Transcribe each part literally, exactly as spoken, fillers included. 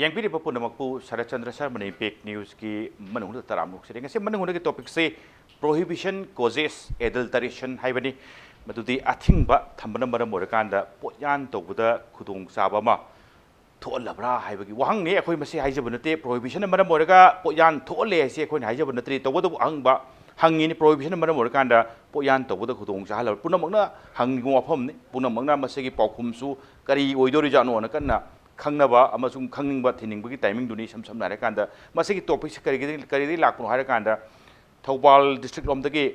ꯌꯦꯡꯕꯤꯔꯤꯕ ꯄꯨꯝꯅꯃꯛꯄꯨ ꯁꯔꯠꯆꯟꯗ꯭ꯔ ꯁꯔꯃꯅꯤ ꯕꯦꯛ ꯅ꯭ꯌꯨꯁꯀꯤ ꯃꯅꯨꯡꯗ ꯇꯔꯥꯝꯅ ꯑꯣꯛꯆꯔꯤ꯫ ꯉꯁꯤ ꯃꯅꯨꯡꯗꯒꯤ ꯇꯣꯄꯤꯛꯁꯤ prohibition causes adulteration ꯍꯥꯏꯕꯅꯤ꯫ ꯃꯗꯨꯗꯤ ꯑꯊꯤꯡꯕ ꯊꯝꯕꯅ ꯃꯔꯝ ꯑꯣꯏꯔꯀꯥꯟꯗ ꯄꯣꯠꯌꯥꯟ ꯇꯧꯕꯗ ꯈꯨꯗꯣꯡꯆꯥꯕ ꯑꯃ ꯊꯣꯛꯍꯜꯂꯕ꯭ꯔꯥ ꯍꯥꯏꯕꯒꯤ ꯋꯥꯍꯪꯅꯤ꯫ ꯑꯩꯈꯣꯏ ꯃꯁꯤ ꯍꯥꯏꯖꯕ ꯅꯠꯇꯦ, prohibitionꯅ ꯃꯔꯝ ꯑꯣꯏꯔꯒ ꯄꯣꯠꯌꯥꯟ ꯊꯣꯛꯍꯜꯂꯦ ꯍꯥꯏꯁꯤ ꯑꯩꯈꯣꯏꯅ ꯍꯥꯏꯖꯕ ꯅꯠꯇ꯭ꯔꯤ꯫ ꯇꯧꯕꯇꯕꯨ ꯑꯍꯪꯕ ꯍꯪꯉꯤꯅꯤ, prohibitionꯅ ꯃꯔꯝ ꯑꯣꯏꯔꯀꯥꯟꯗ ꯄꯣꯠꯌꯥꯟ ꯇꯧꯕꯗ ꯈꯨꯗꯣꯡ ꯆꯥꯍꯜꯂꯕ꯭ꯔꯥ? ꯄꯨꯝꯅꯃꯛꯅ ꯍꯪꯅꯤꯡꯕ ꯋꯥꯐꯝꯅꯤ꯫ ꯄꯨꯝꯅꯃꯛꯅ ꯃꯁꯤꯒꯤ ꯄꯥꯎꯈꯨꯝꯁꯨ ꯀꯔꯤ ꯑꯣꯏꯗꯣꯔꯤꯖꯥꯠꯅꯣꯅ ꯀꯟꯅ ꯈꯪꯅꯕ ꯑꯃꯁꯨꯡ ꯈꯪꯅꯤꯡꯕ ꯊꯤꯅꯤꯡꯕꯒꯤ ꯇꯥꯏꯃꯤꯡꯗꯨꯅꯤ꯫ ꯏꯁꯝ ꯁꯝꯅ ꯍꯥꯏꯔꯀꯥꯟꯗ ꯃꯁꯤꯒꯤ ꯇꯣꯄꯤꯛꯁꯤ ꯀꯔꯤꯒꯤꯗꯒꯤ ꯀꯔꯤꯗꯒꯤ ꯂꯥꯛꯄꯅꯣ ꯍꯥꯏꯔꯀꯥꯟꯗ ꯊꯧꯕꯥꯜ ꯗꯤꯁꯇ꯭ꯔꯤꯛ ꯂꯣꯝꯗꯒꯤ,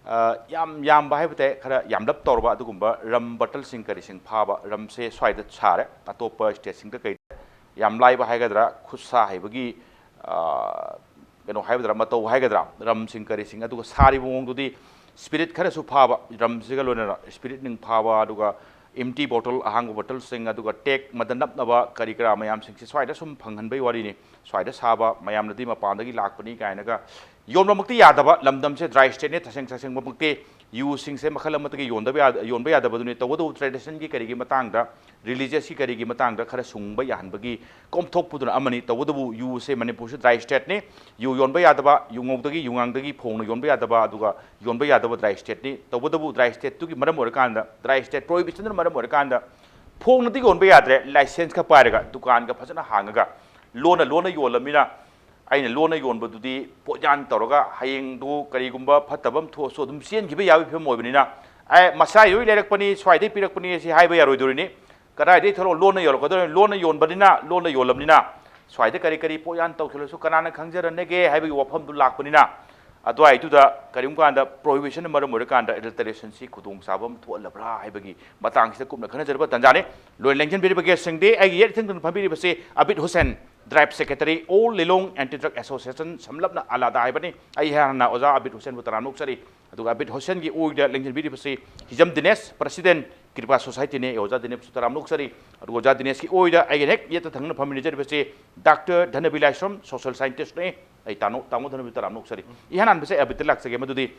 ꯑ, ꯌꯥꯝ ꯌꯥꯝꯕ ꯍꯥꯏꯕ ꯇꯥꯏ, ꯈꯔ ꯌꯥꯝꯂꯞ ꯇꯧꯔꯕ ꯑꯗꯨꯒꯨꯝꯕ ꯔꯝ ꯕꯣꯇꯜꯁꯤꯡ ꯀꯔꯤꯁꯤꯡ ꯐꯥꯕ ꯔꯝꯁꯦ ꯁ꯭ꯋꯥꯏꯗ ꯁꯥꯔꯦ꯫ ꯑꯇꯣꯞꯄ ꯁ꯭ꯇꯦꯠꯁꯤꯡꯗ ꯀꯩ ꯌꯥꯝ ꯂꯥꯏꯕ ꯍꯥꯏꯒꯗ꯭ꯔꯥ, ꯈꯨꯠ ꯁꯥ ꯍꯩꯕꯒꯤ, ꯑ, ꯀꯩꯅꯣ ꯍꯥꯏꯒꯗ꯭ꯔꯥ, ꯃꯇꯧ ꯍꯥꯏꯒꯗ꯭ꯔꯥ, ꯔꯝꯁꯤꯡ ꯀꯔꯤꯁꯤꯡ, ꯑꯗꯨꯒ ꯁꯥꯔꯤꯕ ꯃꯑꯣꯡꯗꯨꯗꯤ ꯁ꯭ꯄꯤꯔꯤꯠ ꯈꯔꯁꯨ ꯐꯥꯕ, ꯔꯝꯁꯤꯒ ꯂꯣꯏꯅꯅ ꯁ꯭ꯄꯤꯔꯤꯠ ꯅꯨꯡ ꯐꯥꯕ, ꯑꯗꯨꯒ empty bottle, ꯑꯍꯥꯡꯕ ꯕꯣꯇꯜꯁꯤꯡ, ꯑꯗꯨꯒ ꯇꯦꯛ ꯃꯗ ꯅꯞꯅꯕ ꯀꯔꯤ ꯀꯔꯥ ꯃꯌꯥꯝꯁꯤꯡꯁꯦ ꯁ꯭ꯋꯥꯏꯗ ꯁꯨꯝ ꯐꯪꯍꯟꯕꯒꯤ ꯋꯥꯔꯤꯅꯤ꯫ ꯁ꯭ꯋꯥꯏꯗ ꯁꯥꯕ, ꯃꯌꯥꯝꯅꯗꯤ ꯃꯄꯥꯟꯗꯒꯤ ꯂꯥꯛꯄꯅꯤ ꯀꯥꯏꯅꯒ ꯌꯣꯟꯕꯃꯛꯇꯤ ꯌꯥꯗꯕ, ꯂꯝꯗꯝꯁꯦ ꯗ꯭ꯔꯥꯏ ꯁ꯭ꯇꯦꯠꯅꯤ, ꯇꯁꯦꯡ ꯇꯁꯦꯡꯕꯃꯛꯇꯤ ꯌꯨꯁꯤꯡꯁꯦ ꯃꯈꯜ ꯑꯃꯠꯇꯒꯤ ꯌꯣꯟꯗꯕ ꯌꯥ-, ꯌꯣꯟꯕ ꯌꯥꯗꯕꯗꯨꯅꯤ꯫ ꯇꯧꯕꯇꯕꯨ ꯇ꯭ꯔꯦꯗꯤꯁꯟꯒꯤ ꯀꯔꯤꯒꯤ ꯃꯇꯥꯡꯗ, ꯔꯤꯂꯤꯖꯤꯌꯁꯀꯤ ꯀꯔꯤꯒꯤ ꯃꯇꯥꯡꯗ ꯈꯔ ꯁꯨꯡꯕ ꯌꯥꯍꯟꯕꯒꯤ ꯀꯣꯝꯊꯣꯛꯄꯗꯨꯅ ꯑꯃꯅꯤ꯫ ꯇꯧꯕꯇꯕꯨ ꯌꯨꯁꯦ ꯃꯅꯤꯄꯨꯔꯁꯤ ꯗ꯭ꯔꯥꯏ ꯁ꯭ꯇꯦꯠꯅꯤ꯫ ꯌꯨ ꯌꯣꯟꯕ ꯌꯥꯗꯕ, ꯌꯨꯉꯧꯗꯒꯤ, ꯌꯨꯉꯥꯡꯗꯒꯤ ꯐꯣꯡꯅ ꯌꯣꯟꯕ ꯌꯥꯗꯕ, ꯑꯗꯨꯒ ꯌꯣꯟꯕ ꯌꯥꯗꯕ ꯗ꯭ꯔꯥꯏ ꯁ꯭ꯇꯦꯠꯅꯤ꯫ ꯇꯧꯕꯇꯕꯨ ꯗ꯭ꯔꯥꯏ ꯁ꯭ꯇꯦꯠꯇꯨꯒꯤ ꯃꯔꯝ ꯑꯣꯏꯔꯀꯥꯟꯗ, ꯗ꯭ꯔꯥꯏ ꯁ꯭ꯇꯦꯠ ꯄ꯭ꯔꯣꯍꯤꯕꯤꯁꯟꯗꯨꯅ ꯃꯔꯝ ꯑꯣꯏꯔꯀꯥꯟꯗ ꯐꯣꯡꯅꯗꯤ ꯌꯣꯟꯕ ꯌꯥꯗ꯭ꯔꯦ꯫ ꯂꯥꯏꯁꯦꯟꯁ ꯈꯔ ꯄꯥꯏꯔꯒ ꯗꯨꯀꯥꯟꯒ ꯐꯖꯅ ꯍꯥꯡꯉꯒ ꯂꯣꯟꯅ ꯂꯣꯟꯅ ꯌꯣꯜꯂꯝꯅꯤꯅ, ꯑꯩꯅ ꯂꯣꯟꯅ ꯌꯣꯟꯕꯗꯨꯗꯤ ꯄꯣꯠꯌꯥꯟ ꯇꯧꯔꯒ ꯍꯌꯦꯡꯗꯨ ꯀꯔꯤꯒꯨꯝꯕ ꯐꯠꯇꯕ ꯑꯃ ꯊꯣꯛꯑꯁꯨ ꯑꯗꯨꯝ ꯆꯦꯟꯈꯤꯕ ꯌꯥꯕꯒꯤ ꯐꯤꯕꯝ ꯑꯣꯏꯕꯅꯤꯅ, ꯑꯦ, ꯃꯁꯥꯏ ꯍꯣꯏ ꯂꯩꯔꯛꯄꯅꯤ, ꯁ꯭ꯋꯥꯏꯗꯩ ꯄꯤꯔꯛꯄꯅꯤ ꯁꯤ ꯍꯥꯏꯕ ꯌꯥꯔꯣꯏꯗꯣꯔꯤꯅꯤ꯫ ꯀꯗꯥꯏꯗꯩ ꯊꯣꯛꯂꯛꯑꯣ? ꯂꯣꯟꯅ ꯌꯣꯜꯂꯛꯀꯗꯣꯏꯅꯤ꯫ ꯂꯣꯟꯅ ꯌꯣꯟꯕꯅꯤꯅ, ꯂꯣꯟꯅ ꯌꯣꯜꯂꯝꯅꯤꯅ ꯁ꯭ꯋꯥꯏꯗ ꯀꯔꯤ ꯀꯔꯤ ꯄꯣꯠꯌꯥꯟ ꯇꯧꯁꯤꯜꯂꯁꯨ ꯀꯅꯥꯅ ꯈꯪꯖꯔꯅꯦꯒꯦ ꯍꯥꯏꯕꯒꯤ ꯋꯥꯐꯝꯗꯨ ꯂꯥꯛꯄꯅꯤꯅ, ꯑꯗꯨꯋꯥꯏꯗꯨꯗ ꯀꯔꯤꯒꯨꯝꯕ ꯀꯥꯟꯗ ꯄ꯭ꯔꯣꯍꯤꯕꯤꯁꯟꯅ ꯃꯔꯝ ꯑꯣꯏꯔꯀꯥꯟꯗ ꯑꯦꯗꯜꯇꯔꯦꯁꯟꯁꯤ ꯈꯨꯗꯣꯡꯆꯥꯕ ꯑꯃ ꯊꯣꯛꯍꯜꯂꯕ꯭ꯔꯥ ꯍꯥꯏꯕꯒꯤ ꯃꯇꯥꯡꯁꯤꯗ ꯀꯨꯞꯅ ꯈꯟꯅꯖꯔꯕ ꯇꯥꯟꯖꯥꯅꯤ꯫ ꯂꯣꯏꯅ ꯂꯦꯡꯁꯤꯟꯕꯤꯔꯤꯕ ꯒꯦꯁꯁꯤꯡꯗꯤ ꯑꯩꯒꯤ ꯌꯦꯠ ꯊꯪꯗꯨꯅ ꯐꯝꯕꯤꯔꯤꯕꯁꯤ Abid Hussain, driver secretary, all ꯂꯤꯂꯣꯡ ꯑꯦꯟꯇꯤ ꯗ꯭ꯔꯒ ꯑꯦꯁꯣꯁꯤꯌꯦꯁꯟ, ꯁꯝꯂꯞꯅ ꯑꯂꯥꯗꯥ ꯍꯥꯏꯕꯅꯤ꯫ ꯑꯩ ꯍꯥꯟꯅ ꯑꯣꯖꯥ ꯑꯕꯤꯠ ꯍꯨꯁꯦꯟꯕꯨ ꯇꯔꯥꯝꯅ ꯑꯣꯛꯆꯔꯤ꯫ ꯑꯗꯨꯒ ꯑꯕꯤꯠ ꯍꯨꯁꯦꯟꯒꯤ ꯑꯣꯏꯗ ꯂꯦꯡꯁꯤꯟꯕꯤꯔꯤꯕꯁꯤ ꯍꯤꯖꯝ ꯗꯤꯅꯦꯁ, ꯄ꯭ꯔꯁꯤꯗꯦꯟ, ꯀ꯭ꯔꯤꯄꯥ ꯁꯣꯁꯥꯏꯇꯤꯅꯤ꯫ ꯑꯣꯖꯥ ꯗꯤꯅꯦꯁꯄꯨꯁꯨ ꯇꯔꯥꯝꯅ ꯑꯣꯛꯆꯔꯤ꯫ ꯑꯗꯨꯒ ꯑꯣꯖꯥ ꯗꯤꯅꯦꯁꯀꯤ ꯑꯣꯏꯗ ꯑꯩꯒꯤ ꯍꯦꯛ ꯌꯦꯠꯇ ꯊꯪꯅ ꯐꯝꯃꯤꯟꯅꯖꯔꯤꯕꯁꯤ ꯗꯥꯛꯇꯔ ꯙꯅꯕꯤ ꯂꯥꯏꯁ꯭ꯔꯝ, ꯁꯣꯁꯤꯌꯦꯜ ꯁꯥꯏꯟꯇꯤꯁ꯭ꯠꯅꯤ꯫ ꯑꯩ ꯇꯥꯅꯣ-, ꯇꯥꯃꯣ ꯙꯅꯕꯤ ꯇꯔꯥꯝꯅ ꯑꯣꯛꯆꯔꯤ꯫ ꯏꯍꯥꯟ ꯍꯥꯟꯕꯁꯦ ꯑꯩ ꯑꯕꯤꯠꯇ ꯂꯥꯛꯆꯒꯦ, ꯃꯗꯨꯗꯤ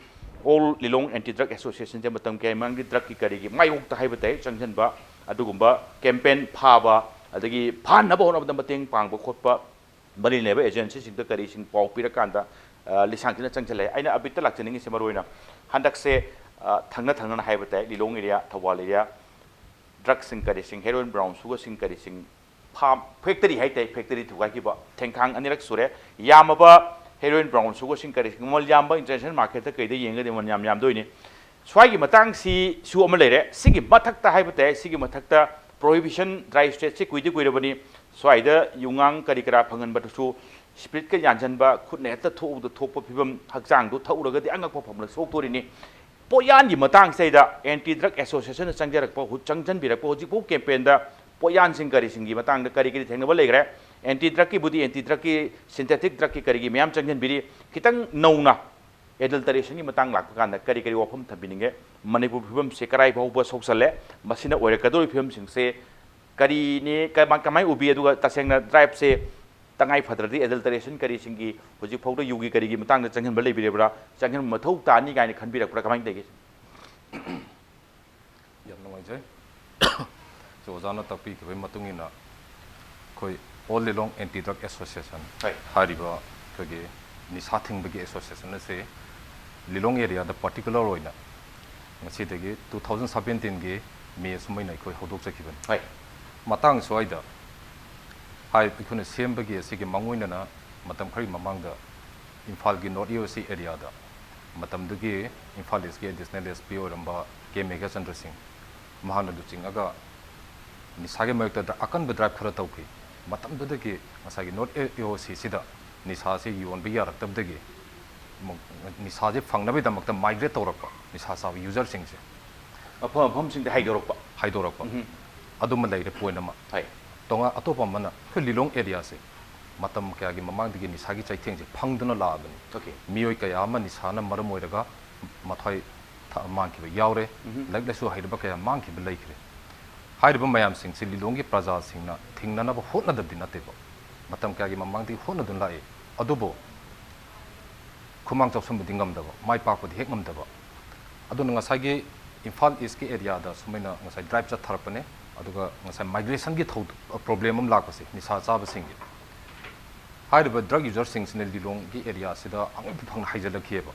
ꯑꯣꯜ ꯂꯤꯂꯣꯡ ꯑꯦꯟꯇꯤ ꯗ꯭ꯔꯒ ꯑꯦꯁꯣꯁꯤꯌꯦꯁꯟꯁꯦ ꯃꯇꯝ ꯀꯌꯥꯒꯤ ꯃꯃꯥꯡꯒꯤ ꯗ꯭ꯔꯒꯀꯤ ꯀꯔꯤꯒꯤ ꯃꯥꯌꯣꯛꯇ ꯍꯥꯏꯕ ꯇꯥꯏ ꯆꯪꯁꯤꯟꯕ ꯑꯗꯨꯒꯨꯝꯕ ꯀꯦꯝꯄꯦꯟ ꯐꯥꯕ, ꯑꯗꯒꯤ ꯐꯥꯅꯕ ꯍꯣꯠꯅꯕꯗ ꯃꯇꯦꯡ ꯄꯥꯡꯕ ꯈꯣꯠꯄ, ꯃꯔꯤ ꯂꯩꯅꯕ agencyꯁꯤꯡꯗ ꯀꯔꯤꯁꯤꯡ ꯄꯥꯎ ꯄꯤꯔꯀꯥꯟꯗ, ꯑ, ꯂꯤꯁꯥꯡꯁꯤꯠꯅ ꯆꯪꯁꯤꯜꯂꯦ꯫ ꯑꯩꯅ ꯑꯕꯤꯠꯇ ꯂꯥꯛꯆꯅꯤꯡꯉꯤꯁꯦ ꯃꯔꯨ ꯑꯣꯏꯅ ꯍꯟꯗꯛꯁꯦ, ꯑ, ꯊꯪꯅ ꯊꯪꯅꯅ ꯍꯥꯏꯕ ꯇꯥꯏ, ꯂꯤꯂꯣꯡ area, Thoubal area, drugsꯁꯤꯡ ꯀꯔꯤꯁꯤꯡ, heroin brown sugarꯁꯤꯡ ꯀꯔꯤꯁꯤꯡ, farm, factory ꯍꯥꯏ ꯇꯥꯏ, factory ꯊꯨꯒꯥꯏꯈꯤꯕ ꯊꯦꯡꯈꯥꯡ ꯑꯅꯤꯔꯛ ꯁꯨꯔꯦ꯫ ꯌꯥꯝꯃꯕ heroin brown sugarꯁꯤꯡ ꯀꯔꯤꯁꯤꯡ, ꯃꯃꯜ ꯌꯥꯝꯕ international marketꯇ ꯀꯩꯗ ꯌꯦꯡꯉꯒꯗꯤ ꯃꯃꯜ ꯌꯥꯝ ꯌꯥꯝꯗꯣꯏꯅꯤ꯫ ꯁ꯭ꯋꯥꯏꯒꯤ ꯃꯇꯥꯡꯁꯤꯁꯨ ꯑꯃ ꯂꯩꯔꯦ꯫ ꯁꯤꯒꯤ ꯃꯊꯛꯇ ꯍꯥꯏꯕ ꯇꯥꯏ, ꯁꯤꯒꯤ ꯃꯊꯛꯇ prohibition, dry stateꯁꯤ ꯀꯨꯏꯗꯤ ꯀꯨꯏꯔꯕꯅꯤ꯫ ꯁ꯭ꯋꯥꯏꯗ ꯌꯨꯉꯥꯡ ꯀꯔꯤ ꯀꯔꯥ ꯐꯪꯍꯟꯕꯗꯨꯁꯨ spiritꯀ ꯌꯥꯟꯁꯤꯟꯕ, ꯈꯨꯠꯅ ꯍꯦꯛꯇ ꯊꯣꯛꯎꯗ ꯊꯣꯛꯄ ꯐꯤꯕꯝ, ꯍꯛꯆꯥꯡꯗꯨ ꯊꯛꯎꯔꯒꯗꯤ ꯑꯉꯛꯄ ꯐꯝꯂ ꯁꯣꯛꯇꯣꯔꯤꯅꯤ꯫ ꯄꯣꯠꯌꯥꯟꯒꯤ ꯃꯇꯥꯡꯁꯤꯗꯩꯗ anti drug associationꯅ ꯆꯪꯖꯔꯛꯄ, ꯍꯧ-, ꯆꯪꯁꯤꯟꯕꯤꯔꯛꯄ ꯍꯧꯖꯤꯛꯐꯥꯎ campaignꯗ ꯄꯣꯠꯌꯥꯟꯁꯤꯡ ꯀꯔꯤꯁꯤꯡꯒꯤ ꯃꯇꯥꯡꯗ ꯀꯔꯤ ꯀꯔꯤ ꯊꯦꯡꯅꯕ ꯂꯩꯈ꯭ꯔꯦ? Anti drugꯀꯤꯕꯨꯗꯤ, anti drugꯀꯤ, synthetic drugꯀꯤ ꯀꯔꯤꯒꯤ ꯃꯌꯥꯝ ꯆꯪꯁꯤꯟꯕꯤꯔꯤ꯫ ꯈꯤꯇꯪ ꯅꯧꯅ adulterationꯒꯤ ꯃꯇꯥꯡ ꯂꯥꯛꯄ ꯀꯥꯟꯗ ꯀꯔꯤ ꯀꯔꯤ ꯋꯥꯐꯝ ꯊꯝꯕꯤꯅꯤꯡꯉꯦ? ꯃꯅꯤꯄꯨꯔ ꯐꯤꯕꯝꯁꯦ ꯀꯔꯥꯏ ꯐꯥꯎꯕ ꯁꯣꯛꯆꯜꯂꯦ? ꯃꯁꯤꯅ ꯑꯣꯏꯔꯛꯀꯗꯧꯔꯤꯕ ꯐꯤꯕꯝꯁꯤꯡꯁꯦ ꯀꯔꯤꯅꯤ, ꯀꯃꯥꯏ-, ꯀꯃꯥꯏ ꯎꯕꯤ? ꯑꯗꯨꯒ ꯇꯁꯦꯡꯅ driveꯁꯦ ꯇꯉꯥꯏ ꯐꯗ꯭ꯔꯗꯤ adulteration ꯀꯔꯤꯁꯤꯡꯒꯤ ꯍꯧꯖꯤꯛ ꯐꯥꯎꯗ ꯌꯨꯒꯤ ꯀꯔꯤꯒꯤ ꯃꯇꯥꯡꯗ ꯆꯪꯍꯟꯕ ꯂꯩꯕꯤꯔꯤꯕ꯭ꯔꯥ? ꯆꯪꯍꯟꯕ ꯃꯊꯧ ꯇꯥꯅꯤ ꯀꯥꯏꯅ ꯈꯟꯕꯤꯔꯛꯄ꯭ꯔꯥ? ꯀꯃꯥꯏꯅ ꯇꯧꯒꯦ? ꯌꯥꯝ ꯅꯨꯡꯉꯥꯏꯖꯩ꯫ So, ꯑꯣꯖꯥꯅ ꯇꯥꯛꯄꯤꯈꯤꯕꯒꯤ ꯃꯇꯨꯡ ꯏꯟꯅ ꯑꯩꯈꯣꯏ All Lilong Anti Drug Association ꯍꯣꯏ꯫ ꯍꯥꯏꯔꯤꯕ ꯑꯩꯈꯣꯏꯒꯤ ꯅꯤꯁꯥ ꯊꯤꯡꯕꯒꯤ association ꯑꯁꯤ ꯂꯤꯂꯣꯡ areaꯗ particular ꯑꯣꯏꯅ ꯉꯁꯤꯗꯒꯤ two thousand seventeenꯒꯤ May ꯁꯨꯃꯥꯏꯅ ꯑꯩꯈꯣꯏ ꯍꯧꯗꯣꯛꯆꯈꯤꯕꯅꯤ꯫ ꯍꯣꯏ꯫ ꯃꯇꯥꯡ ꯁ꯭ꯋꯥꯏꯗ ꯍꯥꯏ-, ꯑꯩꯈꯣꯏꯅ ꯁꯦꯝꯕꯒꯤ ꯑꯁꯤꯒꯤ ꯃꯥꯡꯑꯣꯏꯅꯅ ꯃꯇꯝ ꯈꯔꯒꯤ ꯃꯃꯥꯡꯗ ꯏꯝꯐꯥꯜꯒꯤ North E O C areaꯗ ꯃꯇꯝꯗꯨꯒꯤ ꯏꯝꯐꯥꯜ Eastꯀꯤ additional S P ꯑꯣꯏꯔꯝꯕ ꯀꯦ ꯃꯦꯘꯆꯟꯗ꯭ꯔ ꯁꯤꯡ, ꯃꯍꯥꯛꯅ ꯂꯨꯆꯤꯡꯉꯒ ꯅꯤꯁꯥꯒꯤ ꯃꯥꯌꯣꯛꯇ ꯗ꯭ꯔ-, ꯑꯀꯟꯕ drive ꯈꯔ ꯇꯧꯈꯤ꯫ ꯃꯇꯝꯗꯨꯗꯒꯤ ꯉꯁꯥꯏꯒꯤ North E O Cꯁꯤꯗ ꯅꯤꯁꯥꯁꯤ ꯌꯣꯟꯕ ꯌꯥꯔꯛꯇꯕꯗꯒꯤ ꯑꯃꯨꯛ ꯅꯤꯁꯥꯁꯦ ꯐꯪꯅꯕꯒꯤꯗꯃꯛꯇ migrate ꯇꯧꯔꯛꯄ ꯅꯤꯁꯥ ꯆꯥꯕ userꯁꯤꯡꯁꯦ ꯃꯐꯝ ꯃꯐꯝꯁꯤꯡꯗ ꯍꯥꯏꯗꯣꯔꯛꯄ꯫ ꯍꯥꯏꯗꯣꯔꯛꯄ꯫ ꯎꯝ꯫ ꯑꯗꯨꯃ ꯂꯩꯔꯦ point ꯑꯃ꯫ ꯍꯣꯏ꯫ ꯇꯣꯉꯥꯟ ꯑꯇꯣꯞꯄ ꯑꯃꯅ ꯑꯩꯈꯣꯏ ꯂꯤꯂꯣꯡ areaꯁꯦ ꯃꯇꯝ ꯀꯌꯥꯒꯤ ꯃꯃꯥꯡꯗꯒꯤ ꯅꯤꯁꯥꯒꯤ ꯆꯩꯊꯦꯡꯁꯦ ꯐꯪꯗꯨꯅ ꯂꯥꯛꯑꯕꯅꯤ꯫ Okay꯫ ꯃꯤꯑꯣꯏ ꯀꯌꯥ ꯑꯃ ꯅꯤꯁꯥꯅ ꯃꯔꯝ ꯑꯣꯏꯔꯒ ꯃꯊ꯭ꯋꯥꯏ ꯊ-, ꯃꯥꯡꯈꯤꯕ ꯌꯥꯎꯔꯦ꯫ ꯎꯝ꯫ ꯂꯥꯏꯔꯤꯛ ꯂꯥꯏꯁꯨ ꯍꯩꯔꯕ ꯀꯌꯥ ꯃꯥꯡꯈꯤꯕ ꯂꯩꯈ꯭ꯔꯦ꯫ ꯍꯥꯏꯔꯤꯕ ꯃꯌꯥꯝꯁꯤꯡꯁꯤ ꯂꯤꯂꯣꯡꯒꯤ ꯄ꯭ꯔꯖꯥꯁꯤꯡꯅ ꯊꯤꯡꯅꯅꯕ ꯍꯣꯠꯅꯗꯕꯗꯤ ꯅꯠꯇꯦꯀꯣ꯫ ꯃꯇꯝ ꯀꯌꯥꯒꯤ ꯃꯃꯥꯡꯗꯒꯤ ꯍꯣꯠꯅꯗꯨꯅ ꯂꯥꯛꯏ꯫ ꯑꯗꯨꯕꯨ ꯈꯨꯃꯥꯡ ꯆꯥꯎꯁꯟꯕꯗꯤ ꯉꯝꯗꯕ, ꯃꯥꯏ ꯄꯥꯛꯄꯗꯤ ꯍꯦꯛ ꯉꯝꯗꯕ꯫ ꯑꯗꯨꯅ ꯉꯁꯥꯏꯒꯤ ꯏꯝꯐꯥꯜ Eastꯀꯤ areaꯗ ꯁꯨꯃꯥꯏꯅ ꯉꯁꯥꯏ drive ꯆꯠꯊꯔꯛꯄꯅꯦ꯫ ꯑꯗꯨꯒ ꯉꯁꯥꯏ ꯃꯥꯏꯒ꯭ꯔꯦꯁꯟꯒꯤ ꯊꯧ ꯄ꯭ꯔꯣꯕ꯭ꯂꯦꯝ ꯑꯃ ꯂꯥꯛꯄꯁꯦ, ꯅꯤꯁꯥ ꯆꯥꯕꯁꯤꯡꯒꯤ, ꯍꯥꯏꯔꯤꯕ ꯗ꯭ꯔꯒ ꯌꯨꯖꯔꯁꯤꯡꯁꯤꯅ ꯂꯤꯂꯣꯡꯒꯤ ꯑꯦꯔꯤꯌꯥꯁꯤꯗ ꯑꯉꯛꯄ ꯐꯪꯅ ꯍꯥꯏꯖꯤꯜꯂꯛꯈꯤꯑꯕ꯫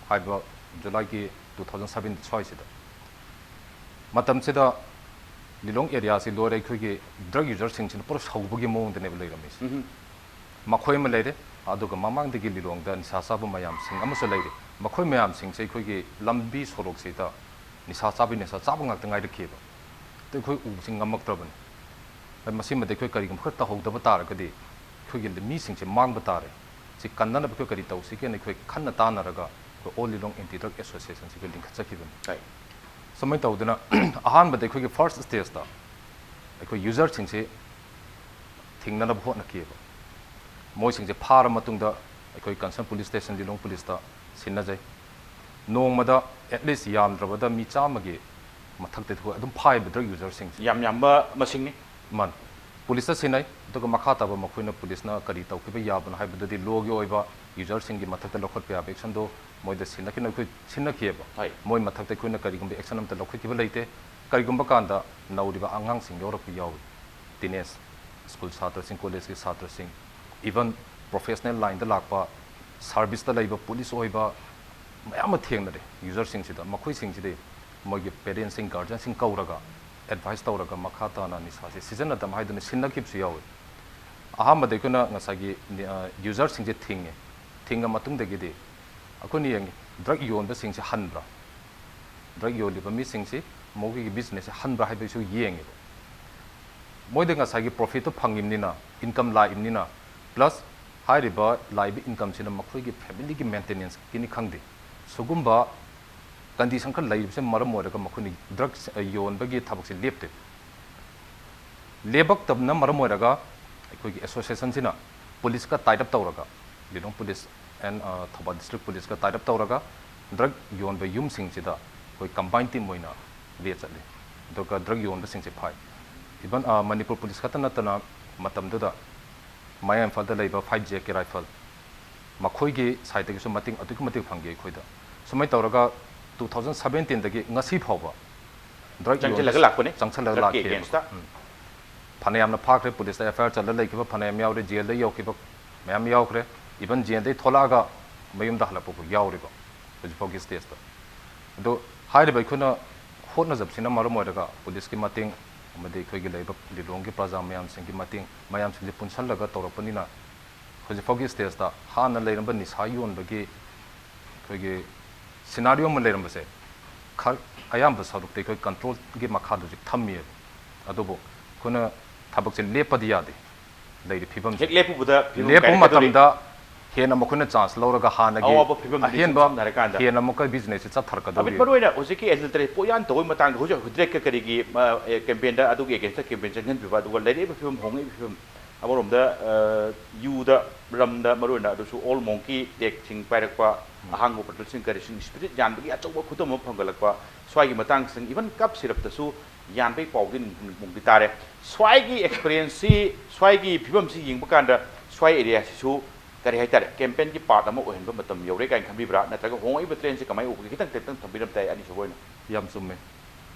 ꯍꯥꯏꯔꯤꯕ ꯖꯨꯂꯥꯏꯒꯤ two thousand seven ꯁ꯭ꯋꯥꯏꯁꯤꯗ, ꯃꯇꯝꯁꯤꯗ ꯂꯤꯂꯣꯡ ꯑꯦꯔꯤꯌꯥꯁꯤ ꯂꯣꯏꯔꯦ ꯑꯩꯈꯣꯏꯒꯤ ꯗ꯭ꯔꯒ ꯌꯨꯖꯔꯁꯤꯡꯁꯤꯅ ꯄꯨꯔꯥ ꯁꯧꯕꯒꯤ ꯃꯑꯣꯡꯗꯅꯦꯕ ꯂꯩꯔꯝꯃꯤꯁꯦ꯫ ꯃꯈꯣꯏ ꯑꯃ ꯂꯩꯔꯦ, ꯑꯗꯨꯒ ꯃꯃꯥꯡꯗꯒꯤ ꯂꯤꯂꯣꯡꯗ ꯅꯤꯁꯥ ꯆꯥꯕ ꯃꯌꯥꯝꯁꯤꯡ ꯑꯃꯁꯨ ꯂꯩꯔꯦ꯫ ꯃꯈꯣꯏ ꯃꯌꯥꯝꯁꯤꯡꯁꯦ ꯑꯩꯈꯣꯏꯒꯤ ꯂꯝꯕꯤ ꯁꯣꯔꯣꯛꯁꯤꯗ ꯅꯤꯁꯥ ꯆꯥꯕꯒꯤ ꯅꯤꯁꯥ ꯆꯥꯕ ꯉꯥꯛꯇ ꯉꯥꯏꯔꯛꯈꯤꯑꯕ꯫ ꯑꯗ ꯑꯩꯈꯣꯏ ꯎꯕꯁꯤ ꯉꯝꯃꯛꯇ꯭ꯔꯕꯅꯤ꯫ ꯑꯗ ꯃꯁꯤꯃꯗꯤ ꯑꯩꯈꯣꯏ ꯀꯔꯤꯒꯨꯝꯕ ꯈꯔ ꯇꯧꯍꯧꯗꯕ ꯇꯥꯔꯒꯗꯤ ꯑꯩꯈꯣꯏꯒꯤ ꯃꯤꯁꯤꯡꯁꯦ ꯃꯥꯡꯕ ꯇꯥꯔꯦ꯫ ꯁꯤ ꯀꯟꯅꯅꯕ ꯑꯩꯈꯣꯏ ꯀꯔꯤ ꯇꯧꯁꯤꯒꯦꯅ ꯑꯩꯈꯣꯏ ꯈꯟꯅ ꯇꯥꯟꯅꯔꯒ ꯑꯩꯈꯣꯏ All Lilong Anti Drug Association ꯁꯤ ꯑꯩꯈꯣꯏ ꯂꯤꯡꯈꯠꯆꯈꯤꯕꯅꯤ꯫ ꯁꯨꯃꯥꯏꯅ ꯇꯧꯗꯅ ꯑꯍꯥꯟꯕꯗ ꯑꯩꯈꯣꯏꯒꯤ ꯐꯥꯔꯁ ꯁ꯭ꯇꯦꯖꯇ ꯑꯩꯈꯣꯏ ꯌꯨꯖꯔꯁꯤꯡꯁꯤ ꯊꯤꯡꯅꯅꯕ ꯍꯣꯠꯅꯈꯤꯑꯕ꯫ ꯃꯣꯏꯁꯤꯡꯁꯦ ꯐꯥꯔ ꯃꯇꯨꯡꯗ ꯑꯩꯈꯣꯏ ꯀꯟꯁꯔꯟ ꯄꯨꯂꯤꯁ ꯁ꯭ꯇꯦꯁꯟ ꯂꯤꯂꯣꯡ ꯄꯨꯂꯤꯁꯇ ꯁꯤꯟꯅꯖꯩ꯫ ꯅꯣꯡꯃꯗ ꯑꯦꯠꯂꯤꯁ ꯌꯥꯝꯗ꯭ꯔꯕꯗ ꯃꯤ ꯆꯥꯝꯃꯒꯤ ꯃꯊꯛꯇ ꯑꯩꯈꯣꯏ ꯑꯗꯨꯝ ꯐꯥꯏꯕ ꯗ꯭ꯔꯒ ꯌꯨꯖꯔꯁꯤꯡꯁꯦ꯫ ꯌꯥꯝ ꯌꯥꯝꯕ ꯃꯁꯤꯡꯅꯤ꯫ ꯃꯥꯅꯤ꯫ ꯄꯨꯂꯤꯁꯇ ꯁꯤꯟꯅꯩ, ꯑꯗꯨꯒ ꯃꯈꯥ ꯇꯥꯕ ꯃꯈꯣꯏꯅ ꯄꯨꯂꯤꯁꯅ ꯀꯔꯤ ꯇꯧꯈꯤꯕ ꯌꯥꯕꯅꯣ ꯍꯥꯏꯕꯗꯨꯗꯤ ꯂꯣꯒꯤ ꯑꯣꯏꯕ ꯌꯨꯖꯔꯁꯤꯡꯒꯤ ꯃꯊꯛꯇ ꯂꯧꯈꯠꯄ ꯌꯥꯕ ꯑꯦꯛꯁꯟꯗꯣ ꯃꯣꯏꯗ ꯁꯤꯟꯅꯈꯤꯅ ꯑꯩꯈꯣꯏ ꯁꯤꯟꯅꯈꯤꯑꯕ꯫ ꯍꯣꯏ꯫ ꯃꯣꯏ ꯃꯊꯛꯇ ꯑꯩꯈꯣꯏꯅ ꯀꯔꯤꯒꯨꯝꯕ ꯑꯦꯛꯁꯟ ꯑꯝꯇ ꯂꯧꯈꯠꯈꯤꯕ ꯂꯩꯇꯦ꯫ ꯀꯔꯤꯒꯨꯝꯕ ꯀꯥꯟꯗ ꯅꯧꯔꯤꯕ ꯑꯉꯥꯡꯁꯤꯡ ꯌꯥꯎꯔꯛꯄ ꯌꯥꯎꯏ, ꯇꯤꯅꯦꯖ ꯁ꯭ꯀꯨꯜ ꯁꯥꯇ꯭ꯔꯁꯤꯡ, ꯀꯣꯂꯦꯖꯀꯤ ꯁꯥꯇ꯭ꯔꯁꯤꯡ, ꯏꯚꯟ ꯄ꯭ꯔꯣꯐꯦꯁꯅꯦꯜ ꯂꯥꯏꯟꯗ ꯂꯥꯛꯄ, ꯁꯥꯔꯚꯤꯁꯇ ꯂꯩꯕ, ꯄꯨꯂꯤꯁ ꯑꯣꯏꯕ ꯃꯌꯥꯝ ꯑꯃ ꯊꯦꯡꯅꯔꯦ꯫ ꯌꯨꯖꯔꯁꯤꯡꯁꯤꯗ, ꯃꯈꯣꯏꯁꯤꯡꯁꯤꯗꯤ ꯃꯣꯏꯒꯤ ꯄꯦꯔꯦꯟꯁꯁꯤꯡ, ꯒꯥꯔꯖꯤꯌꯟꯁꯤꯡ ꯀꯧꯔꯒ ꯑꯦꯗꯚꯥꯏꯁ ꯇꯧꯔꯒ ꯃꯈꯥ ꯇꯥꯅ ꯅꯤꯁꯥꯁꯦ ꯁꯤꯖꯤꯟꯅꯗꯕ ꯍꯥꯏꯗꯨꯅ ꯁꯤꯟꯅꯈꯤꯕꯁꯨ ꯌꯥꯎꯏ꯫ ꯑꯍꯥꯟꯕꯗ ꯑꯩꯈꯣꯏꯅ ꯉꯁꯥꯏꯒꯤ ꯅꯤ-, ꯑ, ꯌꯨꯖꯔꯁꯤꯡꯁꯦ ꯊꯤꯡꯉꯦ꯫ ꯊꯤꯡꯉ ꯃꯇꯨꯡꯗꯒꯤꯗꯤ ꯑꯩꯈꯣꯏꯅ ꯌꯦꯡꯉꯤ, ꯗ꯭ꯔꯒ ꯌꯣꯟꯕꯁꯤꯡꯁꯦ ꯍꯟꯕ꯭ꯔꯥ? ꯗ꯭ꯔꯒ ꯌꯣꯜꯂꯤꯕ ꯃꯤꯁꯤꯡꯁꯤ ꯃꯈꯣꯏꯒꯤ ꯕꯤꯖꯤꯅꯦꯁꯁꯦ ꯍꯟꯕ꯭ꯔꯥ ꯍꯥꯏꯕꯁꯨ ꯌꯦꯡꯉꯦꯕ꯫ ꯃꯣꯏꯗ ꯉꯁꯥꯏꯒꯤ ꯄ꯭ꯔꯣꯐꯤꯠꯇꯣ ꯐꯪꯉꯤꯕꯅꯤꯅ, ꯏꯟꯀꯝ ꯂꯥꯛꯏꯕꯅꯤꯅ, ꯄ꯭ꯂꯁ ꯍꯥꯏꯔꯤꯕ ꯂꯥꯛꯏꯕ ꯏꯟꯀꯝꯁꯤꯅ ꯃꯈꯣꯏꯒꯤ ꯐꯦꯃꯤꯂꯤꯒꯤ ꯃꯦꯟꯇꯦꯅꯦꯟꯁꯀꯤꯅꯤ ꯈꯪꯗꯦ, ꯁꯤꯒꯨꯝꯕ ꯀꯟꯗꯤꯁꯟ ꯈꯔ ꯂꯩꯕꯁꯤꯅ ꯃꯔꯝ ꯑꯣꯏꯔꯒ ꯃꯈꯣꯏꯅ ꯗ꯭ꯔꯒꯁ ꯌꯣꯟꯕꯒꯤ ꯊꯕꯛꯁꯦ ꯂꯦꯞꯇꯦ꯫ ꯂꯦꯞꯄꯛꯇꯕꯅ ꯃꯔꯝ ꯑꯣꯏꯔꯒ ꯑꯩꯈꯣꯏꯒꯤ ꯑꯦꯁꯣꯁꯤꯌꯦꯁꯟꯁꯤꯅ ꯄꯨꯂꯤꯁꯀ ꯇꯥꯏꯠ ꯑꯞ ꯇꯧꯔꯒ, ꯂꯤꯂꯣꯡ ꯄꯨꯂꯤꯁ ꯑꯦꯟ, ꯑ, ꯊꯧꯕꯥꯜ ꯗꯤꯁꯇ꯭ꯔꯤꯛ ꯄꯨꯂꯤꯁꯀ ꯇꯥꯏꯠ ꯑꯞ ꯇꯧꯔꯒ ꯗ꯭ꯔꯒ ꯌꯣꯟꯕ ꯌꯨꯝꯁꯤꯡꯁꯤꯗ ꯑꯩꯈꯣꯏ ꯀꯝꯕꯥꯏꯟ ꯇꯤꯝ ꯑꯣꯏꯅ ꯔꯦꯗ ꯆꯠꯂꯤ꯫ ꯑꯗꯨꯒ ꯗ꯭ꯔꯒ ꯌꯣꯟꯕꯁꯤꯡꯁꯦ ꯐꯥꯏ꯫ ꯏꯚꯟ, ꯑ, ꯃꯅꯤꯄꯨꯔ ꯄꯨꯂꯤꯁ ꯈꯛꯇ ꯅꯠꯇꯅ ꯃꯇꯝꯗꯨꯗ ꯃꯌꯥꯡ ꯏꯝꯐꯥꯜꯗ ꯂꯩꯕ ꯐꯥꯏꯚ ꯖꯦ ꯀꯦ ꯔꯥꯏꯐꯜ, ꯃꯈꯣꯏꯒꯤ ꯁꯥꯏꯠꯇꯒꯤꯁꯨ ꯃꯇꯦꯡ ꯑꯗꯨꯛꯀꯤ ꯃꯇꯤꯛ ꯐꯪꯈꯤ ꯑꯩꯈꯣꯏꯗ꯫ ꯁꯨꯃꯥꯏꯅ ꯇꯧꯔꯒ two thousand seventeen ꯗꯒꯤ ꯉꯁꯤ ꯐꯥꯎꯕ ꯗ꯭ꯔꯒ ꯆꯪꯁꯤꯜꯂꯒ ꯂꯥꯛꯄꯅꯦ꯫ ꯆꯪꯁꯤꯜꯂꯒ ꯗ꯭ꯔꯒꯀꯤ ꯂꯥꯛꯈꯤꯑꯕ꯫ ꯑꯦꯒꯦꯟꯁꯇ꯫ ꯎꯝ꯫ ꯐꯅꯌꯥꯝꯅ ꯐꯥꯈ꯭ꯔꯦ, ꯄꯨꯂꯤꯁꯇ ꯑꯦꯐ ꯑꯥꯏ ꯑꯥꯔ ꯆꯜꯂ ꯂꯩꯈꯤꯕ ꯐꯅꯌꯥꯝ ꯌꯥꯎꯔꯦ, ꯖꯦꯜꯗ ꯌꯧꯈꯤꯕ ꯃꯌꯥꯝ ꯌꯥꯎꯈ꯭ꯔꯦ, ꯏꯚꯟ ꯖꯦꯜꯗꯩ ꯊꯣꯛꯂꯛꯑꯒ ꯃꯌꯨꯝꯗ ꯍꯜꯂꯛꯄ ꯐꯥꯎ ꯌꯥꯎꯔꯤꯕ ꯍꯧꯖꯤꯛ ꯐꯥꯎꯒꯤ ꯁ꯭ꯇꯦꯖꯇ꯫ ꯑꯗꯣ ꯍꯥꯏꯔꯤꯕ ꯑꯩꯈꯣꯏꯅ ꯍꯣꯠꯅꯖꯕꯁꯤꯅ ꯃꯔꯝ ꯑꯣꯏꯔꯒ ꯄꯨꯂꯤꯁꯀꯤ ꯃꯇꯦꯡ ꯑꯃꯗꯤ ꯑꯩꯈꯣꯏꯒꯤ ꯂꯩꯔꯤꯕ ꯂꯤꯂꯣꯡꯒꯤ ꯄ꯭ꯔꯖꯥ ꯃꯌꯥꯝꯁꯤꯡꯒꯤ ꯃꯇꯦꯡ, ꯃꯌꯥꯝꯁꯤꯡꯁꯦ ꯄꯨꯟꯁꯜꯂꯒ ꯇꯧꯔꯛꯄꯅꯤꯅ ꯍꯧꯖꯤꯛ ꯐꯥꯎꯒꯤ ꯁ꯭ꯇꯦꯖꯇ ꯍꯥꯟꯅ ꯂꯩꯔꯝꯕ ꯅꯤꯁꯥ ꯌꯣꯟꯕꯒꯤ ꯑꯩꯈꯣꯏꯒꯤ ꯁꯤꯅꯥꯔꯤꯑꯣ ꯑꯃ ꯂꯩꯔꯝꯕꯁꯦ ꯈꯔ ꯑꯌꯥꯝꯕ ꯁꯔꯨꯛꯇꯤ ꯑꯩꯈꯣꯏ ꯀꯟꯇ꯭ꯔꯣꯜꯒꯤ ꯃꯈꯥꯗ ꯍꯧꯖꯤꯛ ꯊꯝꯃꯤꯑꯕ꯫ ꯑꯗꯨꯕꯨ ꯑꯩꯈꯣꯏꯅ ꯊꯕꯛꯁꯦ ꯂꯦꯞꯄꯗꯤ ꯌꯥꯗꯦ꯫ ꯂꯩꯔꯤ ꯐꯤꯕꯝꯁꯦ ꯍꯦꯛ ꯂꯦꯞꯄꯨꯕꯗ ꯐꯤꯕꯝ ꯂꯦꯞꯄ ꯀꯥꯏꯔꯛꯀꯗꯧꯔꯤ꯫ ꯃꯇꯝꯗ ꯍꯦꯟꯅ ꯃꯈꯣꯏꯅ ꯆꯥꯟꯁ ꯂꯧꯔꯒ ꯍꯥꯟꯅꯒꯤ ꯑꯋꯥꯕ ꯐꯤꯕꯝꯗꯨꯗꯤ ꯑꯍꯦꯟꯕ ꯁꯝꯅ ꯍꯥꯏꯔꯀꯥꯟꯗ꯫ ꯍꯦꯟꯅ ꯑꯃꯨꯛꯀ ꯕꯤꯖꯤꯅꯦꯁꯁꯦ ꯆꯠꯊꯔꯛꯀꯗꯧꯔꯤ꯫ ꯑꯕꯤꯠ ꯃꯔꯨꯑꯣꯏꯅ ꯍꯧꯖꯤꯛꯀꯤ ꯑꯦꯗꯜꯇꯔꯦꯠ ꯄꯣꯠꯌꯥꯟ ꯇꯧꯕꯒꯤ ꯃꯇꯥꯡꯗ ꯍꯧꯖꯤꯛ ꯍꯧꯖꯤꯛ ꯀꯦꯝꯄꯦꯟꯗ ꯑꯗꯨꯒꯤ ꯑꯦꯒꯦꯟꯁꯇ ꯀꯦꯝꯄꯦꯟ ꯆꯪꯍꯟꯕꯤꯕ, ꯑꯗꯨꯒ ꯂꯩꯔꯛꯏꯕ ꯐꯤꯕꯝ, ꯍꯣꯡꯉꯛꯏꯕ ꯐꯤꯕꯝ, ꯑꯃꯔꯣꯝꯗ, ꯑ, ꯌꯨꯗ, ꯔꯝꯗ ꯃꯔꯨꯑꯣꯏꯅ, ꯑꯗꯨꯁꯨ ꯑꯣꯜ ꯃꯣꯡꯀꯤ ꯇꯦꯛꯁꯤꯡ ꯄꯥꯏꯔꯛꯄ, ꯑꯍꯥꯡꯕ ꯕꯣꯇꯜꯁꯤꯡ ꯀꯔꯤꯁꯤꯡ, ꯁ꯭ꯄꯤꯔꯤꯠ ꯌꯥꯟꯕꯒꯤ ꯑꯆꯧꯕ ꯈꯨꯗꯝ ꯑꯃ ꯐꯪꯒꯠꯂꯛꯄ, ꯁ꯭ꯋꯥꯏꯒꯤ ꯃꯇꯥꯡꯁꯤꯡ, ꯏꯚꯟ ꯀꯞ ꯁꯤꯔꯞꯇꯁꯨ ꯌꯥꯟꯕꯒꯤ ꯄꯥꯎꯗꯤ ꯅꯨꯡ-, ꯅꯨꯡꯗꯤ ꯇꯥꯔꯦ꯫ ꯁ꯭ꯋꯥꯏꯒꯤ ꯑꯦꯛꯁꯄꯤꯔꯤꯌꯦꯟꯁꯁꯤ, ꯁ꯭ꯋꯥꯏꯒꯤ ꯐꯤꯕꯝꯁꯤ ꯌꯦꯡꯕ ꯀꯥꯟꯗ ꯁ꯭ꯋꯥꯏ ꯑꯦꯔꯤꯌꯥꯁꯤꯁꯨ ꯀꯔꯤ ꯍꯥꯏꯇꯥꯔꯦ, ꯀꯦꯝꯄꯦꯟꯒꯤ ꯄꯥꯔꯠ ꯑꯃ ꯑꯣꯏꯍꯟꯕ ꯃꯇꯝ ꯌꯧꯔꯦ ꯀꯥꯏꯅ ꯈꯟꯕꯤꯕ꯭ꯔꯥ? ꯅꯠꯇ꯭ꯔꯒ ꯍꯣꯡꯉꯛꯏꯕ ꯇ꯭ꯔꯦꯟꯁꯤ ꯀꯃꯥꯏꯅ ꯎꯕꯒꯦ? ꯈꯤꯇꯪ ꯇꯦꯟꯇꯛ ꯊꯝꯕꯤꯔꯝ ꯇꯥꯏ, ꯑꯅꯤꯁꯨꯕ ꯑꯣꯏꯅ꯫ ꯌꯥꯝ ꯆꯨꯝꯃꯦ꯫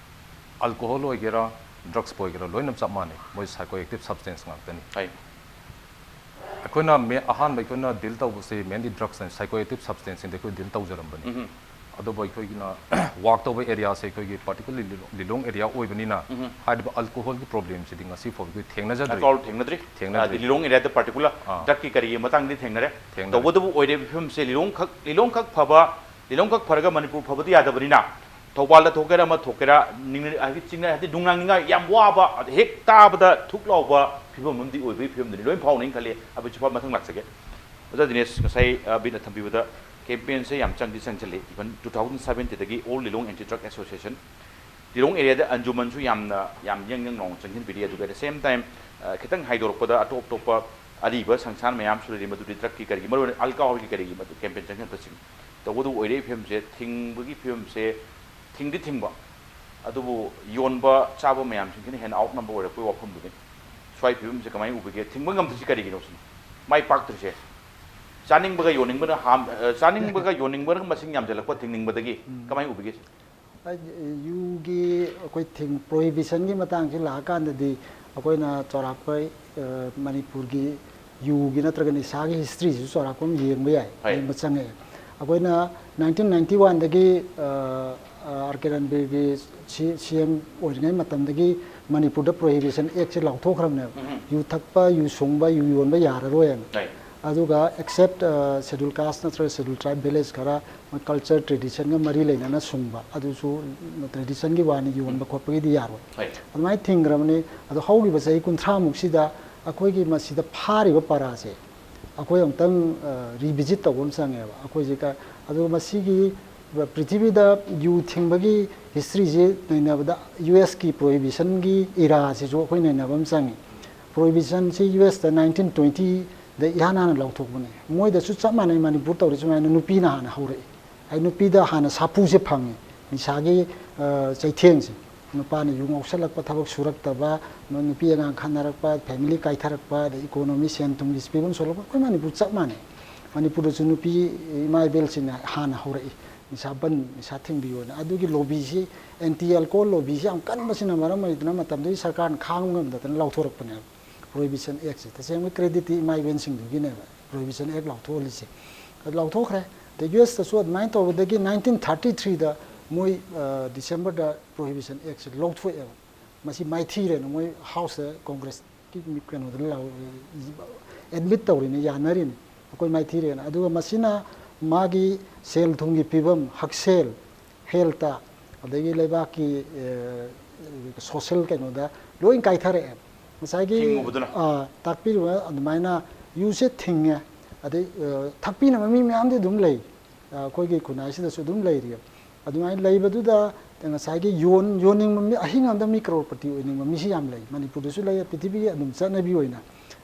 ꯑꯜꯀꯣꯍꯣꯜ ꯑꯣꯏꯒꯦꯔꯥ, ꯗ꯭ꯔꯒꯁꯄꯨ ꯑꯣꯏꯒꯦꯔꯥ, ꯂꯣꯏꯅ ꯆꯞ ꯃꯥꯟꯅꯩ, ꯃꯣꯏ ꯁꯥꯏꯀꯣ ꯑꯦꯛꯇꯤꯚ ꯁꯕꯁꯇꯦꯟꯁ ꯉꯥꯛꯇꯅꯤ꯫ ꯍꯥꯏ꯫ ꯑꯩꯈꯣꯏꯅ ꯃꯦ-, ꯑꯍꯥꯟꯕ ꯑꯩꯈꯣꯏꯅ ꯗꯤꯜ ꯇꯧꯕꯁꯦ ꯃꯦꯟꯂꯤ ꯗ꯭ꯔꯒꯁ ꯑꯦꯟ ꯁꯥꯏꯀꯣ ꯑꯦꯛꯇꯤꯚ ꯁꯕꯁꯇꯦꯟꯁꯁꯤꯡꯗ ꯑꯩꯈꯣꯏ ꯗꯤꯜ ꯇꯧꯖꯔꯝꯕꯅꯤ꯫ ꯎꯝ꯫ ꯑꯗꯨꯕꯨ ꯑꯩꯈꯣꯏꯒꯤꯅ ꯋꯥꯛ ꯇꯧꯕ ꯑꯦꯔꯤꯌꯥꯁꯦ ꯑꯩꯈꯣꯏꯒꯤ ꯄꯥꯔꯇꯤꯀꯨꯂꯔꯂꯤ ꯂꯤꯂꯣꯡ, ꯂꯤꯂꯣꯡ ꯑꯦꯔꯤꯌꯥ ꯑꯣꯏꯕꯅꯤꯅ ꯎꯝ꯫ ꯍꯥꯏꯔꯤꯕ ꯑꯜꯀꯣꯍꯣꯜꯒꯤ ꯄ꯭ꯔꯣꯕ꯭ꯂꯦꯝꯁꯤꯗꯤ ꯉꯁꯤ ꯐꯥꯎꯕꯗ ꯊꯦꯡꯅꯖꯗ꯭ꯔꯤ꯫ ꯑꯜꯀꯣꯍꯣꯜ ꯊꯦꯡꯅꯗ꯭ꯔꯤ? ꯊꯦꯡꯅꯗ꯭ꯔꯤ꯫ ꯑ, ꯂꯤꯂꯣꯡ ꯑꯦꯔꯤꯌꯥꯗ ꯄꯥꯔꯇꯤꯀꯨꯂꯔ ꯑꯥ꯫ ꯗ꯭ꯔꯒꯀꯤ ꯀꯔꯤꯒꯤ ꯃꯇꯥꯡꯗꯤ ꯊꯦꯡꯅꯔꯦ? ꯊꯦꯡꯅꯔꯦ꯫ ꯇꯧꯕꯇꯕꯨ ꯑꯣꯏꯔꯤꯕ ꯐꯤꯕꯝꯁꯦ ꯂꯤꯂꯣꯡ ꯈꯛ, ꯂꯤꯂꯣꯡ ꯈꯛ ꯐꯕ, ꯂꯤꯂꯣꯡ ꯈꯛ ꯐꯔꯒ ꯃꯅꯤꯄꯨꯔ ꯐꯕꯗꯤ ꯌꯥꯗꯕꯅꯤꯅ, ꯊꯧꯕꯥꯜꯗ ꯊꯣꯛꯀꯦꯔꯥ ꯑꯃ ꯊꯣꯛꯀꯦꯔꯥ, ꯅꯤꯡ-, ꯍꯥꯏꯗꯤ ꯆꯤꯡꯅ-, ꯍꯥꯏꯗꯤ ꯅꯨꯡꯅꯥꯡ ꯅꯤꯡꯉꯥꯏ ꯌꯥꯝ ꯋꯥꯕ, ꯑꯗ ꯍꯦꯛ ꯇꯥꯕꯗ ꯊꯨꯛ ꯂꯥꯎꯕ ꯐꯤꯕꯝ ꯑꯃꯗꯤ ꯑꯣꯏꯕꯒꯤ ꯐꯤꯕꯝꯗꯨꯅꯤ ꯂꯣꯏ ꯐꯥꯎꯅꯩꯅ ꯈꯜꯂꯤ꯫ ꯑꯕꯤꯆꯤꯐꯥ ꯃꯊꯪ ꯂꯥꯛꯆꯒꯦ꯫ ꯑꯣꯖꯥ ꯗꯤꯅꯦꯁ, ꯉꯁꯥꯏ, ꯑ, ꯕꯤꯠꯅ ꯊꯝꯕꯤꯕꯗ ꯀꯦꯝꯄꯦꯟꯁꯦ ꯌꯥꯝ ꯆꯪꯗꯤ ꯆꯪꯁꯤꯜꯂꯤ꯫ Even two thousand seventeen ꯗꯒꯤ All Lilong Anti Drug Association, ꯂꯤꯂꯣꯡ ꯑꯦꯔꯤꯌꯥꯗ ꯑꯟꯖꯨꯃꯟꯁꯨ ꯌꯥꯝꯅ, ꯌꯥꯝ ꯌꯥꯡ ꯌꯥꯡ ꯂꯥꯎꯅ ꯆꯪꯁꯤꯟꯕꯤꯔꯤ꯫ ꯑꯗꯨꯒ at the same time, ꯑ, ꯈꯤꯇꯪ ꯍꯥꯏꯗꯣꯔꯛꯄꯗ ꯑꯇꯣꯞ ꯑꯇꯣꯞꯄ ꯑꯔꯤꯕ ꯁꯪꯁꯥꯔ ꯃꯌꯥꯝꯁꯨ ꯂꯩꯔꯤ, ꯃꯗꯨꯗꯤ ꯗ꯭ꯔꯒꯀꯤ ꯀꯔꯤꯒꯤ, ꯃꯔꯨꯑꯣꯏꯅ ꯑꯜꯀꯣꯍꯣꯜꯒꯤ ꯀꯔꯤꯒꯤ ꯃꯗꯨ ꯀꯦꯝꯄꯦꯟ ꯆꯪꯁꯤꯟꯕꯁꯤꯡ꯫ ꯇꯧꯕꯇꯕꯨ ꯑꯣꯏꯔꯛꯏ ꯐꯤꯕꯝꯁꯦ, ꯊꯤꯡꯕꯒꯤ ꯐꯤꯕꯝꯁꯦ, ꯊꯤꯡꯗꯤ ꯊꯤꯡꯕ, ꯑꯗꯨꯕꯨ ꯌꯣꯟꯕ ꯆꯥꯕ ꯃꯌꯥꯝꯁꯤꯡꯁꯤꯅ ꯍꯦꯟꯅ ꯑꯥꯎꯠ ꯅꯝꯕꯔ ꯑꯣꯏꯔꯛꯄꯒꯤ ꯋꯥꯐꯝꯗꯨꯅꯤ꯫ ꯁ꯭ꯋꯥꯏ ꯐꯤꯕꯝꯁꯦ ꯀꯃꯥꯏꯅ ꯎꯕꯤꯒꯦ? ꯊꯤꯡꯕ ꯉꯝꯗ꯭ꯔꯤꯁꯤ ꯀꯔꯤꯒꯤꯅꯣ ꯁꯤꯅꯤ꯫ ꯃꯥꯏ ꯄꯥꯛꯇ꯭ꯔꯤꯁꯦ꯫ ꯆꯥꯅꯤꯡꯕꯒ ꯌꯣꯟꯅꯤꯡꯕꯅ ꯍꯥꯝ-, ꯑ, ꯆꯥꯅꯤꯡꯕꯒ ꯌꯣꯟꯅꯤꯡꯕꯅ ꯃꯁꯤꯡ ꯌꯥꯝꯁꯤꯜꯂꯛꯄ ꯊꯤꯡꯅꯤꯡꯕꯗꯒꯤ ꯎꯝ꯫ ꯀꯃꯥꯏꯅ ꯎꯕꯤꯒꯦ ꯁꯤꯅꯤ? ꯌꯨꯒꯤ ꯑꯩꯈꯣꯏ ꯊꯤꯡ ꯄ꯭ꯔꯣꯍꯤꯕꯤꯁꯟꯒꯤ ꯃꯇꯥꯡꯁꯤ ꯂꯥꯛꯑꯀꯥꯟꯗꯗꯤ ꯑꯩꯈꯣꯏꯅ ꯆꯥꯎꯔꯥꯛꯄ, ꯑ, ꯃꯅꯤꯄꯨꯔꯒꯤ ꯌꯨꯒꯤ ꯅꯠꯇ꯭ꯔꯒ ꯅꯤꯁꯥꯒꯤ ꯍꯤꯁꯇ꯭ꯔꯤꯁꯤꯁꯨ ꯆꯥꯎꯔꯥꯛꯄ ꯑꯃ ꯌꯦꯡꯕ ꯌꯥꯏ, ꯍꯣꯏ꯫ ꯌꯦꯡꯕ ꯆꯪꯉꯛꯑꯦ꯫ ꯑꯩꯈꯣꯏꯅ ꯅꯥꯏꯟꯇꯤꯟ ꯅꯥꯏꯟꯇꯤ ꯋꯥꯟꯗꯒꯤ, ꯑ, ꯑ, ꯑꯥꯔ ꯀꯦ ꯔꯟꯕꯤꯔꯒꯤ ꯁꯤ, ꯁꯤ ꯑꯦꯝ ꯑꯣꯏꯔꯤꯉꯩ ꯃꯇꯝꯗꯒꯤ ꯃꯅꯤꯄꯨꯔꯗ ꯄ꯭ꯔꯣꯍꯤꯕꯤꯁꯟ ꯑꯦꯛꯁꯦ ꯂꯥꯎꯊꯣꯛꯈ꯭ꯔꯕꯅꯦꯕ꯫ ꯎꯝ꯫ ꯌꯨ ꯊꯛꯄ, ꯌꯨ ꯁꯨꯡꯕ, ꯌꯨ ꯌꯣꯟꯕ ꯌꯥꯔꯔꯣꯏꯅ꯫ ꯍꯣꯏ꯫ ꯑꯗꯨꯒ ꯑꯦꯛꯁꯦꯞ, ꯑ, ꯁꯦꯗ꯭ꯌꯨꯜ ꯀꯥꯁ ꯅꯠꯇ꯭ꯔꯒ ꯁꯦꯗ꯭ꯌꯨꯜ ꯇ꯭ꯔꯥꯏꯕ ꯚꯤꯂꯦꯖ ꯈꯔ ꯃꯣꯏ ꯀꯜꯆꯔ ꯇ꯭ꯔꯦꯗꯤꯁꯟꯒ ꯃꯔꯤ ꯂꯩꯅꯅ ꯁꯨꯡꯕ, ꯑꯗꯨꯁꯨ ꯇ꯭ꯔꯦꯗꯤꯁꯟꯒꯤ ꯋꯥꯅꯤ, ꯌꯣꯟꯕ ꯎꯝ꯫ ꯈꯣꯠꯄꯒꯤꯗꯤ ꯌꯥꯔꯣꯏ꯫ ꯍꯣꯏ꯫ ꯑꯗꯨꯃꯥꯏꯅ ꯊꯤꯡꯈ꯭ꯔꯕꯅꯤ꯫ ꯑꯗꯣ ꯍꯧꯈꯤꯕ ꯆꯍꯤ ꯀꯨꯟꯊ꯭ꯔꯥꯃꯨꯛꯁꯤꯗ ꯑꯩꯈꯣꯏꯒꯤ ꯃꯁꯤꯗ ꯐꯥꯔꯤꯕ ꯄꯔꯥꯁꯦ ꯑꯩꯈꯣꯏ ꯑꯃꯨꯛꯇꯪ, ꯑ, ꯔꯤꯚꯤꯖꯤꯠ ꯇꯧꯕ ꯑꯃ ꯆꯪꯉꯦꯕ꯫ ꯑꯩꯈꯣꯏꯁꯦ ꯀ-, ꯑꯗꯨꯒ ꯃꯁꯤꯒꯤ ꯄ꯭ꯔꯤꯊꯤꯕꯤꯗ ꯌꯨ ꯊꯤꯡꯕꯒꯤ ꯍꯤꯁꯇ꯭ꯔꯤꯁꯦ ꯅꯩꯅꯕꯗ ꯌꯨ ꯑꯦꯁꯀꯤ ꯄ꯭ꯔꯣꯍꯤꯕꯤꯁꯟꯒꯤ ꯏꯔꯥꯁꯤꯁꯨ ꯑꯩꯈꯣꯏ ꯅꯩꯅꯕ ꯑꯃ ꯆꯪꯉꯤ꯫ ꯄ꯭ꯔꯣꯍꯤꯕꯤꯁꯟꯁꯤ ꯌꯨ ꯑꯦꯁꯇ ꯅꯥꯏꯟꯇꯤꯟ ꯇ꯭ꯋꯦꯟꯇꯤꯗ ꯏꯍꯥꯟ ꯍꯥꯟꯅ ꯂꯥꯎꯊꯣꯛꯄꯅꯦ꯫ ꯃꯣꯏꯗꯁꯨ ꯆꯞ ꯃꯥꯟꯅꯩ, ꯃꯅꯤꯄꯨꯔ ꯇꯧꯔꯤ ꯁꯨꯃꯥꯏꯅ ꯅꯨꯄꯤꯅ ꯍꯥꯟꯅ ꯍꯧꯔꯛꯏ꯫ ꯑꯩ ꯅꯨꯄꯤꯗ ꯍꯥꯟꯅ ꯁꯥꯐꯨꯁꯦ ꯐꯪꯉꯤ꯫ ꯅꯤꯁꯥꯒꯤ, ꯑ, ꯆꯩꯊꯦꯡꯁꯦ꯫ ꯅꯨꯄꯥꯅ ꯌꯨ ꯉꯥꯎꯁꯜꯂꯛꯄ, ꯊꯕꯛ ꯁꯨꯔꯛꯇꯕ, ꯅꯨꯄꯤ ꯑꯉꯥꯡ ꯈꯠꯅꯔꯛꯄ, ꯐꯦꯃꯤꯂꯤ ꯀꯥꯏꯊꯔꯛꯄ, ꯑꯗꯩ ꯏꯀꯣꯅꯣꯃꯤ, ꯁꯦꯟ ꯊꯨꯝꯒꯤ ꯐꯤꯕꯝ ꯁꯣꯛꯂꯛꯄ, ꯑꯩꯈꯣꯏ ꯃꯅꯤꯄꯨꯔ ꯆꯞ ꯃꯥꯟꯅꯩ꯫ ꯃꯅꯤꯄꯨꯔꯗꯁꯨ ꯅꯨꯄꯤ ꯏꯃꯥ ꯏꯕꯦꯜꯁꯤꯡꯅ ꯍꯥꯟꯅ ꯍꯧꯔꯛꯏ, "ꯅꯤꯁꯥ ꯕꯟ, ꯅꯤꯁꯥ ꯊꯤꯡꯕꯤꯌꯣꯅ"꯫ ꯑꯗꯨꯒꯤ ꯂꯣꯕꯤꯁꯤ, ꯑꯦꯟꯇꯤ ꯑꯦꯜꯀꯣꯍꯣꯜ ꯂꯣꯕꯤꯁꯤ ꯌꯥꯝ ꯀꯟꯕꯁꯤꯅ ꯃꯔꯝ ꯑꯣꯏꯗꯨꯅ ꯃꯇꯝꯗꯨꯒꯤ ꯁꯔꯀꯥꯔꯅ ꯈꯥꯡꯕ ꯉꯝꯗꯗꯅ ꯂꯥꯎꯊꯣꯔꯛꯄꯅꯦꯕ ꯄ꯭ꯔꯣꯍꯤꯕꯤꯁꯟ ꯑꯦꯛꯁꯦ꯫ ꯇꯁꯦꯡꯕ ꯀ꯭ꯔꯦꯗꯤꯠꯇꯤ ꯏꯃꯥ ꯏꯕꯦꯜꯁꯤꯡꯗꯨꯒꯤꯅꯦꯕ ꯄ꯭ꯔꯣꯍꯤꯕꯤꯁꯟ ꯑꯦꯛ ꯂꯥꯎꯊꯣꯛꯍꯜꯂꯤꯁꯦ꯫ ꯑꯗꯨ ꯂꯥꯎꯊꯣꯛꯈ꯭ꯔꯦ꯫ ꯑꯗꯩ ꯌꯨ ꯑꯦꯁꯇꯁꯨ ꯑꯗꯨꯃꯥꯏꯅ ꯇꯧꯕꯗꯒꯤ ꯅꯥꯏꯟꯇꯤꯟ ꯊꯥꯔꯇꯤ ꯊ꯭ꯔꯤꯗ ꯃꯣꯏ, ꯑ, ꯗꯤꯁꯦꯝꯕꯔꯗ ꯄ꯭ꯔꯣꯍꯤꯕꯤꯁꯟ ꯑꯦꯛꯁꯦ ꯂꯧꯊꯣꯛꯑꯦꯕ꯫ ꯃꯁꯤ ꯃꯥꯏꯊꯤꯔꯦꯅ ꯃꯣꯏ ꯍꯥꯎꯁꯇ, ꯀꯣꯡꯒ꯭ꯔꯦꯁꯀꯤ ꯃꯤ-, ꯀꯩꯅꯣꯗ ꯂꯥꯎ-, ꯑꯦꯗꯃꯤꯠ ꯇꯧꯔꯤꯅꯤ, ꯌꯥꯅꯔꯤꯅꯤ, ꯑꯩꯈꯣꯏ ꯃꯥꯏꯊꯤꯔꯦꯅ꯫ ꯑꯗꯨꯒ ꯃꯁꯤꯅ ꯃꯥꯒꯤ ꯁꯦꯜ ꯊꯨꯝꯒꯤ ꯐꯤꯕꯝ, ꯍꯛꯁꯦꯜ, ꯍꯦꯜꯇ, ꯑꯗꯒꯤ ꯂꯩꯕꯥꯛꯀꯤ, ꯑꯦ, ꯁꯣꯁꯦꯜ ꯀꯩꯅꯣꯗ ꯂꯣꯏ ꯀꯥꯏꯊꯔꯛꯑꯦ꯫ ꯉꯁꯥꯏꯒꯤ, ꯊꯤꯡꯉꯨꯕꯗꯨꯅ꯫ ꯑ, ꯇꯥꯛꯄꯤꯔꯤꯕ ꯑꯗꯨꯃꯥꯏꯅ ꯌꯨꯁꯦ ꯊꯤꯡꯉꯦ, ꯑꯗꯩ, ꯑ, ꯊꯛꯄꯤꯅꯕ ꯃꯤ ꯃꯌꯥꯝꯗꯤ ꯑꯗꯨꯝ ꯂꯩ, ꯑ, ꯑꯩꯈꯣꯏꯒꯤ ꯈꯨꯟꯅꯥꯏꯁꯤꯗꯁꯨ ꯑꯗꯨꯝ ꯂꯩꯔꯤ꯫ ꯑꯗꯨꯃꯥꯏꯅ ꯂꯩꯕꯗꯨꯗ ꯉꯁꯥꯏꯒꯤ ꯌꯣꯟ-, ꯌꯣꯟꯅꯤꯡꯕ ꯃꯤ, ꯑꯍꯤꯡ ꯑꯃꯗ ꯃꯤ ꯀ꯭ꯔꯣꯔꯄꯇꯤ ꯑꯣꯏꯅꯤꯡꯕ ꯃꯤꯁꯤ ꯌꯥꯝ ꯂꯩ, ꯃꯅꯤꯄꯨꯔꯗꯁꯨ ꯂꯩ, ꯄ꯭ꯔꯤꯊꯤꯕꯤꯒꯤ ꯑꯗꯨꯝ ꯆꯠꯅꯕꯤ ꯑꯣꯏꯅ꯫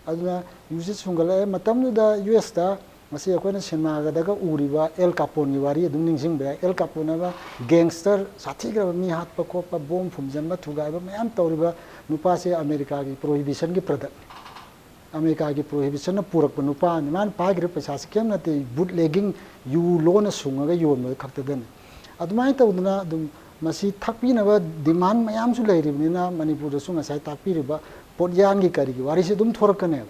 ꯑꯗꯨꯅ ꯌꯨꯁꯦ ꯁꯨꯡꯒꯠꯂꯛꯑꯦ꯫ ꯃꯇꯝꯗꯨꯗ ꯌꯨ ꯑꯦꯁꯇ ꯉꯁꯤ ꯑꯩꯈꯣꯏꯅ ꯁꯤꯅꯦꯃꯥꯒꯗꯒ ꯎꯔꯤꯕ ꯑꯦꯜ ꯀꯥꯄꯣꯟꯒꯤ ꯋꯥꯔꯤ ꯑꯗꯨꯝ ꯅꯤꯡꯁꯤꯡꯕ ꯌꯥꯏ꯫ ꯑꯦꯜ ꯀꯥꯄꯣꯟ ꯍꯥꯏꯕ ꯒꯦꯡꯁꯇꯔ, ꯁꯥꯊꯤꯈ꯭ꯔꯕ, ꯃꯤ ꯍꯥꯠꯄ ꯈꯣꯠꯄ, ꯕꯣꯝ ꯐꯨꯝꯖꯤꯟꯕ ꯊꯨꯒꯥꯏꯕ ꯃꯌꯥꯝ ꯇꯧꯔꯤꯕ ꯅꯨꯄꯥꯁꯦ ꯑꯃꯦꯔꯤꯀꯥꯒꯤ ꯄ꯭ꯔꯣꯍꯤꯕꯤꯁꯟꯒꯤ ꯄ꯭ꯔꯗꯛ꯫ ꯑꯃꯦꯔꯤꯀꯥꯒꯤ ꯄ꯭ꯔꯣꯍꯤꯕꯤꯁꯟꯅ ꯄꯨꯔꯛꯄ ꯅꯨꯄꯥ ꯑꯃꯅꯤ꯫ ꯃꯥꯅ ꯄꯥꯏꯈ꯭ꯔꯤꯕ ꯄꯩꯁꯥꯁꯤ ꯀꯔꯤꯝ ꯅꯠꯇꯦ, ꯕꯨꯠ ꯂꯦꯒꯤꯡ, ꯌꯨ ꯂꯣꯟꯅ ꯁꯨꯡꯉꯒ ꯌꯣꯟꯕ ꯈꯛꯇꯗꯅꯤ꯫ ꯑꯗꯨꯃꯥꯏꯅ ꯇꯧꯗꯅ ꯑꯗꯨꯝ ꯃꯁꯤ ꯊꯛꯄꯤꯅꯕ demand ꯃꯌꯥꯝꯁꯨ ꯂꯩꯔꯤꯕꯅꯤꯅ, ꯃꯅꯤꯄꯨꯔꯗꯁꯨ ꯉꯁꯥꯏ ꯇꯥꯛꯄꯤꯔꯤꯕ ꯄꯣꯠꯌꯥꯟꯒꯤ ꯀꯔꯤꯒꯤ ꯋꯥꯔꯤꯁꯤ ꯑꯗꯨꯝ ꯊꯣꯔꯛꯀꯅꯦꯕ꯫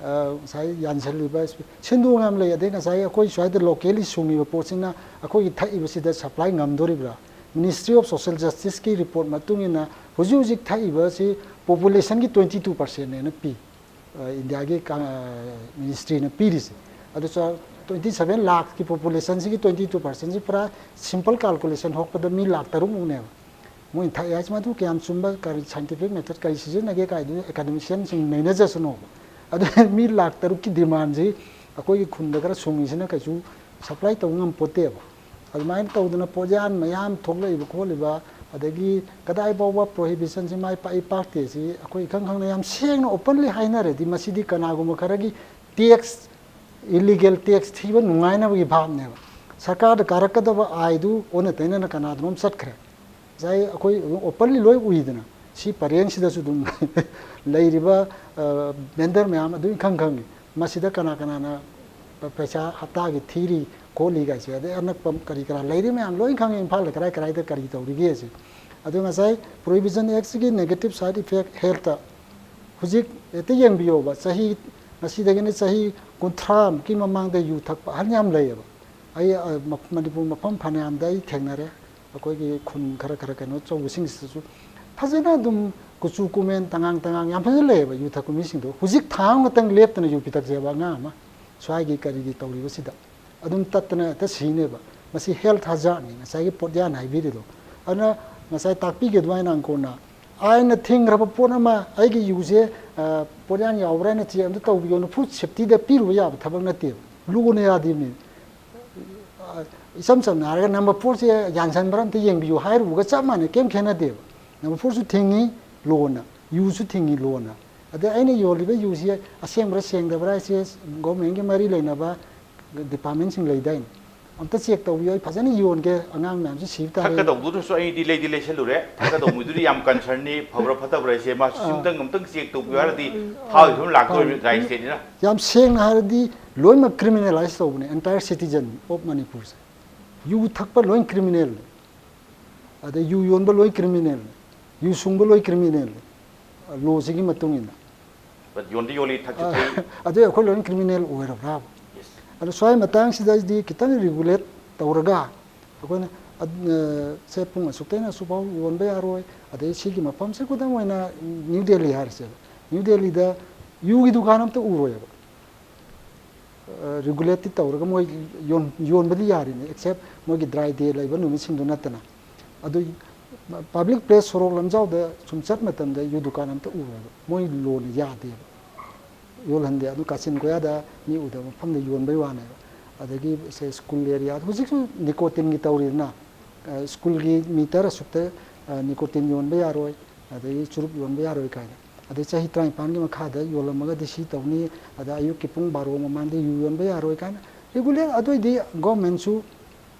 ꯑ, ꯉꯁꯥꯏ ꯌꯥꯟꯁꯤꯜꯂꯤꯕ ꯁꯤꯟꯗꯣꯡ ꯌꯥꯝ ꯂꯩ꯫ ꯑꯗꯩ ꯉꯁꯥꯏ ꯑꯩꯈꯣꯏ ꯁ꯭ꯋꯥꯏꯗ locally ꯁꯨꯡꯉꯤꯕ ꯄꯣꯠꯁꯤꯅ ꯑꯩꯈꯣꯏꯒꯤ ꯊꯛꯏꯕꯁꯤꯗ supply ꯉꯝꯗꯣꯔꯤꯕ꯭ꯔꯥ? Ministry of Social Justiceꯀꯤ report ꯃꯇꯨꯡ ꯏꯟꯅ ꯍꯧꯖꯤꯛ ꯍꯧꯖꯤꯛ ꯊꯛꯏꯕꯁꯤ populationꯒꯤ twenty two percentꯅꯦꯅ ꯄꯤ꯫ ꯑ, ꯏꯟꯗꯤꯌꯥꯒꯤ ꯀ-, ꯑ, ministryꯅ ꯄꯤꯔꯤꯁꯦ꯫ ꯑꯗꯨ ꯆ-, twenty seven ꯂꯥꯈꯀꯤ populationꯁꯤꯒꯤ twenty two percentꯁꯤ ꯄꯨꯔꯥ simple calculation ꯍꯣꯠꯄꯗ ꯃꯤ ꯂꯥꯈ ꯇꯔꯨꯛꯃꯨꯛꯅꯦꯕ꯫ ꯃꯣꯏꯅ ꯊꯛꯑꯦ ꯍꯥꯏꯁꯤ ꯃꯗꯨ ꯀꯌꯥꯝ ꯆꯨꯝꯕ, ꯀꯔꯤ scientific method ꯀꯔꯤ ꯁꯤꯖꯤꯟꯅꯒꯦ ꯀꯥꯏꯗꯨ academicianꯁꯤꯡ ꯅꯩꯅꯖꯁꯅꯣꯕ꯫ ꯑꯗꯨ ꯃꯤ ꯂꯥꯈ ꯇꯔꯨꯛꯀꯤ demandꯁꯤ ꯑꯩꯈꯣꯏꯒꯤ ꯈꯨꯟꯗ ꯈꯔ ꯁꯨꯡꯉꯤꯁꯤꯅ ꯀꯩꯁꯨ supply ꯇꯧꯕ ꯉꯝꯄꯣꯠꯇꯦꯕ꯫ ꯑꯗꯨꯃꯥꯏꯅ ꯇꯧꯗꯅ ꯄꯣꯠꯌꯥꯟ ꯃꯌꯥꯝ ꯊꯣꯛꯂꯛꯏꯕ ꯈꯣꯠꯂꯤꯕ, ꯑꯗꯒꯤ ꯀꯗꯥꯏ ꯐꯥꯎꯕ prohibitionꯁꯤ ꯃꯥꯏ ꯄꯥꯛꯏ ꯄꯥꯛꯇꯦ ꯁꯤ ꯑꯩꯈꯣꯏ ꯏꯈꯪ ꯈꯪꯅ ꯌꯥꯝ ꯁꯦꯡꯅ openly ꯍꯥꯏꯅꯔꯗꯤ ꯃꯁꯤꯗꯤ ꯀꯅꯥꯒꯨꯝꯕ ꯈꯔꯒꯤ tax, illegal tax ꯊꯤꯕ ꯅꯨꯡꯉꯥꯏꯅꯕꯒꯤ ꯚꯥꯞꯅꯦꯕ꯫ ꯁꯔꯀꯥꯔꯗ ꯀꯥꯔꯛꯀꯗꯕ ꯑꯥꯏꯗꯨ ꯑꯣꯟꯅ ꯇꯩꯅꯅ ꯀꯅꯥꯗꯅꯣꯝ ꯆꯠꯈ꯭ꯔꯦ꯫ ꯉꯁꯥꯏ ꯑꯩꯈꯣꯏ ꯑꯗꯨꯝ openly ꯂꯣꯏ ꯎꯏꯗꯅ, ꯁꯤ ꯄꯔꯦꯡꯁꯤꯗꯁꯨ ꯑꯗꯨꯝ ꯂꯩꯔꯤꯕ, ꯑ, vendor ꯃꯌꯥꯝ ꯑꯗꯨ ꯏꯈꯪ ꯈꯪꯉꯤ꯫ ꯃꯁꯤꯗ ꯀꯅꯥ ꯀꯅꯥꯅ ꯄ-, ꯄꯩꯁꯥ ꯍꯞꯇꯥꯒꯤ ꯊꯤꯔꯤ ꯈꯣꯠꯂꯤ ꯀꯥꯏꯁꯦ, ꯑꯗꯩ ꯑꯅꯛꯄ ꯀꯔꯤ ꯀꯔꯥ ꯂꯩꯔꯤ ꯃꯌꯥꯝ ꯂꯣꯏ ꯈꯪꯉꯤ, ꯏꯝꯐꯥꯜꯗ ꯀꯔꯥꯏ ꯀꯔꯥꯏꯗ ꯀꯔꯤ ꯇꯧꯔꯤꯒꯦꯁꯦ꯫ ꯑꯗꯣ ꯉꯁꯥꯏ Prohibition Actꯁꯤꯒꯤ negative side effect healthꯇ ꯍꯧꯖꯤꯛ ꯍꯦꯛꯇ ꯌꯦꯡꯕꯤꯌꯣꯕ, ꯆꯍꯤ, ꯉꯁꯤꯗꯒꯤꯅ ꯆꯍꯤ ꯀꯨꯟꯊ꯭ꯔꯥꯃꯨꯛꯀꯤ ꯃꯃꯥꯡꯗ ꯌꯨ ꯊꯛꯄ ꯑꯍꯜ ꯌꯥꯝ ꯂꯩꯌꯦꯕ꯫ ꯑꯩ, ꯑ, ꯃ-, ꯃꯅꯤꯄꯨꯔ ꯃꯐꯝ ꯐꯅꯌꯥꯝꯗ ꯑꯩ ꯊꯦꯡꯅꯔꯦ꯫ ꯑꯩꯈꯣꯏꯒꯤ ꯈꯨꯟ ꯈꯔ ꯈꯔ ꯀꯩꯅꯣ ꯇꯧꯕꯁꯤꯡꯁꯤꯗꯁꯨ ꯐꯖꯅ ꯑꯗꯨꯝ ꯀꯨꯆꯨ ꯀꯨꯃꯦꯟ ꯇꯉꯥꯡ ꯇꯉꯥꯡ ꯌꯥꯝ ꯐꯖꯅ ꯂꯩꯌꯦꯕ ꯌꯨ ꯊꯛꯄ ꯃꯤꯁꯤꯡꯗꯣ꯫ ꯍꯧꯖꯤꯛ ꯊꯥ ꯑꯃꯈꯛꯇꯪ ꯂꯦꯞꯇꯅ ꯌꯨ ꯄꯤꯊꯛꯁꯦꯕ ꯑꯉꯥꯡ ꯑꯃ, ꯁ꯭ꯋꯥꯏꯒꯤ ꯀꯔꯤꯒꯤ ꯇꯧꯔꯤꯕꯁꯤꯗ ꯑꯗꯨꯝ ꯇꯠꯇꯅ ꯍꯦꯛꯇ ꯁꯤꯅꯦꯕ꯫ ꯃꯁꯤ health hazardꯅꯤ, ꯉꯁꯥꯏꯒꯤ ꯄꯣꯠꯌꯥꯟ ꯍꯥꯏꯕꯤꯔꯤꯗꯣ꯫ ꯑꯗꯨꯅ ꯉꯁꯥꯏ ꯇꯥꯛꯄꯤꯒꯦ ꯑꯗꯨꯃꯥꯏꯅ ꯑꯪꯀꯣꯟꯅ ꯑꯥꯏꯟꯅ ꯊꯤꯡꯈ꯭ꯔꯕ ꯄꯣꯠ ꯑꯃ, ꯑꯩꯒꯤ ꯌꯨꯁꯦ, ꯑ, ꯄꯣꯠꯌꯥꯟ ꯌꯥꯎꯕ꯭ꯔꯥ ꯍꯥꯏꯅ check ꯑꯝꯇ ꯇꯧꯕꯤꯌꯣꯅ food safetyꯗ ꯄꯤꯔꯨꯕ ꯌꯥꯕ ꯊꯕꯛ ꯅꯠꯇꯦꯕ꯫ ꯂꯣꯅ ꯌꯥꯗꯦꯕꯅꯤ꯫ ꯑ, ꯏꯆꯝ ꯆꯝꯅ ꯍꯥꯏꯔꯒ number fourꯁꯦ ꯌꯥꯟꯁꯟꯕ꯭ꯔꯥ ꯑꯝꯇ ꯌꯦꯡꯕꯤꯌꯨ ꯍꯥꯏꯔꯨꯕꯒ ꯆꯞ ꯃꯥꯟꯅꯩ, ꯀꯩꯝ ꯈꯦꯠꯅꯗꯦꯕ꯫ Number fourꯁꯨ ꯊꯤꯡꯉꯤ ꯂꯣꯅ, ꯌꯨꯁꯨ ꯊꯤꯡꯉꯤ ꯂꯣꯅ꯫ ꯑꯗꯩ ꯑꯩꯅ ꯌꯣꯜꯂꯤꯕ ꯌꯨꯁꯤ ꯑꯁꯦꯡꯕ꯭ꯔꯥ ꯁꯦꯡꯗꯕ꯭ꯔꯥ ꯍꯥꯏꯁꯦ governmentꯀꯤ ꯃꯔꯤ ꯂꯩꯅꯕ departmentꯁꯤꯡ ꯂꯩꯗꯥꯏꯅꯦ, ꯑꯝꯇ check ꯇꯧꯕꯤꯌꯨ, ꯑꯩ ꯐꯖꯅ ꯌꯣꯟꯒꯦ, ꯑꯉꯥꯡ ꯃꯌꯥꯝꯁꯤ ꯁꯤꯕ ꯇꯥꯔꯦ꯫ ꯊꯛꯀꯗꯧꯕꯗꯨꯅꯁꯨ ꯑꯩꯗꯤ ꯂꯩꯗꯤ ꯂꯩꯁꯜꯂꯨꯔꯦ, ꯊꯛꯀꯗꯧꯕ ꯃꯤꯗꯨꯗꯤ ꯌꯥꯝ concernꯅꯤ, ꯐꯕ꯭ꯔꯥ ꯐꯠꯇꯕ꯭ꯔꯥ ꯍꯥꯏꯁꯦ ꯃꯥꯁꯨ ꯑꯥ꯫ ꯑꯝꯇꯪ, ꯑꯝꯇꯪ check ꯇꯧꯕꯤꯌꯨ ꯍꯥꯏꯔꯗꯤ ꯊꯥꯎ ꯁꯨꯝ ꯂꯥꯛꯇꯧꯔꯤꯕ ꯑꯥ꯫ Dry stateꯅꯤꯅ꯫ ꯌꯥꯝ ꯁꯦꯡꯅ ꯍꯥꯏꯔꯗꯤ ꯂꯣꯏꯅꯃꯛ criminalize ꯇꯧꯕꯅꯦ, entire citizen of ꯃꯅꯤꯄꯨꯔꯁꯦ꯫ ꯌꯨ ꯊꯛꯄ ꯂꯣꯏ criminalꯅꯤ꯫ ꯑꯗꯩ ꯌꯨ ꯌꯣꯟꯕ ꯂꯣꯏ ꯀ꯭ꯔꯤꯃꯤꯅꯦꯜꯅꯤ, ꯌꯨ ꯁꯨꯡꯕ ꯂꯣꯏ ꯀ꯭ꯔꯤꯃꯤꯅꯦꯜꯅꯤ, ꯂꯣꯁꯤꯒꯤ ꯃꯇꯨꯡ ꯏꯟꯅ꯫ ꯌꯣꯟꯗꯤ ꯌꯣꯜꯂꯤ, ꯊꯛꯁꯨ ꯊꯛꯏ꯫ ꯑꯗꯨ ꯑꯩꯈꯣꯏ ꯂꯣꯏ ꯀ꯭ꯔꯤꯃꯤꯅꯦꯜ ꯑꯣꯏꯔꯕ꯭ꯔꯥꯕ? ꯑꯗꯣ ꯁ꯭ꯋꯥꯏ ꯃꯇꯥꯡꯁꯤꯗꯗꯤ ꯈꯤꯇꯪ ꯔꯤꯒꯨꯂꯦꯠ ꯇꯧꯔꯒ ꯑꯩꯈꯣꯏꯅ ꯁꯦ ꯄꯨꯡ ꯑꯁꯨꯛꯇꯩꯅ ꯑꯁꯨꯛꯐꯥꯎ ꯌꯣꯟꯕ ꯌꯥꯔꯣꯏ, ꯑꯗꯩ ꯁꯤꯒꯤ ꯃꯐꯝꯁꯦ, ꯈꯨꯗꯝ ꯑꯣꯏꯅ ꯅ꯭ꯌꯨ ꯗꯦꯜꯂꯤ ꯍꯥꯏꯔꯁꯦꯕ, ꯅ꯭ꯌꯨ ꯗꯦꯜꯂꯤꯗ ꯌꯨꯒꯤ ꯗꯨꯀꯥꯟ ꯑꯝꯇ ꯎꯔꯣꯏꯕ꯫ ꯔꯤꯒꯨꯂꯦꯠꯇꯤ ꯇꯧꯔꯒ ꯃꯣꯏ ꯌꯣꯟꯕꯗꯤ ꯌꯥꯔꯤꯅꯤ, ꯑꯦꯛꯁꯦꯞ ꯃꯣꯏꯒꯤ ꯗ꯭ꯔꯥꯏ ꯗꯦ ꯂꯩꯕ ꯅꯨꯃꯤꯠꯁꯤꯡꯗꯨ ꯅꯠꯇꯅ꯫ ꯑꯗꯨ ꯄꯕ꯭ꯂꯤꯛ ꯄ꯭ꯂꯦꯁ, ꯁꯣꯔꯣꯛ ꯂꯝꯖꯥꯎꯗ ꯁꯨꯝ ꯆꯠ ꯃꯇꯝꯗ ꯌꯨ ꯗꯨꯀꯥꯟ ꯑꯝꯇ ꯎꯔꯣꯏꯕ, ꯃꯣꯏ ꯂꯣꯅ ꯌꯥꯗꯦꯕ, ꯌꯣꯜꯍꯟꯗꯦ꯫ ꯑꯗꯨ ꯀꯥꯆꯤꯟ ꯀꯣꯌꯥꯗ ꯃꯤ ꯎꯗꯕ ꯃꯐꯝꯗ ꯌꯣꯟꯕꯩ ꯋꯥꯅꯦꯕ꯫ ꯑꯗꯒꯤ ꯁꯦ ꯁ꯭ꯀꯨꯜ ꯑꯦꯔꯤꯌꯥ, ꯍꯧꯖꯤꯛꯁꯨ ꯅꯤꯀꯣꯇꯤꯟꯒꯤ ꯇꯧꯔꯤꯗꯅ, ꯁ꯭ꯀꯨꯜꯒꯤ ꯃꯤꯇꯔ ꯑꯁꯨꯛꯇ ꯅꯤꯀꯣꯇꯤꯟ ꯌꯣꯟꯕ ꯌꯥꯔꯣꯏ, ꯑꯗꯒꯤ ꯆꯨꯔꯨꯞ ꯌꯣꯟꯕ ꯌꯥꯔꯣꯏ ꯀꯥꯏꯅ꯫ ꯑꯗꯩ ꯆꯍꯤ ꯇꯔꯥꯅꯤꯄꯥꯟꯒꯤ ꯃꯈꯥꯗ ꯌꯣꯜꯂꯝꯃꯒꯗꯤ ꯁꯤ ꯇꯧꯅꯤ, ꯑꯗ ꯑꯌꯨꯛꯀꯤ ꯄꯨꯡ ꯕꯥꯔꯣ ꯃꯃꯥꯡꯗ ꯌꯨ ꯌꯣꯟꯕ ꯌꯥꯔꯣꯏ ꯀꯥꯏꯅ ꯔꯤꯒꯨꯂꯦꯠ꯫ ꯑꯗꯨꯑꯣꯏꯗꯤ ꯒꯣꯔꯃꯦꯟꯁꯨ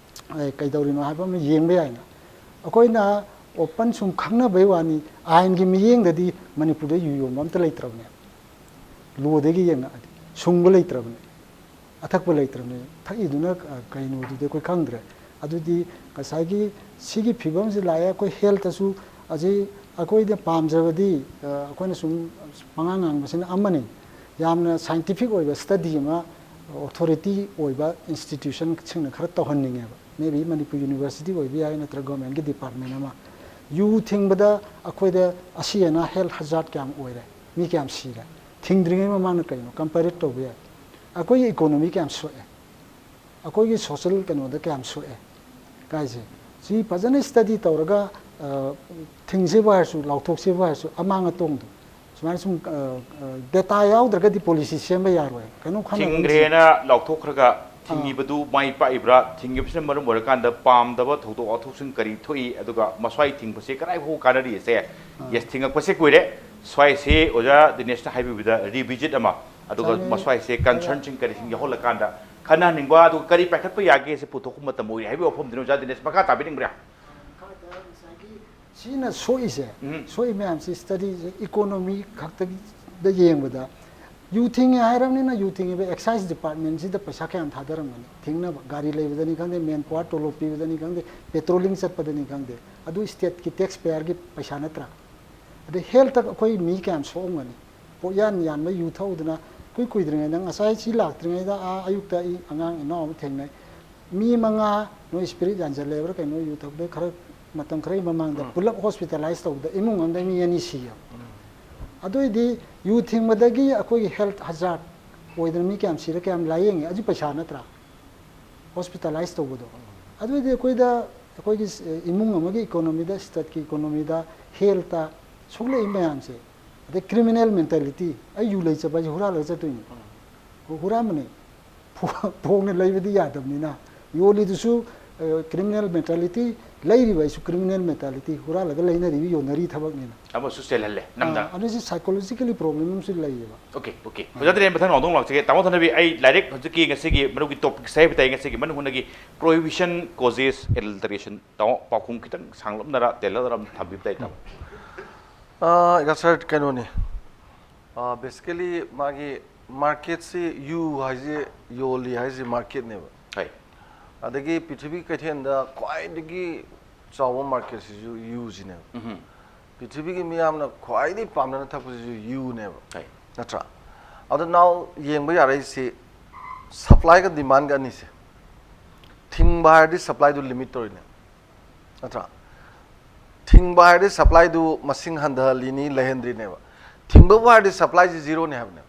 ꯀꯩꯗꯧꯔꯤꯅꯣ ꯍꯥꯏꯕ ꯑꯃ ꯌꯦꯡꯕ ꯌꯥꯏꯅ꯫ ꯑꯩꯈꯣꯏꯅ ꯑꯣꯄꯟ ꯁꯨꯝ ꯈꯪꯅꯕꯩ ꯋꯥꯅꯤ, ꯑꯥꯏꯟꯒꯤ ꯃꯤꯠꯌꯦꯡꯗꯗꯤ ꯃꯅꯤꯄꯨꯔꯗ ꯌꯨ ꯌꯣꯟꯕ ꯑꯝꯇ ꯂꯩꯇ꯭ꯔꯕꯅꯦ꯫ ꯂꯣꯗꯒꯤ ꯌꯦꯡꯉꯛꯑꯗꯤ ꯁꯨꯡꯕ ꯂꯩꯇ꯭ꯔꯕꯅꯦ, ꯑꯊꯛꯄ ꯂꯩꯇ꯭ꯔꯕꯅꯦ꯫ ꯊꯛꯏꯗꯨꯅ ꯀꯩꯅꯣꯗꯨꯗꯤ ꯑꯩꯈꯣꯏ ꯈꯪꯗ꯭ꯔꯦ꯫ ꯑꯗꯨꯗꯤ ꯉꯁꯥꯏꯒꯤ ꯁꯤꯒꯤ ꯐꯤꯕꯝꯁꯤ ꯂꯥꯛꯑꯦ꯫ ꯑꯩꯈꯣꯏ ꯍꯦꯜꯠꯇꯁꯨ ꯍꯧꯖꯤꯛ ꯑꯩꯈꯣꯏꯅ ꯄꯥꯝꯖꯕꯗꯤ, ꯑꯩꯈꯣꯏꯅ ꯁꯨꯝ ꯄꯉꯥꯡ ꯉꯥꯡꯕꯁꯤꯅ ꯑꯃꯅꯤ, ꯌꯥꯝꯅ ꯁꯥꯏꯟꯇꯤꯐꯤꯛ ꯑꯣꯏꯕ ꯁ꯭ꯇꯗꯤ ꯑꯃ ꯑꯣꯊꯣꯔꯤꯇꯤ ꯑꯣꯏꯕ ꯏꯟꯁꯇꯤꯇ꯭ꯌꯨꯁꯟꯁꯤꯡꯅ ꯈꯔ ꯇꯧꯍꯟꯅꯤꯡꯉꯦꯕ꯫ ꯃꯦꯕꯤ ꯃꯅꯤꯄꯨꯔ ꯌꯨꯅꯤꯚꯔꯁꯤꯇꯤ ꯑꯣꯏꯕ ꯌꯥꯏ, ꯅꯠꯇ꯭ꯔꯒ ꯒꯣꯔꯃꯦꯟꯒꯤ ꯗꯤꯄꯥꯔꯠꯃꯦꯟ ꯑꯃ꯫ ꯌꯨ ꯊꯤꯡꯕꯗ ꯑꯩꯈꯣꯏꯗ ꯑꯁꯤ ꯑꯅꯥ, ꯍꯦꯜꯠ ꯍꯖꯥꯔꯠ ꯀꯌꯥꯝ ꯑꯣꯏꯔꯦ, ꯃꯤ ꯀꯌꯥꯝ ꯁꯤꯔꯦ, ꯊꯤꯡꯗ꯭ꯔꯤꯉꯩ ꯃꯃꯥꯡꯗ ꯀꯩꯅꯣ ꯀꯝꯄꯦꯔꯦꯠ ꯇꯧꯕ ꯌꯥꯏ꯫ ꯑꯩꯈꯣꯏꯒꯤ ꯏꯀꯣꯅꯣꯃꯤ ꯀꯌꯥꯝ ꯁꯣꯛꯑꯦ, ꯑꯩꯈꯣꯏꯒꯤ ꯁꯣꯁꯦꯜ ꯀꯩꯅꯣꯗ ꯀꯌꯥꯝ ꯁꯣꯛꯑꯦ ꯀꯥꯏꯁꯦ, ꯁꯤ ꯐꯖꯅ ꯁ꯭ꯇꯗꯤ ꯇꯧꯔꯒ ꯊꯤꯡꯁꯤꯕꯨ ꯍꯥꯏꯔꯁꯨ, ꯂꯥꯎꯊꯣꯛꯁꯤꯕꯨ ꯍꯥꯏꯔꯁꯨ, ꯑꯃꯥꯡ ꯑꯇꯣꯡꯗꯣ ꯁꯨꯃꯥꯏꯅ ꯁꯨꯝ ꯗꯦꯇꯥ ꯌꯥꯎꯗ꯭ꯔꯒꯗꯤ ꯄꯣꯂꯤꯁꯤ ꯁꯦꯝꯕ ꯌꯥꯔꯣꯏ꯫ ꯀꯩꯅꯣ ꯈꯟꯅꯕ ꯑꯃ ꯊꯤꯡꯈ꯭ꯔꯦꯅ ꯂꯥꯎꯊꯣꯛꯈ꯭ꯔꯒ ꯊꯤꯡꯉꯤꯕꯗꯨ ꯃꯥꯏ ꯄꯥꯛꯏꯕ꯭ꯔꯥ? ꯊꯤꯡꯉꯤꯕꯁꯤꯅ ꯃꯔꯝ ꯑꯣꯏꯔꯀꯥꯟꯗ ꯄꯥꯝꯗꯕ ꯊꯧꯗꯣꯛ ꯋꯥꯊꯣꯛꯁꯤꯡ ꯀꯔꯤ ꯊꯣꯛꯏ, ꯑꯗꯨꯒ ꯃꯁ꯭ꯋꯥꯏ ꯊꯤꯡꯕꯁꯦ ꯀꯗꯥꯏ ꯐꯥꯎ ꯀꯥꯟꯅꯔꯤ? ꯁꯦ, ꯌꯦꯁ, ꯊꯤꯡꯉꯛꯄꯁꯦ ꯀꯨꯏꯔꯦ꯫ ꯁ꯭ꯋꯥꯏꯁꯦ ꯑꯣꯖꯥ ꯗꯤꯅꯦꯁꯅ ꯍꯥꯏꯕꯤꯕꯗ ꯔꯤꯚꯤꯖꯤꯠ ꯑꯃ, ꯑꯗꯨꯒ ꯃꯁ꯭ꯋꯥꯏꯁꯦ ꯀꯟꯁꯔꯟꯁꯤꯡ ꯀꯔꯤꯁꯤꯡ ꯌꯥꯎꯍꯜꯂꯀꯥꯟꯗ ꯈꯟꯅꯍꯟꯅꯤꯡꯕ, ꯑꯗꯨꯒ ꯀꯔꯤ ꯄꯥꯏꯈꯠꯄ ꯌꯥꯒꯦ ꯁꯤ ꯄꯨꯊꯣꯛꯄ ꯃꯇꯝ ꯑꯣꯏꯔꯦ ꯍꯥꯏꯕꯒꯤ ꯋꯥꯐꯝꯗꯨꯅꯤ꯫ ꯑꯣꯖꯥ ꯗꯤꯅꯦꯁ, ꯃꯈꯥ ꯇꯥꯕꯤꯅꯤꯡꯕ꯭ꯔꯥ? ꯁꯤꯅ ꯁꯣꯛꯏꯁꯦ, ꯎꯝ꯫ ꯁꯣꯛꯏ ꯃꯌꯥꯝꯁꯤ ꯁ꯭ꯇꯗꯤꯁꯦ ꯏꯀꯣꯅꯣꯃꯤ ꯈꯛꯇꯗ ꯌꯦꯡꯕꯗ ꯌꯨ ꯊꯤꯡꯉꯦ ꯍꯥꯏꯔꯕꯅꯤꯅ, ꯌꯨ ꯊꯤꯡꯉꯤꯕ excise department ꯁꯤꯗ ꯄꯩꯁꯥ ꯀꯌꯥꯝ ꯊꯥꯗꯔꯝꯒꯅꯤ ꯊꯤꯡꯅꯕ? ꯒꯥꯔꯤ ꯂꯩꯕꯗꯅꯤ ꯈꯪꯗꯦ, manpower ꯇꯣꯂꯣꯞ ꯄꯤꯕꯗꯅꯤ ꯈꯪꯗꯦ, patrolling ꯆꯠꯄꯗꯅꯤ ꯈꯪꯗꯦ, ꯑꯗꯨ state ꯀꯤ tax payer ꯒꯤ ꯄꯩꯁꯥ ꯅꯠꯇ꯭ꯔꯥ? ꯑꯗꯩ health ꯇ ꯑꯩꯈꯣꯏ ꯃꯤ ꯀꯌꯥꯝ ꯁꯣꯛꯑꯝꯒꯅꯤ? ꯄꯣꯠꯌꯥꯟ ꯌꯥꯟꯕ ꯌꯨ ꯊꯛꯎꯗꯅ ꯀꯨꯏ ꯀꯨꯏꯗ꯭ꯔꯤꯉꯩꯗ, ꯉꯁꯥꯏ ꯁꯤ ꯂꯥꯛꯇ꯭ꯔꯤꯉꯩꯗ ꯑꯥ ꯑꯌꯨꯛꯇ ꯑꯩ ꯑꯉꯥꯡ ꯏꯅꯥꯎ ꯑꯃ ꯊꯦꯡꯅꯩ, ꯃꯤ ꯃꯉꯥ ꯅꯣꯏ spirit ꯌꯥꯟꯁꯤꯜꯂꯦꯕ꯭ꯔꯥ ꯀꯩꯅꯣ, ꯌꯨ ꯊꯛꯄꯗ ꯈꯔ ꯃꯇꯝ ꯈꯔꯒꯤ ꯃꯃꯥꯡꯗ ꯎꯝ꯫ ꯄꯨꯂꯞ hospitalize ꯇꯧꯕꯗ ꯏꯃꯨꯡ ꯑꯃꯗ ꯃꯤ ꯑꯅꯤ ꯁꯤꯌꯦꯕ꯫ ꯎꯝ꯫ ꯑꯗꯨꯏꯗꯤ ꯌꯨ ꯊꯤꯡꯕꯗꯒꯤ ꯑꯩꯈꯣꯏꯒꯤ health hazard ꯑꯣꯏꯗꯅ ꯃꯤ ꯀꯌꯥꯝ ꯁꯤꯔ ꯀꯌꯥꯝ ꯂꯥꯏꯌꯦꯡꯉꯤ, ꯑꯗꯨ ꯄꯩꯁꯥ ꯅꯠꯇ꯭ꯔꯥ? Hospitalize ꯇꯧꯕꯗꯣ꯫ ꯑꯗꯨꯏꯗꯤ ꯑꯩꯈꯣꯏꯗ, ꯑꯩꯈꯣꯏꯒꯤ, ꯑ, ꯏꯃꯨꯡ ꯑꯃꯒꯤ economy ꯗ, state ꯀꯤ economy ꯗ, health ꯇ ꯁꯣꯛꯂꯛꯏ ꯃꯌꯥꯝꯁꯦ, ꯑꯗꯩ criminal mentality, ꯑꯩ ꯌꯨ ꯂꯩ ꯆꯠꯄ ꯍꯥꯏꯁꯦ ꯍꯨꯔꯥꯜꯂꯒ ꯆꯠꯇꯣꯏꯅꯤ꯫ ꯎꯝ꯫ ꯍꯨꯔꯥꯟꯕꯅꯦ꯫ ꯐꯣ-, ꯐꯣꯡꯅ ꯂꯩꯕꯗꯤ ꯌꯥꯗꯕꯅꯤꯅ, ꯌꯣꯜꯂꯤꯗꯨꯁꯨ, ꯑ, criminal mentality, ꯂꯩꯔꯤꯕ ꯑꯩꯁꯨ criminal mentality, ꯍꯨꯔꯥꯜꯂꯒ ꯂꯩꯅꯔꯤꯕ, ꯌꯣꯟꯅꯔꯤ ꯊꯕꯛꯅꯤꯅ꯫ ꯑꯃꯁꯨ ꯆꯦꯜꯍꯜꯂꯦ ꯅꯝꯗꯅ꯫ ꯑꯥ, ꯑꯗꯨꯁꯨ psychologically problem ꯑꯃꯁꯨ ꯂꯩꯌꯦꯕ꯫ Okay, okay꯫ ꯑꯣꯖꯥ ꯙꯤꯔꯦꯟ, ꯃꯊꯪ ꯅꯥꯎꯗꯣꯡ ꯂꯥꯛꯆꯒꯦ꯫ ꯇꯥꯃꯣ ꯊꯅꯕꯤ, ꯑꯩ ꯂꯥꯏꯔꯤꯛ ꯍꯧꯖꯤꯛꯀꯤ ꯉꯁꯤꯒꯤ ꯃꯔꯨꯞꯀꯤ topic ꯁꯦ ꯍꯥꯏꯕ ꯇꯥꯏ, ꯉꯁꯤꯒꯤ ꯃꯅꯨꯡ ꯍꯨꯠꯅꯒꯤ prohibition causes adulteration꯫ ꯇꯥꯃꯣ ꯄꯥꯎꯈꯨꯝ ꯈꯤꯇꯪ ꯁꯥꯡꯂꯞꯅꯔ ꯇꯦꯜꯂꯞꯅꯔ ꯑꯃ ꯊꯝꯕꯤꯕ ꯇꯥꯏ, ꯇꯥꯃꯣ꯫ ꯑꯥ, ꯁꯥꯔ, ꯀꯩꯅꯣꯅꯤ꯫ ꯑꯥ, basically ꯃꯥꯒꯤ market ꯁꯤ ꯌꯨ ꯍꯥꯏꯁꯦ, ꯌꯣꯜꯂꯤ ꯍꯥꯏꯁꯦ market ꯅꯦꯕ꯫ ꯍꯣꯏ꯫ ꯑꯗꯒꯤ ꯄ꯭ꯔꯤꯊꯤꯕꯤ ꯀꯩꯊꯦꯜꯗ ꯈ꯭ꯋꯥꯏꯗꯒꯤ ꯆꯥꯎꯕ market ꯁꯤꯁꯨ ꯌꯨ ꯁꯤꯅꯦꯕ꯫ ꯎꯝꯍꯨꯝ꯫ ꯄ꯭ꯔꯤꯊꯤꯕꯤꯒꯤ ꯃꯤꯌꯥꯝꯅ ꯈ꯭ꯋꯥꯏꯗꯒꯤ ꯄꯥꯝꯅꯅ ꯊꯛꯄꯁꯤꯁꯨ ꯌꯨ ꯅꯦꯕ꯫ ꯍꯣꯏ꯫ ꯅꯠꯇ꯭ꯔꯥ? ꯑꯗꯣ ꯅꯥꯎ ꯌꯦꯡꯕ ꯌꯥꯔꯛꯏꯁꯤ supply ꯒ demand ꯒ ꯑꯅꯤꯁꯦ꯫ ꯊꯤꯡꯕ ꯍꯥꯏꯔꯗꯤ supply ꯗꯨ limit ꯇꯧꯔꯤꯅꯦ꯫ ꯅꯠꯇ꯭ꯔꯥ? ꯊꯤꯡꯕ ꯍꯥꯏꯔꯗꯤ supply ꯗꯨ ꯃꯁꯤꯡ ꯍꯟꯊꯍꯜꯂꯤꯅꯤ, ꯂꯩꯍꯟꯗ꯭ꯔꯤꯅꯦꯕ꯫ ꯊꯤꯡꯕꯕꯨ ꯍꯥꯏꯔꯗꯤ supply ꯁꯤ zero ꯅꯦ ꯍꯥꯏꯕꯅꯦꯕ꯫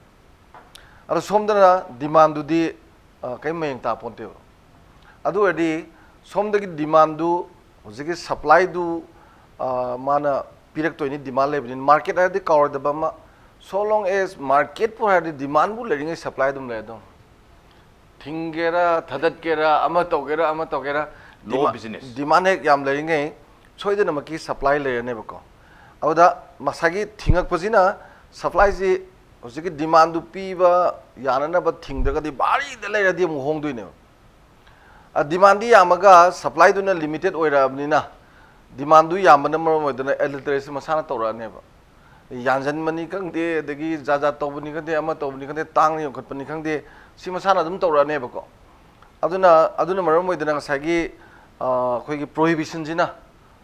ꯑꯗꯣ ꯁꯣꯝꯗꯅ demand ꯗꯨꯗꯤ, ꯑ, ꯀꯔꯤꯝ ꯃꯌꯦꯡ ꯇꯥꯄꯣꯟꯇꯦꯕ꯫ ꯑꯗꯨ ꯑꯣꯏꯔꯗꯤ ꯁꯣꯝꯗꯒꯤ demand ꯗꯨ, ꯍꯧꯖꯤꯛꯀꯤ supply ꯗꯨ, ꯑ, ꯃꯥꯅ ꯄꯤꯔꯛꯇꯣꯏꯅꯤ, demand ꯂꯩꯕꯅꯤꯅ꯫ Market ꯍꯥꯏꯔꯗꯤ ꯀꯥꯎꯔꯣꯏꯗꯕ ꯑꯃ, so long as market ꯄꯨ ꯍꯥꯏꯔꯗꯤ demand ꯄꯨ ꯂꯩꯔꯤꯉꯩ supply ꯑꯗꯨꯝ ꯂꯩ ꯑꯗꯨꯝ꯫ ꯊꯤꯡꯒꯦꯔꯥ, ꯊꯥꯗꯠꯀꯦꯔꯥ, ꯑꯃ ꯇꯧꯒꯦꯔꯥ, ꯑꯃ ꯇꯧꯒꯦꯔꯥ, Law of demand, business꯫ Demand ꯍꯦꯛ ꯌꯥꯝ ꯂꯩꯔꯤꯉꯩ ꯁꯣꯏꯗꯅꯃꯛꯀꯤ supply ꯂꯩꯔꯅꯦꯕꯀꯣ꯫ ꯑꯗꯨꯗ ꯉꯁꯥꯏꯒꯤ ꯊꯤꯡꯉꯛꯄꯁꯤꯅ supply ꯁꯤ ꯍꯧꯖꯤꯛꯀꯤ demand ꯗꯨ ꯄꯤꯕ ꯌꯥꯅꯅꯕ ꯊꯤꯡꯗ꯭ꯔꯒꯗꯤ ꯚꯥꯔꯤꯗ ꯂꯩꯔꯗꯤ ꯑꯃꯨꯛ ꯍꯣꯡꯗꯣꯏꯅꯦꯕ꯫ ꯑ, demand ꯗꯤ ꯌꯥꯝꯃꯒ supply ꯗꯨꯅ limited ꯑꯣꯏꯔꯛꯑꯕꯅꯤꯅ, demand ꯗꯨ ꯌꯥꯝꯕꯅ ꯃꯔꯝ ꯑꯣꯏꯗꯅ adulteration ꯁꯤ ꯃꯁꯥꯅ ꯇꯧꯔꯛꯑꯅꯦꯕ꯫ ꯌꯥꯟꯁꯤꯟꯕꯅꯤ ꯈꯪꯗꯦ, ꯑꯗꯒꯤ ꯖꯥꯠ ꯖꯥꯠ ꯇꯧꯕꯅꯤ ꯈꯪꯗꯦ, ꯑꯃ ꯇꯧꯕꯅꯤ ꯈꯪꯗꯦ, ꯇꯥꯡꯅ ꯌꯣꯟꯈꯠꯄꯅꯤ ꯈꯪꯗꯦ, ꯁꯤ ꯃꯁꯥꯅ ꯑꯗꯨꯝ ꯇꯧꯔꯛꯑꯅꯦꯕꯀꯣ꯫ ꯑꯗꯨꯅ, ꯑꯗꯨꯅ ꯃꯔꯝ ꯑꯣꯏꯗꯅ ꯉꯁꯥꯏꯒꯤ, ꯑ, ꯑꯩꯈꯣꯏꯒꯤ prohibitionꯁꯤꯅ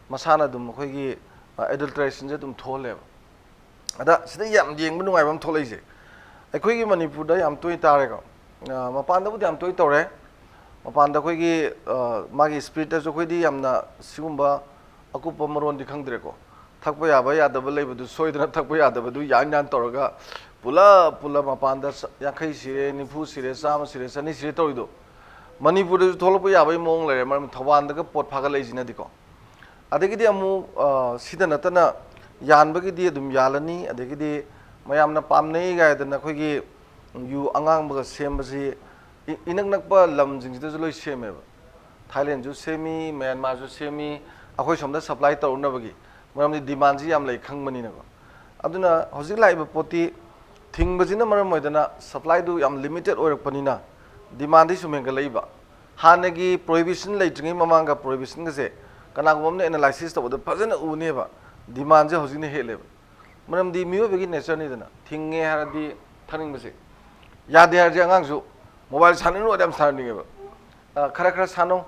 ꯃꯁꯥꯅ ꯑꯗꯨꯝ ꯑꯩꯈꯣꯏꯒꯤ, ꯑ, adulterationꯁꯦ ꯑꯗꯨꯝ ꯊꯣꯛꯍꯜꯂꯦꯕ꯫ ꯑꯗ ꯁꯤꯗ ꯌꯥꯝ ꯌꯦꯡꯕ ꯅꯨꯡꯉꯥꯏꯕ ꯑꯃ ꯊꯣꯛꯂꯛꯏꯁꯦ, ꯑꯩꯈꯣꯏꯒꯤ ꯃꯅꯤꯄꯨꯔꯗ ꯌꯥꯝ ꯇꯣꯏ ꯇꯥꯔꯦꯀꯣ꯫ ꯑ, ꯃꯄꯥꯟꯗꯕꯨꯗꯤ ꯌꯥꯝ ꯇꯣꯏ ꯇꯧꯔꯦ꯫ ꯃꯄꯥꯟꯗ ꯑꯩꯈꯣꯏꯒꯤ, ꯑ, ꯃꯥꯒꯤ spiritꯇꯁꯨ ꯑꯩꯈꯣꯏꯗꯤ ꯌꯥꯝꯅ ꯁꯤꯒꯨꯝꯕ ꯑꯀꯨꯞꯄ ꯃꯔꯣꯟꯗꯤ ꯈꯪꯗ꯭ꯔꯦꯀꯣ꯫ ꯊꯛꯄ ꯌꯥꯕ ꯌꯥꯗꯕ ꯂꯩꯕꯗꯨ ꯁꯣꯏꯗꯅ ꯊꯛꯄ ꯌꯥꯗꯕꯗꯨ ꯌꯥꯟ ꯌꯥꯟ ꯇꯧꯔꯒ ꯄꯨꯂꯞ ꯄꯨꯂꯞ ꯃꯄꯥꯟꯗ ꯆ-, ꯌꯥꯡꯈꯩ ꯁꯤꯔꯦ, ꯅꯤꯐꯨ ꯁꯤꯔꯦ, ꯆꯥꯝꯃ ꯁꯤꯔꯦ, ꯆꯅꯤ ꯁꯤꯔꯦ ꯇꯧꯔꯤꯗꯣ ꯃꯅꯤꯄꯨꯔꯗꯁꯨ ꯊꯣꯛꯂꯛꯄ ꯌꯥꯕꯒꯤ ꯃꯑꯣꯡ ꯂꯩꯔꯦ꯫ ꯃꯔꯝ ꯊꯧꯕꯥꯜꯗꯒ ꯄꯣꯠ ꯐꯥꯒꯠꯂꯛꯏꯁꯤꯅꯗꯤꯀꯣ꯫ ꯑꯗꯒꯤꯗꯤ ꯑꯃꯨꯛ, ꯑ, ꯁꯤꯗ ꯅꯠꯇꯅ ꯌꯥꯟꯕꯒꯤꯗꯤ ꯑꯗꯨꯝ ꯌꯥꯜꯂꯅꯤ꯫ ꯑꯗꯒꯤꯗꯤ ꯃꯌꯥꯝꯅ ꯄꯥꯝꯅꯩ ꯀꯥꯏꯗꯅ ꯑꯩꯈꯣꯏꯒꯤ ꯌꯨ ꯑꯉꯥꯡꯕꯒ ꯁꯦꯝꯕꯁꯤ ꯏ-, ꯏꯅꯛ ꯅꯛꯄ ꯂꯝꯁꯤꯡꯁꯤꯗꯁꯨ ꯂꯣꯏ ꯁꯦꯝꯃꯦꯕ꯫ ꯊꯥꯏꯂꯦꯟꯁꯨ ꯁꯦꯝꯃꯤ, ꯃ꯭ꯌꯥꯟꯃꯥꯔꯁꯨ ꯁꯦꯝꯃꯤ, ꯑꯩꯈꯣꯏ ꯁꯣꯝꯗ supply ꯇꯧꯔꯨꯅꯕꯒꯤ꯫ ꯃꯔꯝꯗꯤ demandꯁꯤ ꯌꯥꯝ ꯂꯩ ꯈꯪꯕꯅꯤꯅꯀꯣ꯫ ꯑꯗꯨꯅ ꯍꯧꯖꯤꯛ ꯂꯥꯛꯏꯕ ꯄꯣꯠꯇꯤ ꯊꯤꯡꯕꯁꯤꯅ ꯃꯔꯝ ꯑꯣꯏꯗꯅ supplyꯗꯨ ꯌꯥꯝ limited ꯑꯣꯏꯔꯛꯄꯅꯤꯅ demandꯗꯤ ꯁꯨꯝ ꯍꯦꯟꯒꯠꯂꯛꯏꯕ꯫ ꯍꯥꯟꯅꯒꯤ prohibition ꯂꯩꯇ꯭ꯔꯤꯉꯩ ꯃꯃꯥꯡꯒ prohibitionꯒꯁꯦ ꯀꯅꯥꯒꯨꯝꯕ ꯑꯃꯅ analysis ꯇꯧꯕꯗ ꯐꯖꯅ ꯎꯅꯦꯕ, demandꯁꯦ ꯍꯧꯖꯤꯛꯅ ꯍꯦꯜꯂꯦꯕ꯫ ꯃꯔꯝꯗꯤ ꯃꯤꯑꯣꯏꯕꯒꯤ natureꯅꯤꯗꯅ, ꯊꯤꯡꯉꯦ ꯍꯥꯏꯔꯗꯤ ꯊꯛꯅꯤꯡꯕꯁꯦ, ꯌꯥꯗꯦ ꯍꯥꯏꯔꯗꯤ ꯑꯉꯥꯡꯁꯨ mobile ꯁꯥꯟꯅꯅꯤꯡꯕ ꯌꯥꯝ ꯁꯥꯟꯅꯅꯤꯡꯉꯦꯕ꯫ ꯑ, ꯈꯔ ꯈꯔ ꯁꯥꯟꯅꯧ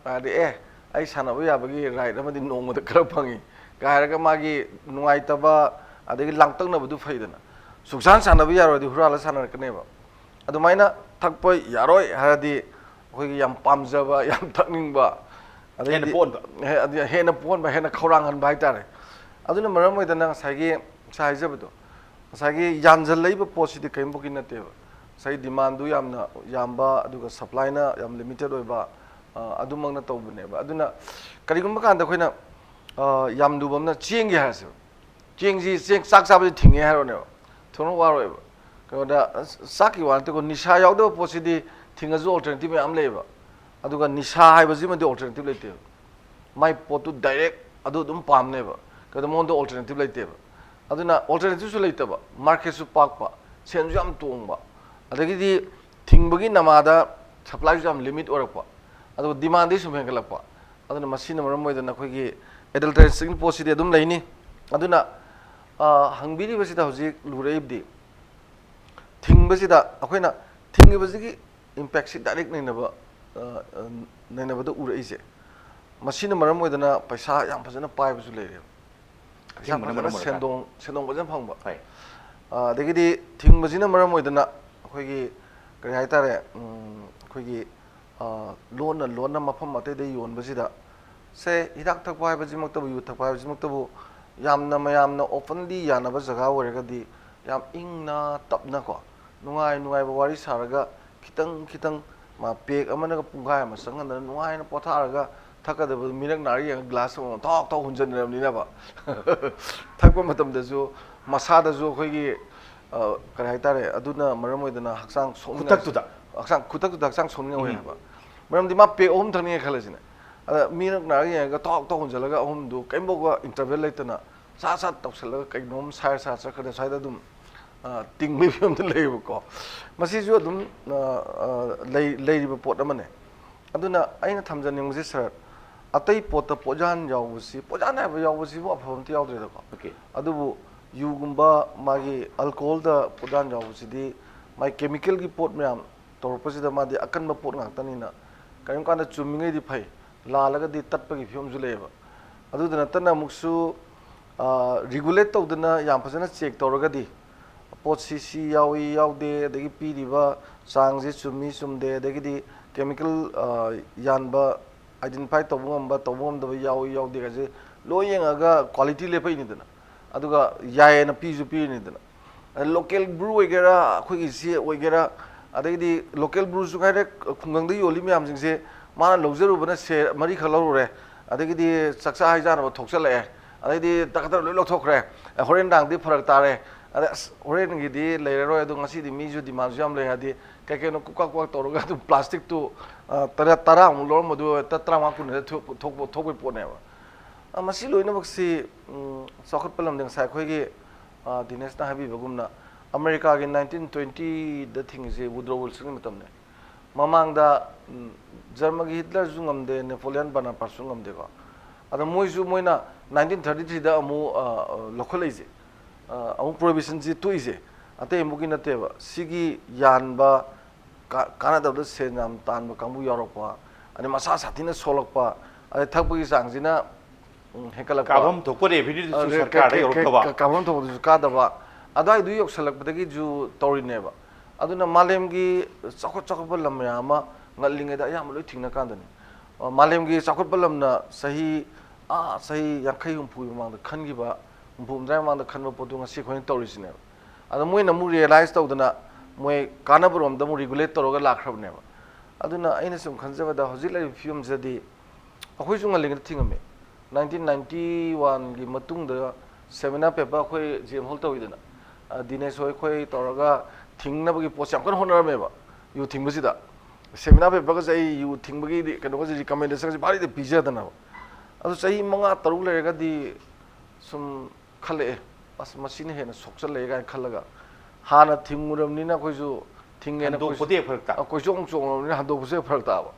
ꯍꯥꯏꯔꯗꯤ, "ꯑꯦ, ꯑꯩ ꯁꯥꯟꯅꯕ ꯌꯥꯕꯒꯤ right ꯑꯃꯗꯤ ꯅꯣꯡꯃꯗ ꯈꯔ ꯐꯪꯉꯤ" ꯀꯥꯏ ꯍꯥꯏꯔꯒ ꯃꯥꯒꯤ ꯅꯨꯡꯉꯥꯏꯇꯕ ꯑꯗꯒꯤ ꯂꯥꯡꯇꯛꯅꯕꯗꯨ ꯐꯩꯗꯅ꯫ ꯁꯨꯛꯁꯥꯟ ꯁꯥꯟꯅꯕ ꯌꯥꯔꯣꯏꯗꯤ ꯍꯨꯔꯥꯜꯂ ꯁꯥꯟꯅꯔꯛꯀꯅꯦꯕ꯫ ꯑꯗꯨꯃꯥꯏꯅ ꯊꯛꯄ ꯌꯥꯔꯣꯏ ꯍꯥꯏꯔꯗꯤ ꯑꯩꯈꯣꯏꯒꯤ ꯌꯥꯝ ꯄꯥꯝꯖꯕ, ꯌꯥꯝ ꯊꯛꯅꯤꯡꯕ, ꯑꯗꯒꯤꯗꯤ ꯍꯦꯟꯅ ꯄꯣꯟꯕ꯫ ꯍꯦ-, ꯑꯗꯨ ꯍꯦꯟꯅ ꯄꯣꯟꯕ, ꯍꯦꯟꯅ ꯈꯧꯔꯥꯡꯍꯟꯕ ꯍꯥꯏꯇꯥꯔꯦ꯫ ꯑꯗꯨꯅ ꯃꯔꯝ ꯑꯣꯏꯗꯅ ꯉꯁꯥꯏꯒꯤ, ꯉꯁꯥꯏ ꯍꯥꯏꯖꯕꯗꯣ, ꯉꯁꯥꯏꯒꯤ ꯌꯥꯟꯁꯤꯜꯂꯛꯏꯕ ꯄꯣꯠꯁꯤꯗꯤ ꯀꯔꯤꯝꯐꯥꯎꯒꯤ ꯅꯠꯇꯦꯕ꯫ ꯉꯁꯥꯏꯒꯤ demandꯗꯨ ꯌꯥꯝꯅ ꯌꯥꯝꯕ, ꯑꯗꯨꯒ supplyꯅ ꯌꯥꯝ limited ꯑꯣꯏꯕ, ꯑ, ꯑꯗꯨꯃꯛꯅ ꯇꯧꯕꯅꯦꯕ꯫ ꯑꯗꯨꯅ ꯀꯔꯤꯒꯨꯝꯕ ꯀꯥꯟꯗ ꯑꯩꯈꯣꯏꯅ, ꯑ, ꯌꯥꯝ ꯂꯨꯕ ꯑꯃꯅ ꯆꯦꯡꯒꯤ ꯍꯥꯏꯔꯁꯦꯕ꯫ ꯆꯦꯡꯁꯤ, ꯆꯦꯡ, ꯆꯥꯛ ꯆꯥꯕꯁꯤ ꯊꯤꯡꯉꯦ ꯍꯥꯏꯔꯣꯅꯦꯕ, ꯊꯣꯡꯅ ꯋꯥꯔꯣꯏꯕ꯫ ꯀꯩꯅꯣꯗ, ꯑꯁ, ꯆꯥꯛꯀꯤ ꯋꯥ ꯅꯠꯇꯦꯀꯣ, ꯅꯤꯁꯥ ꯌꯥꯎꯗꯕ ꯄꯣꯠꯁꯤꯗꯤ ꯊꯤꯡꯉꯁꯨ alternative ꯃꯌꯥꯝ ꯂꯩꯌꯦꯕ꯫ ꯑꯗꯨꯒ ꯅꯤꯁꯥ ꯍꯥꯏꯕꯁꯤꯃꯗꯤ alternative ꯂꯩꯇꯦꯕ꯫ ꯃꯥꯏ ꯄꯣꯠꯇꯨ direct ꯑꯗꯨ ꯑꯗꯨꯝ ꯄꯥꯝꯅꯦꯕ꯫ ꯀꯩꯅꯣ, ꯃꯉꯣꯟꯗ alternative ꯂꯩꯇꯦꯕ꯫ ꯑꯗꯨꯅ alternativeꯁꯨ ꯂꯩꯇꯕ, marketꯁꯨ ꯄꯥꯛꯄ, ꯁꯦꯟꯁꯨ ꯌꯥꯝ ꯇꯣꯡꯕ, ꯑꯗꯒꯤꯗꯤ ꯊꯤꯡꯕꯒꯤ ꯅꯃꯥꯗ supplyꯁꯨ ꯌꯥꯝ limit ꯑꯣꯏꯔꯛꯄ, ꯑꯗꯨꯒ demandꯗꯤ ꯁꯨꯝ ꯍꯦꯟꯒꯠꯂꯛꯄ꯫ ꯑꯗꯨꯅ ꯃꯁꯤꯅ ꯃꯔꯝ ꯑꯣꯏꯗꯅ ꯑꯩꯈꯣꯏꯒꯤ adulteration ꯄꯣꯠꯁꯤꯗꯤ ꯑꯗꯨꯝ ꯂꯩꯅꯤ꯫ ꯑꯗꯨꯅ ꯑ, ꯍꯪꯕꯤꯔꯤꯕꯁꯤꯗ ꯍꯧꯖꯤꯛ ꯂꯨꯔꯛꯏꯕꯗꯤ, ꯊꯤꯡꯕꯁꯤꯗ ꯑꯩꯈꯣꯏꯅ ꯊꯤꯡꯉꯤꯕꯁꯤꯒꯤ impactꯁꯤ direct ꯅꯩꯅꯕ, ꯑ, ꯑ, ꯅꯩꯅꯕꯗ ꯎꯔꯛꯏꯁꯦ, ꯃꯁꯤꯅ ꯃꯔꯝ ꯑꯣꯏꯗꯅ ꯄꯩꯁꯥ ꯌꯥꯝ ꯐꯖꯅ ꯄꯥꯏꯕꯁꯨ ꯂꯩꯔꯦꯕ꯫ ꯄꯩꯁꯥ ꯊꯤꯡꯕꯅ ꯐꯖꯅ ꯃꯔꯝ ꯑꯣꯏꯔꯒ꯫ ꯁꯦꯟꯗꯣꯡ, ꯁꯦꯟꯗꯣꯡ ꯐꯖꯅ ꯐꯪꯕ꯫ ꯍꯣꯏ꯫ ꯑ, ꯑꯗꯒꯤꯗꯤ ꯊꯤꯡꯕꯁꯤꯅ ꯃꯔꯝ ꯑꯣꯏꯗꯅ ꯑꯩꯈꯣꯏꯒꯤ ꯀꯔꯤ ꯍꯥꯏꯇꯥꯔꯦ, ꯎꯝ, ꯑꯩꯈꯣꯏꯒꯤ, ꯑ, ꯂꯣꯟꯅ ꯂꯣꯟꯅ ꯃꯐꯝ ꯑꯇꯩꯗ ꯌꯣꯟꯕꯁꯤꯗ, ꯁꯦ, ꯍꯤꯗꯥꯛ ꯊꯛꯄ ꯍꯥꯏꯕꯁꯤꯃꯛꯇꯕꯨ, ꯌꯨ ꯊꯛꯄ ꯍꯥꯏꯕꯁꯤꯃꯛꯇꯕꯨ ꯌꯥꯝꯅ ꯃꯌꯥꯝꯅ openly ꯌꯥꯅꯕ ꯖꯒꯥ ꯑꯣꯏꯔꯒꯗꯤ, ꯌꯥꯝ ꯏꯪꯅ ꯇꯞꯅꯀꯣ, ꯅꯨꯡꯉꯥꯏ ꯅꯨꯡꯉꯥꯏꯕ ꯋꯥꯔꯤ ꯁꯥꯔꯒ, ꯈꯤꯇꯪ ꯈꯤꯇꯪ ꯃꯥ ꯄꯦꯛ ꯑꯃꯅꯒ ꯄꯨꯡꯈꯥꯏ ꯑꯃ ꯆꯪꯍꯟꯗꯅ ꯅꯨꯡꯉꯥꯏꯅ ꯄꯣꯊꯥꯔꯒ ꯊꯛꯀꯗꯕꯗꯨ ꯃꯤꯔꯛ ꯅꯥꯔ ꯌꯦꯡꯉꯒ glass ꯑꯃꯃꯝ ꯊꯥꯎ ꯊꯥꯎ ꯍꯨꯟꯖꯟꯅꯔꯕꯅꯤꯅꯕ꯫ ꯊꯛꯄ ꯃꯇꯝꯗꯁꯨ ꯃꯁꯥꯗꯁꯨ ꯑꯩꯈꯣꯏꯒꯤ, ꯑ, ꯀꯔꯤ ꯍꯥꯏꯇꯥꯔꯦ, ꯑꯗꯨꯅ ꯃꯔꯝ ꯑꯣꯏꯗꯅ ꯍꯛꯆꯥꯡ ꯁꯣꯛꯅꯤꯡꯉꯥꯏ, ꯈꯨꯊꯛꯇꯨꯗ꯫ ꯍꯛꯆꯥꯡ ꯈꯨꯊꯛꯇꯨꯗ ꯍꯛꯆꯥꯡ ꯁꯣꯛꯅꯤꯡꯉꯥꯏ ꯎꯝ꯫ ꯑꯣꯏ ꯍꯥꯏꯕ꯫ ꯃꯔꯝꯗꯤ ꯃꯥ ꯄꯦꯛ ꯑꯍꯨꯝ ꯊꯛꯅꯤꯡꯉꯦ ꯈꯜꯂꯁꯤꯅꯦ, ꯑꯗ ꯃꯤꯔꯛ ꯅꯥꯔ ꯌꯦꯡꯉꯒ ꯊꯥꯎ ꯊꯥꯎ ꯍꯨꯟꯖꯜꯂꯒ ꯑꯍꯨꯝꯗꯨ ꯀꯔꯤꯝꯐꯥꯎꯕ interval ꯂꯩꯇꯅ ꯁꯠ ꯁꯠ ꯇꯧꯁꯜꯂꯒ ꯀꯩꯅꯣꯝ ꯁꯥꯏꯔ ꯁꯥꯏꯔ ꯆꯠꯈ꯭ꯔꯗꯤ ꯁ꯭ꯋꯥꯏꯗ ꯑꯗꯨꯝ, ꯑ, ꯇꯤꯡꯕꯒꯤ ꯐꯤꯕꯝꯗ ꯂꯩꯌꯦꯕꯀꯣ꯫ ꯃꯁꯤꯁꯨ ꯑꯗꯨꯝ, ꯑ, ꯑ, ꯂꯩ-, ꯂꯩꯔꯤꯕ ꯄꯣꯠ ꯑꯃꯅꯦ꯫ ꯑꯗꯨꯅ ꯑꯩꯅ ꯊꯝꯖꯅꯤꯡꯕꯁꯦ, ꯁꯥꯔ, ꯑꯇꯩ ꯄꯣꯠꯇ ꯄꯣꯠꯌꯥꯟ ꯌꯥꯎꯕꯁꯤ, ꯄꯣꯠꯌꯥꯟ ꯍꯥꯏꯕ ꯌꯥꯎꯕꯁꯤꯕꯨ ꯑꯐꯕ ꯑꯝꯇ ꯌꯥꯎꯗ꯭ꯔꯦꯗꯀꯣ꯫ Okay꯫ ꯑꯗꯨꯕꯨ ꯌꯨꯒꯨꯝꯕ ꯃꯥꯒꯤ alcoholꯗ ꯄꯣꯠꯌꯥꯟ ꯌꯥꯎꯕꯁꯤꯗꯤ ꯃꯥꯒꯤ chemicalꯒꯤ ꯄꯣꯠ ꯃꯌꯥꯝ ꯇꯧꯔꯛꯄꯁꯤꯗ ꯃꯥꯗꯤ ꯑꯀꯟꯕ ꯄꯣꯠ ꯉꯥꯛꯇꯅꯤꯅ, ꯀꯔꯤꯒꯨꯝꯕ ꯀꯥꯟꯗ ꯆꯨꯝꯃꯤꯉꯩꯗꯤ ꯐꯩ, ꯂꯥꯜꯂꯒꯗꯤ ꯇꯠꯄꯒꯤ ꯐꯤꯕꯝꯁꯨ ꯂꯩꯌꯦꯕ꯫ ꯑꯗꯨꯗ ꯅꯠꯇꯅ ꯑꯃꯨꯛꯁꯨ, ꯑ, regulate ꯇꯧꯗꯅ ꯌꯥꯝ ꯐꯖꯅ check ꯇꯧꯔꯒꯗꯤ, ꯄꯣꯠꯁꯤ ꯁꯤ ꯌꯥꯎꯏ ꯌꯥꯎꯗꯦ, ꯑꯗꯒꯤ ꯄꯤꯔꯤꯕ ꯆꯥꯡꯁꯤ ꯆꯨꯝꯃꯤ ꯆꯨꯝꯗꯦ, ꯑꯗꯒꯤꯗꯤ chemical, ꯑ, ꯌꯥꯟꯕ identify ꯇꯧꯕ ꯉꯝꯕ, ꯇꯧꯕ ꯉꯝꯗꯕ ꯌꯥꯎꯏ ꯌꯥꯎꯗꯦ ꯍꯥꯏꯁꯦ ꯂꯣꯏ ꯌꯦꯡꯉꯒ quality ꯂꯦꯞꯄꯛꯏꯅꯤꯗꯅ꯫ ꯑꯗꯨꯒ ꯌꯥꯏꯌꯦꯅ ꯄꯤꯁꯨ ꯄꯤꯔꯤꯅꯤꯗꯅ꯫ ꯑꯗ local brew ꯑꯣꯏꯒꯦꯔꯥ, ꯑꯩꯈꯣꯏꯒꯤ ꯁꯤ ꯑꯣꯏꯒꯦꯔꯥ, ꯑꯗꯒꯤꯗꯤ local brewꯁꯨ ꯉꯥꯏꯔꯦ, ꯈꯨꯡꯒꯪꯗ ꯌꯣꯜꯂꯤ ꯃꯌꯥꯝꯁꯤꯡꯁꯦ ꯃꯥꯅ ꯂꯧꯖꯔꯨꯕꯅ ꯁꯦ ꯃꯔꯤꯈꯛ ꯂꯧꯔꯨꯔꯦ, ꯑꯗꯒꯤꯗꯤ ꯆꯥꯛꯆꯥ ꯍꯩꯖꯥꯅꯕ ꯊꯣꯛꯆꯜꯂꯛꯑꯦ, ꯑꯗꯩꯗꯤ ꯇꯛꯈꯠꯇꯅ ꯂꯣꯏ ꯂꯧꯊꯣꯛꯈ꯭ꯔꯦ꯫ ꯑꯦ, ꯍꯣꯔꯦꯟ ꯅꯨꯡꯗꯥꯡꯗꯤ ꯐꯔꯛ ꯇꯥꯔꯦ, ꯑꯗ ꯑꯁ, ꯍꯣꯔꯦꯟꯒꯤꯗꯤ ꯂꯩꯔꯔꯣꯏ, ꯑꯗꯣ ꯉꯁꯤꯗꯤ ꯃꯤꯁꯨ demandꯁꯨ ꯌꯥꯝ ꯂꯩ ꯍꯥꯏꯗꯤ ꯀꯩ ꯀꯩꯅꯣ ꯀꯨꯛ ꯀꯥꯛ ꯀꯨꯛ ꯀꯥꯛ ꯇꯧꯔꯒ ꯑꯗꯨꯝ plasticꯇꯨ, ꯑ, ꯇꯔꯥ, ꯇꯔꯥꯃꯨꯛ ꯂꯧꯔꯝꯕꯗꯨ ꯍꯦꯛꯇ ꯇꯔꯥꯃꯉꯥ ꯀꯨꯟꯗ ꯊꯣꯛ-, ꯊꯣꯛꯄ, ꯊꯣꯛꯄꯒꯤ ꯄꯣꯠꯅꯦꯕ꯫ ꯑ, ꯃꯁꯤ ꯂꯣꯏꯅꯃꯛꯁꯤ, ꯎꯝ, ꯆꯥꯎꯈꯠꯄ ꯂꯝꯗ ꯉꯁꯥꯏ ꯑꯩꯈꯣꯏꯒꯤ, ꯑ, ꯗꯤꯅꯦꯁꯅ ꯍꯥꯏꯕꯤꯕꯒꯨꯝꯅ ꯑꯃꯦꯔꯤꯀꯥꯒꯤ nineteen twentyꯗ ꯊꯤꯡꯉꯤꯁꯤ Woodrow Wilsonꯒꯤ ꯃꯇꯝꯅꯦ꯫ ꯃꯃꯥꯡꯗ, ꯎꯝ, ꯖꯔꯃꯒꯤ ꯍꯤꯠꯂꯔꯁꯨ ꯉꯝꯗꯦ, ꯅꯦꯄꯣꯂꯤꯌꯟ ꯕꯣꯅꯥꯄꯥꯔꯠꯁꯨ ꯉꯝꯗꯦꯀꯣ꯫ ꯑꯗ ꯃꯣꯏꯁꯨ ꯃꯣꯏꯅ nineteen thirty threeꯗ ꯑꯃꯨꯛ, ꯑ, ꯑ, ꯂꯧꯈꯠꯂꯛꯏꯁꯦ꯫ ꯑ, ꯑꯃꯨꯛ ꯄ꯭ꯔꯣꯍꯤꯕꯤꯁꯟꯁꯤ ꯇꯣꯛꯏꯁꯦ ꯑꯇꯩ ꯑꯃꯨꯛꯀꯤ ꯅꯠꯇꯦꯕ꯫ ꯁꯤꯒꯤ ꯌꯥꯟꯕ, ꯀꯥ-, ꯀꯥꯟꯅꯗꯕꯗ ꯁꯦꯟ ꯌꯥꯝ ꯇꯥꯟꯕ ꯀꯥꯡꯕꯨ ꯌꯥꯎꯔꯛꯄ, ꯑꯗꯩ ꯃꯁꯥ ꯁꯥꯊꯤꯅ ꯁꯣꯛꯂꯛꯄ, ꯑꯗꯩ ꯊꯛꯄꯒꯤ ꯆꯥꯡꯁꯤꯅ, ꯎꯝ, ꯍꯦꯟꯀꯠꯂꯛꯄ꯫ ꯀꯥꯐꯝ ꯊꯣꯛꯄ revenue ꯗꯨꯁꯨ ꯑ, ꯀ-, ꯁꯔꯀꯥꯔꯗ ꯀ-, ꯀ-, ꯌꯧꯔꯛꯇꯕ꯫ ꯀ-, ꯀꯥꯐꯝ ꯊꯣꯛꯄꯗꯨꯁꯨ ꯀꯥꯗꯕ꯫ ꯑꯗꯨꯋꯥꯏꯗꯨ ꯌꯧꯁꯜꯂꯛꯄꯗꯒꯤꯁꯨ ꯇꯧꯔꯤꯅꯦꯕ꯫ ꯑꯗꯨꯅ ꯃꯥꯂꯦꯝꯒꯤ ꯆꯥꯎꯈꯠ ꯆꯥꯎꯈꯠꯄ ꯂꯝ ꯃꯌꯥꯝ ꯑꯃ ꯉꯜꯂꯤꯉꯩꯗ ꯑꯌꯥꯝꯕ ꯂꯣꯏ ꯊꯤꯡꯅ ꯀꯥꯟꯗꯅꯤ꯫ ꯑ, ꯃꯥꯂꯦꯝꯒꯤ ꯆꯥꯎꯈꯠꯄ ꯂꯝꯅ ꯆꯍꯤ, ꯑꯥ, ꯆꯍꯤ ꯌꯥꯡꯈꯩ ꯍꯨꯝꯐꯨꯒꯤ ꯃꯃꯥꯡꯗ ꯈꯟꯈꯤꯕ, ꯍꯨꯝꯐꯨ ꯍꯨꯝꯗ꯭ꯔꯥꯒꯤ ꯃꯃꯥꯡꯗ ꯈꯟꯕ ꯄꯣꯠꯇꯨ ꯉꯁꯤ ꯑꯩꯈꯣꯏꯅ ꯇꯧꯔꯤꯁꯤꯅꯦꯕ꯫ ꯑꯗꯣ ꯃꯣꯏꯅ ꯑꯃꯨꯛ realize ꯇꯧꯗꯅ ꯃꯣꯏ ꯀꯥꯟꯅꯕꯔꯣꯝꯗ ꯑꯃꯨꯛ regulate ꯇꯧꯔꯒ ꯂꯥꯛꯈ꯭ꯔꯕꯅꯦꯕ꯫ ꯑꯗꯨꯅ ꯑꯩꯅ ꯁꯨꯝ ꯈꯟꯖꯕꯗ ꯍꯧꯖꯤꯛ ꯂꯩꯔꯤꯕ ꯐꯤꯕꯝꯁꯤꯗꯗꯤ ꯑꯩꯈꯣꯏꯁꯨ ꯉꯜꯂꯤꯉꯩꯗ ꯊꯤꯡꯉꯝꯃꯦ꯫ Nineteen ninety one ꯒꯤ ꯃꯇꯨꯡꯗ seminar paper ꯑꯩꯈꯣꯏ G M hall ꯇꯧꯋꯤꯗꯅ, ꯑ, ꯗꯤꯅꯦꯁ ꯍꯣꯏ ꯑꯩꯈꯣꯏ ꯇꯧꯔꯒ ꯊꯤꯡꯅꯕꯒꯤ ꯄꯣꯠꯁꯦ ꯌꯥꯝ ꯀꯟꯅ ꯍꯣꯠꯅꯔꯝꯃꯦꯕ, ꯌꯨ ꯊꯤꯡꯕꯁꯤꯗ꯫ Seminar paper ꯒꯁꯦ ꯑꯩ ꯌꯨ ꯊꯤꯡꯕꯒꯤ ꯀꯩꯅꯣꯒꯁꯦ recommendation ꯒꯁꯦ ꯚꯥꯔꯤꯗ ꯄꯤꯖꯗꯅꯕ꯫ ꯑꯗꯨ ꯆꯍꯤ ꯃꯉꯥ ꯇꯔꯨꯛ ꯂꯩꯔꯒꯗꯤ ꯁꯨꯝ ꯈꯜꯂꯛꯑꯦ, "ꯑꯁ, ꯃꯁꯤꯅ ꯍꯦꯟꯅ ꯁꯣꯛꯆꯜꯂꯛꯑꯦ" ꯀꯥꯏꯅ ꯈꯜꯂꯒ, ꯍꯥꯟꯅ ꯊꯤꯡꯉꯨꯔꯕꯅꯤꯅ ꯑꯩꯈꯣꯏꯁꯨ ꯊꯤꯡꯉꯦꯅ ꯍꯟꯗꯣꯛꯄꯗꯤ ꯍꯦꯛ ꯐꯔꯛ ꯇꯥ꯫ ꯑꯩꯈꯣꯏ ꯆꯣꯡ ꯆꯣꯡꯉꯕꯅꯤꯅ ꯍꯟꯗꯣꯛꯄꯁꯨ ꯍꯦꯛ ꯐꯔꯛ ꯇꯥꯕ꯫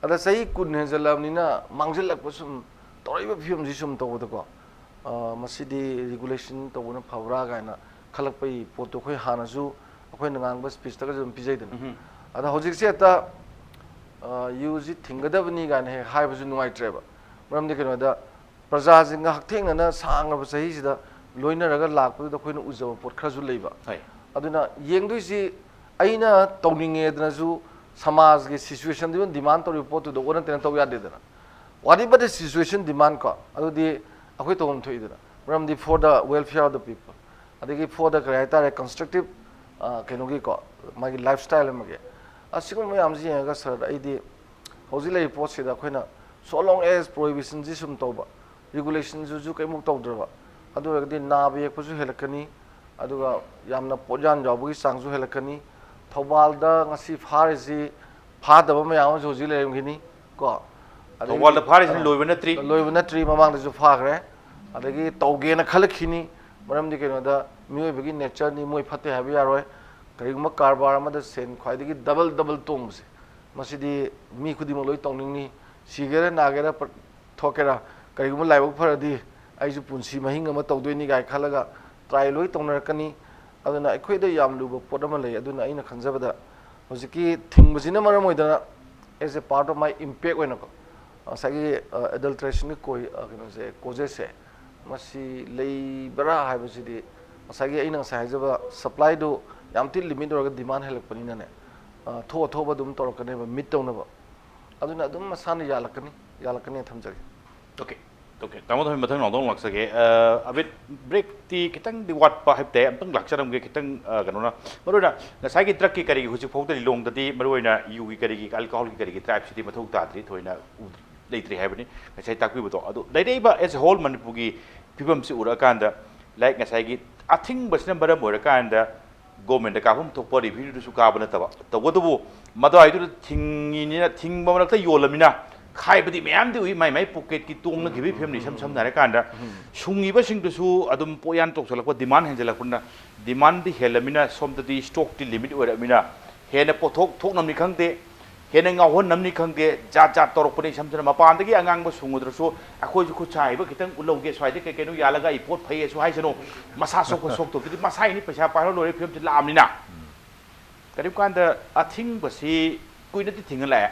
ꯑꯗ ꯆꯍꯤ ꯀꯨꯟ ꯍꯦꯟꯖꯜꯂꯛꯑꯕꯅꯤꯅ ꯃꯥꯡꯁꯤꯜꯂꯛꯄ ꯁꯨꯝ ꯇꯧꯔꯛꯏꯕ ꯐꯤꯕꯝꯁꯤ ꯁꯨꯝ ꯇꯧꯕꯗꯀꯣ, ꯑ, ꯃꯁꯤꯗꯤ regulation ꯇꯧꯕꯅ ꯐꯕ꯭ꯔꯥ ꯀꯥꯏꯅ ꯈꯜꯂꯛꯄꯒꯤ ꯄꯣꯠꯇꯣ ꯑꯩꯈꯣꯏ ꯍꯥꯟꯅꯁꯨ ꯑꯩꯈꯣꯏꯅ ꯉꯥꯡꯕ speech ꯇꯒꯁꯨ ꯑꯗꯨꯝ ꯄꯤꯖꯩꯗꯅ꯫ ꯎꯝ꯫ ꯑꯗ ꯍꯧꯖꯤꯛꯁꯦ ꯍꯦꯛꯇ, ꯑ, ꯌꯨꯁꯤ ꯊꯤꯡꯒꯗꯕꯅꯤ ꯀꯥꯏꯅ ꯍꯦꯛ ꯍꯥꯏꯕꯁꯨ ꯅꯨꯡꯉꯥꯏꯇ꯭ꯔꯦꯕ꯫ ꯃꯔꯝꯗꯤ ꯀꯩꯅꯣꯗ, ꯄ꯭ꯔꯖꯥꯁꯤꯡꯒ ꯍꯛꯊꯦꯡꯅꯅ ꯁꯥꯡꯉꯕ ꯆꯍꯤꯁꯤꯗ ꯂꯣꯏꯅꯔꯒ ꯂꯥꯛꯄꯗꯨꯗ ꯑꯩꯈꯣꯏꯅ ꯎꯖꯕ ꯄꯣꯠ ꯈꯔꯁꯨ ꯂꯩꯕ꯫ ꯍꯣꯏ꯫ ꯑꯗꯨꯅ ꯌꯦꯡꯗꯣꯏꯁꯤ ꯑꯩꯅ ꯇꯧꯅꯤꯡꯉꯦꯗꯅꯁꯨ ꯁꯃꯥꯖꯒꯤ situation ꯗꯨꯅ demand ꯇꯧꯔꯤꯕ ꯄꯣꯠꯇꯨꯗ ꯑꯣꯟꯅ ꯇꯩꯅ ꯇꯧ ꯌꯥꯗꯦꯗꯅ꯫ Whatever the situation demand ꯀꯣ, ꯑꯗꯨꯗꯤ ꯑꯩꯈꯣꯏ ꯇꯧꯐꯝ ꯊꯣꯛꯏꯗꯅ꯫ ꯃꯔꯝꯗꯤ for the welfare of the people, ꯑꯗꯒꯤ for the ꯀꯔꯤ ꯍꯥꯏꯇꯥꯔꯦ, constructive, ꯑ, ꯀꯩꯅꯣꯒꯤꯀꯣ, ꯃꯥꯒꯤ lifestyle ꯑꯃꯒꯤ꯫ ꯑꯁꯤꯒꯨꯝꯕ ꯃꯌꯥꯝꯁꯤ ꯌꯦꯡꯉꯒ ꯁꯥꯔ, ꯑꯩꯗꯤ ꯍꯧꯖꯤꯛ ꯂꯩꯔꯤꯕ ꯄꯣꯠꯁꯤꯗ ꯑꯩꯈꯣꯏꯅ so long as prohibition ꯁꯤ ꯁꯨꯝ ꯇꯧꯕ, regulation ꯁꯤꯁꯨ ꯀꯔꯤꯃꯨꯛ ꯇꯧꯗ꯭ꯔꯕ, ꯑꯗꯨ ꯑꯣꯏꯔꯒꯗꯤ ꯅꯥꯕ ꯌꯦꯛꯄꯁꯨ ꯍꯦꯜꯂꯛꯀꯅꯤ, ꯑꯗꯨꯒ ꯌꯥꯝꯅ ꯄꯣꯠꯌꯥꯟ ꯌꯥꯎꯕꯒꯤ ꯆꯥꯡꯁꯨ ꯍꯦꯜꯂꯛꯀꯅꯤ꯫ ꯊꯧꯕꯥꯜꯗ ꯉꯁꯤ ꯐꯥꯔꯤꯁꯤ ꯐꯥꯗꯕ ꯃꯌꯥꯝ ꯑꯃꯁꯨ ꯍꯧꯖꯤꯛ ꯂꯩꯔꯝꯈꯤꯅꯤ ꯀꯣ꯫ ꯑꯗꯒꯤ, ꯊꯧꯕꯥꯜꯗ ꯐꯥꯔꯤꯁꯤꯅ ꯑ, ꯂꯣꯏꯕ ꯅꯠꯇ꯭ꯔꯤ꯫ ꯂꯣꯏꯕ ꯅꯠꯇ꯭ꯔꯤ, ꯃꯃꯥꯡꯗꯁꯨ ꯐꯥꯈ꯭ꯔꯦ꯫ ꯑꯗꯒꯤ ꯇꯧꯒꯦꯅ ꯈꯜꯂꯛꯈꯤꯅꯤ, ꯃꯔꯝꯗꯤ ꯀꯩꯅꯣꯗ ꯃꯤꯑꯣꯏꯕꯒꯤ nature ꯅꯤ, ꯃꯣꯏ ꯐꯠꯇꯦ ꯍꯥꯏꯕ ꯌꯥꯔꯣꯏ꯫ ꯀꯔꯤꯒꯨꯝꯕ ꯀꯔꯕꯥꯔ ꯑꯃꯗ ꯁꯦꯟ ꯈ꯭ꯋꯥꯏꯗꯒꯤ double double ꯇꯣꯡꯕꯁꯦ, ꯃꯁꯤꯗꯤ ꯃꯤ ꯈꯨꯗꯤꯡꯃꯛ ꯂꯣꯏ ꯇꯧꯅꯤꯡꯅꯤ꯫ ꯁꯤꯒꯦꯔꯥ ꯅꯥꯒꯦꯔꯥ ꯄ-, ꯊꯣꯛꯀꯦꯔꯥ, ꯀꯔꯤꯒꯨꯝꯕ ꯂꯥꯏꯕꯛ ꯐꯔꯗꯤ ꯑꯩꯁꯨ ꯄꯨꯟꯁꯤ ꯃꯍꯤꯡ ꯑꯃ ꯇꯧꯗꯣꯏꯅꯤ ꯀꯥꯏ ꯈꯜꯂꯒ ꯇ꯭ꯔꯥꯏ ꯂꯣꯏ ꯇꯧꯅꯔꯛꯀꯅꯤ꯫ ꯑꯗꯨꯅ ꯑꯩꯈꯣꯏꯗ ꯌꯥꯝ ꯂꯨꯕ ꯄꯣꯠ ꯑꯃ ꯂꯩ꯫ ꯑꯗꯨꯅ ꯑꯩꯅ ꯈꯟꯖꯕꯗ ꯍꯧꯖꯤꯛꯀꯤ ꯊꯤꯡꯕꯁꯤꯅ ꯃꯔꯝ ꯑꯣꯏꯗꯅ, as a part of my impact ꯑꯣꯏꯅꯀꯣ, ꯉꯁꯥꯏꯒꯤ ꯑꯦꯗꯜꯇ꯭ꯔꯦꯁꯟꯒꯤ ꯀꯣꯏ ꯑ, ꯀꯩꯅꯣꯁꯦ, ꯀꯣꯖꯦꯁꯁꯦ, ꯃꯁꯤ ꯂꯩꯕ꯭ꯔꯥ ꯍꯥꯏꯕꯁꯤꯗꯤ, ꯉꯁꯥꯏꯒꯤ ꯑꯩꯅ ꯉꯁꯥꯏ ꯍꯥꯏꯖꯕ, ꯁꯄ꯭ꯂꯥꯏꯗꯨ ꯌꯥꯝ ꯊꯤ ꯂꯤꯃꯤꯠ ꯑꯣꯏꯔꯒ ꯗꯤꯃꯥꯟ ꯍꯦꯜꯂꯛꯄꯅꯤꯅꯅꯦ, ꯑ, ꯊꯣꯛ ꯑꯊꯣꯛꯄ ꯑꯗꯨꯝ ꯇꯧꯔꯛꯀꯅꯦꯕ, ꯃꯤꯠ ꯇꯧꯅꯕ꯫ ꯑꯗꯨꯅ ꯑꯗꯨꯝ ꯃꯁꯥꯅ ꯌꯥꯜꯂꯛꯀꯅꯤ, ꯌꯥꯜꯂꯛꯀꯅꯤ ꯊꯝꯖꯒꯦ꯫ ꯑꯣꯀꯦ, ꯑꯣꯀꯦ, ꯇꯥꯃꯣ ꯊꯣꯏ, ꯃꯊꯪ ꯅꯥꯎꯗꯧ ꯂꯥꯛꯆꯒꯦ꯫ ꯑ, ꯑꯕꯤꯠ, ꯕ꯭ꯔꯦꯛꯇꯤ ꯈꯤꯇꯪꯗꯤ ꯋꯥꯠꯄ ꯍꯥꯏꯕ ꯇꯥꯏ, ꯑꯝꯇꯪ ꯂꯥꯛꯆꯔꯝꯒꯦ ꯈꯤꯇꯪ, ꯑ, ꯀꯩꯅꯣꯅ꯫ ꯃꯔꯨꯑꯣꯏꯅ ꯉꯁꯥꯏꯒꯤ ꯗ꯭ꯔꯛꯀꯤ ꯀꯔꯤꯒꯤ ꯍꯧꯖꯤꯛ ꯐꯥꯎꯗ ꯂꯤꯂꯣꯡꯗꯗꯤ ꯃꯔꯨꯑꯣꯏꯅ ꯌꯨꯒꯤ ꯀꯔꯤꯒꯤ ꯑꯜꯀꯣꯍꯣꯜꯒꯤ ꯀꯔꯤꯒꯤ ꯇ꯭ꯔꯥꯏꯞꯁꯤꯗꯤ ꯃꯊꯧ ꯇꯥꯗ꯭ꯔꯤ, ꯊꯣꯏꯅ ꯎ-, ꯂꯩꯇ꯭ꯔꯤ ꯍꯥꯏꯕꯅꯤ ꯉꯁꯥꯏ ꯇꯥꯛꯄꯤꯕꯗꯣ꯫ ꯑꯗꯣ ꯂꯩꯔꯛꯏꯕ as a whole ꯃꯅꯤꯄꯨꯔꯒꯤ ꯐꯤꯕꯝꯁꯤ ꯎꯔꯛꯑꯀꯥꯟꯗ, ꯂꯥꯏꯛ ꯉꯁꯥꯏꯒꯤ ꯑꯊꯤꯡꯕꯁꯤꯅ ꯃꯔꯝ ꯑꯣꯏꯔꯀꯥꯟꯗ ꯒꯣꯔꯃꯦꯟꯗ ꯀꯥꯐꯝ ꯊꯣꯛꯄ ꯔꯤꯚꯤꯅ꯭ꯌꯨꯗꯨꯁꯨ ꯀꯥꯕ ꯅꯠꯇꯕ, ꯇꯧꯕꯇꯕꯨ ꯃꯗꯨꯋꯥꯏꯗꯨꯗ ꯊꯤꯡꯉꯤꯅꯤꯅ, ꯊꯤꯡꯕ ꯃꯔꯛꯇ ꯌꯣꯜꯂꯃꯤꯅ ꯈꯥꯏꯕꯗꯤ ꯃꯌꯥꯝꯗꯤ ꯎꯏ, ꯃꯥꯏ ꯃꯥꯏ ꯄꯣꯀꯦꯠꯀꯤ ꯇꯣꯡꯅꯈꯤꯕꯒꯤ ꯐꯤꯕꯝꯅꯤ꯫ ꯏꯁꯝ ꯁꯝꯅ ꯍꯥꯏꯔꯀꯥꯟꯗ ꯁꯨꯡꯉꯤꯕꯁꯤꯡꯗꯨꯁꯨ ꯑꯗꯨꯝ ꯄꯣꯠꯌꯥꯟ ꯇꯧꯁꯜꯂꯛꯄ, ꯗꯤꯃꯥꯟ ꯍꯦꯟꯖꯜꯂꯛꯄꯅꯤꯅ, ꯗꯤꯃꯥꯟꯗꯤ ꯍꯦꯜꯂꯃꯤꯅ ꯁꯣꯝꯗꯗꯤ ꯁ꯭ꯇꯣꯛꯇꯤ ꯂꯤꯃꯤꯠ ꯑꯣꯏꯔꯛꯑꯃꯤꯅ ꯍꯦꯟꯅ ꯄꯣꯠꯊꯣꯛ ꯊꯣꯛꯅꯕꯅꯤ ꯈꯪꯗꯦ, ꯍꯦꯟꯅ ꯉꯥꯎꯍꯟꯅꯕꯅꯤ ꯈꯪꯗꯦ, ꯖꯥꯠ ꯖꯥꯠ ꯇꯧꯔꯛꯄꯅꯤ꯫ ꯏꯁꯝ ꯁꯝꯅ ꯃꯄꯥꯟꯗꯒꯤ ꯑꯉꯥꯡꯕ ꯁꯨꯡꯉꯨꯗ꯭ꯔꯁꯨ ꯑꯩꯈꯣꯏꯁꯨ ꯈꯨꯠ ꯁꯥ ꯍꯩꯕ ꯈꯤꯇꯪ ꯎꯠꯍꯧꯒꯦ, ꯁ꯭ꯋꯥꯏꯗ ꯀꯩ ꯀꯩꯅꯣ ꯌꯥꯜꯂꯒ ꯑꯩ ꯄꯣꯠ ꯐꯩꯌꯦꯁꯨ ꯍꯥꯏꯁꯅꯨ, ꯃꯁꯥ ꯁꯣꯛꯄ ꯁꯣꯛꯇꯕꯗꯨꯗꯤ ꯃꯁꯥꯒꯤꯅꯤ, ꯄꯩꯁꯥ ꯄꯥꯏꯍꯧ ꯂꯣꯏꯔꯦ ꯐꯤꯕꯝꯁꯤ ꯂꯥꯛꯑꯕꯅꯤꯅ꯫ ꯀꯔꯤꯒꯨꯝꯕ ꯀꯥꯟꯗ ꯑꯊꯤꯡꯕꯁꯤ ꯀꯨꯏꯅꯗꯤ ꯊꯤꯡꯉ ꯂꯥꯛꯑꯦ,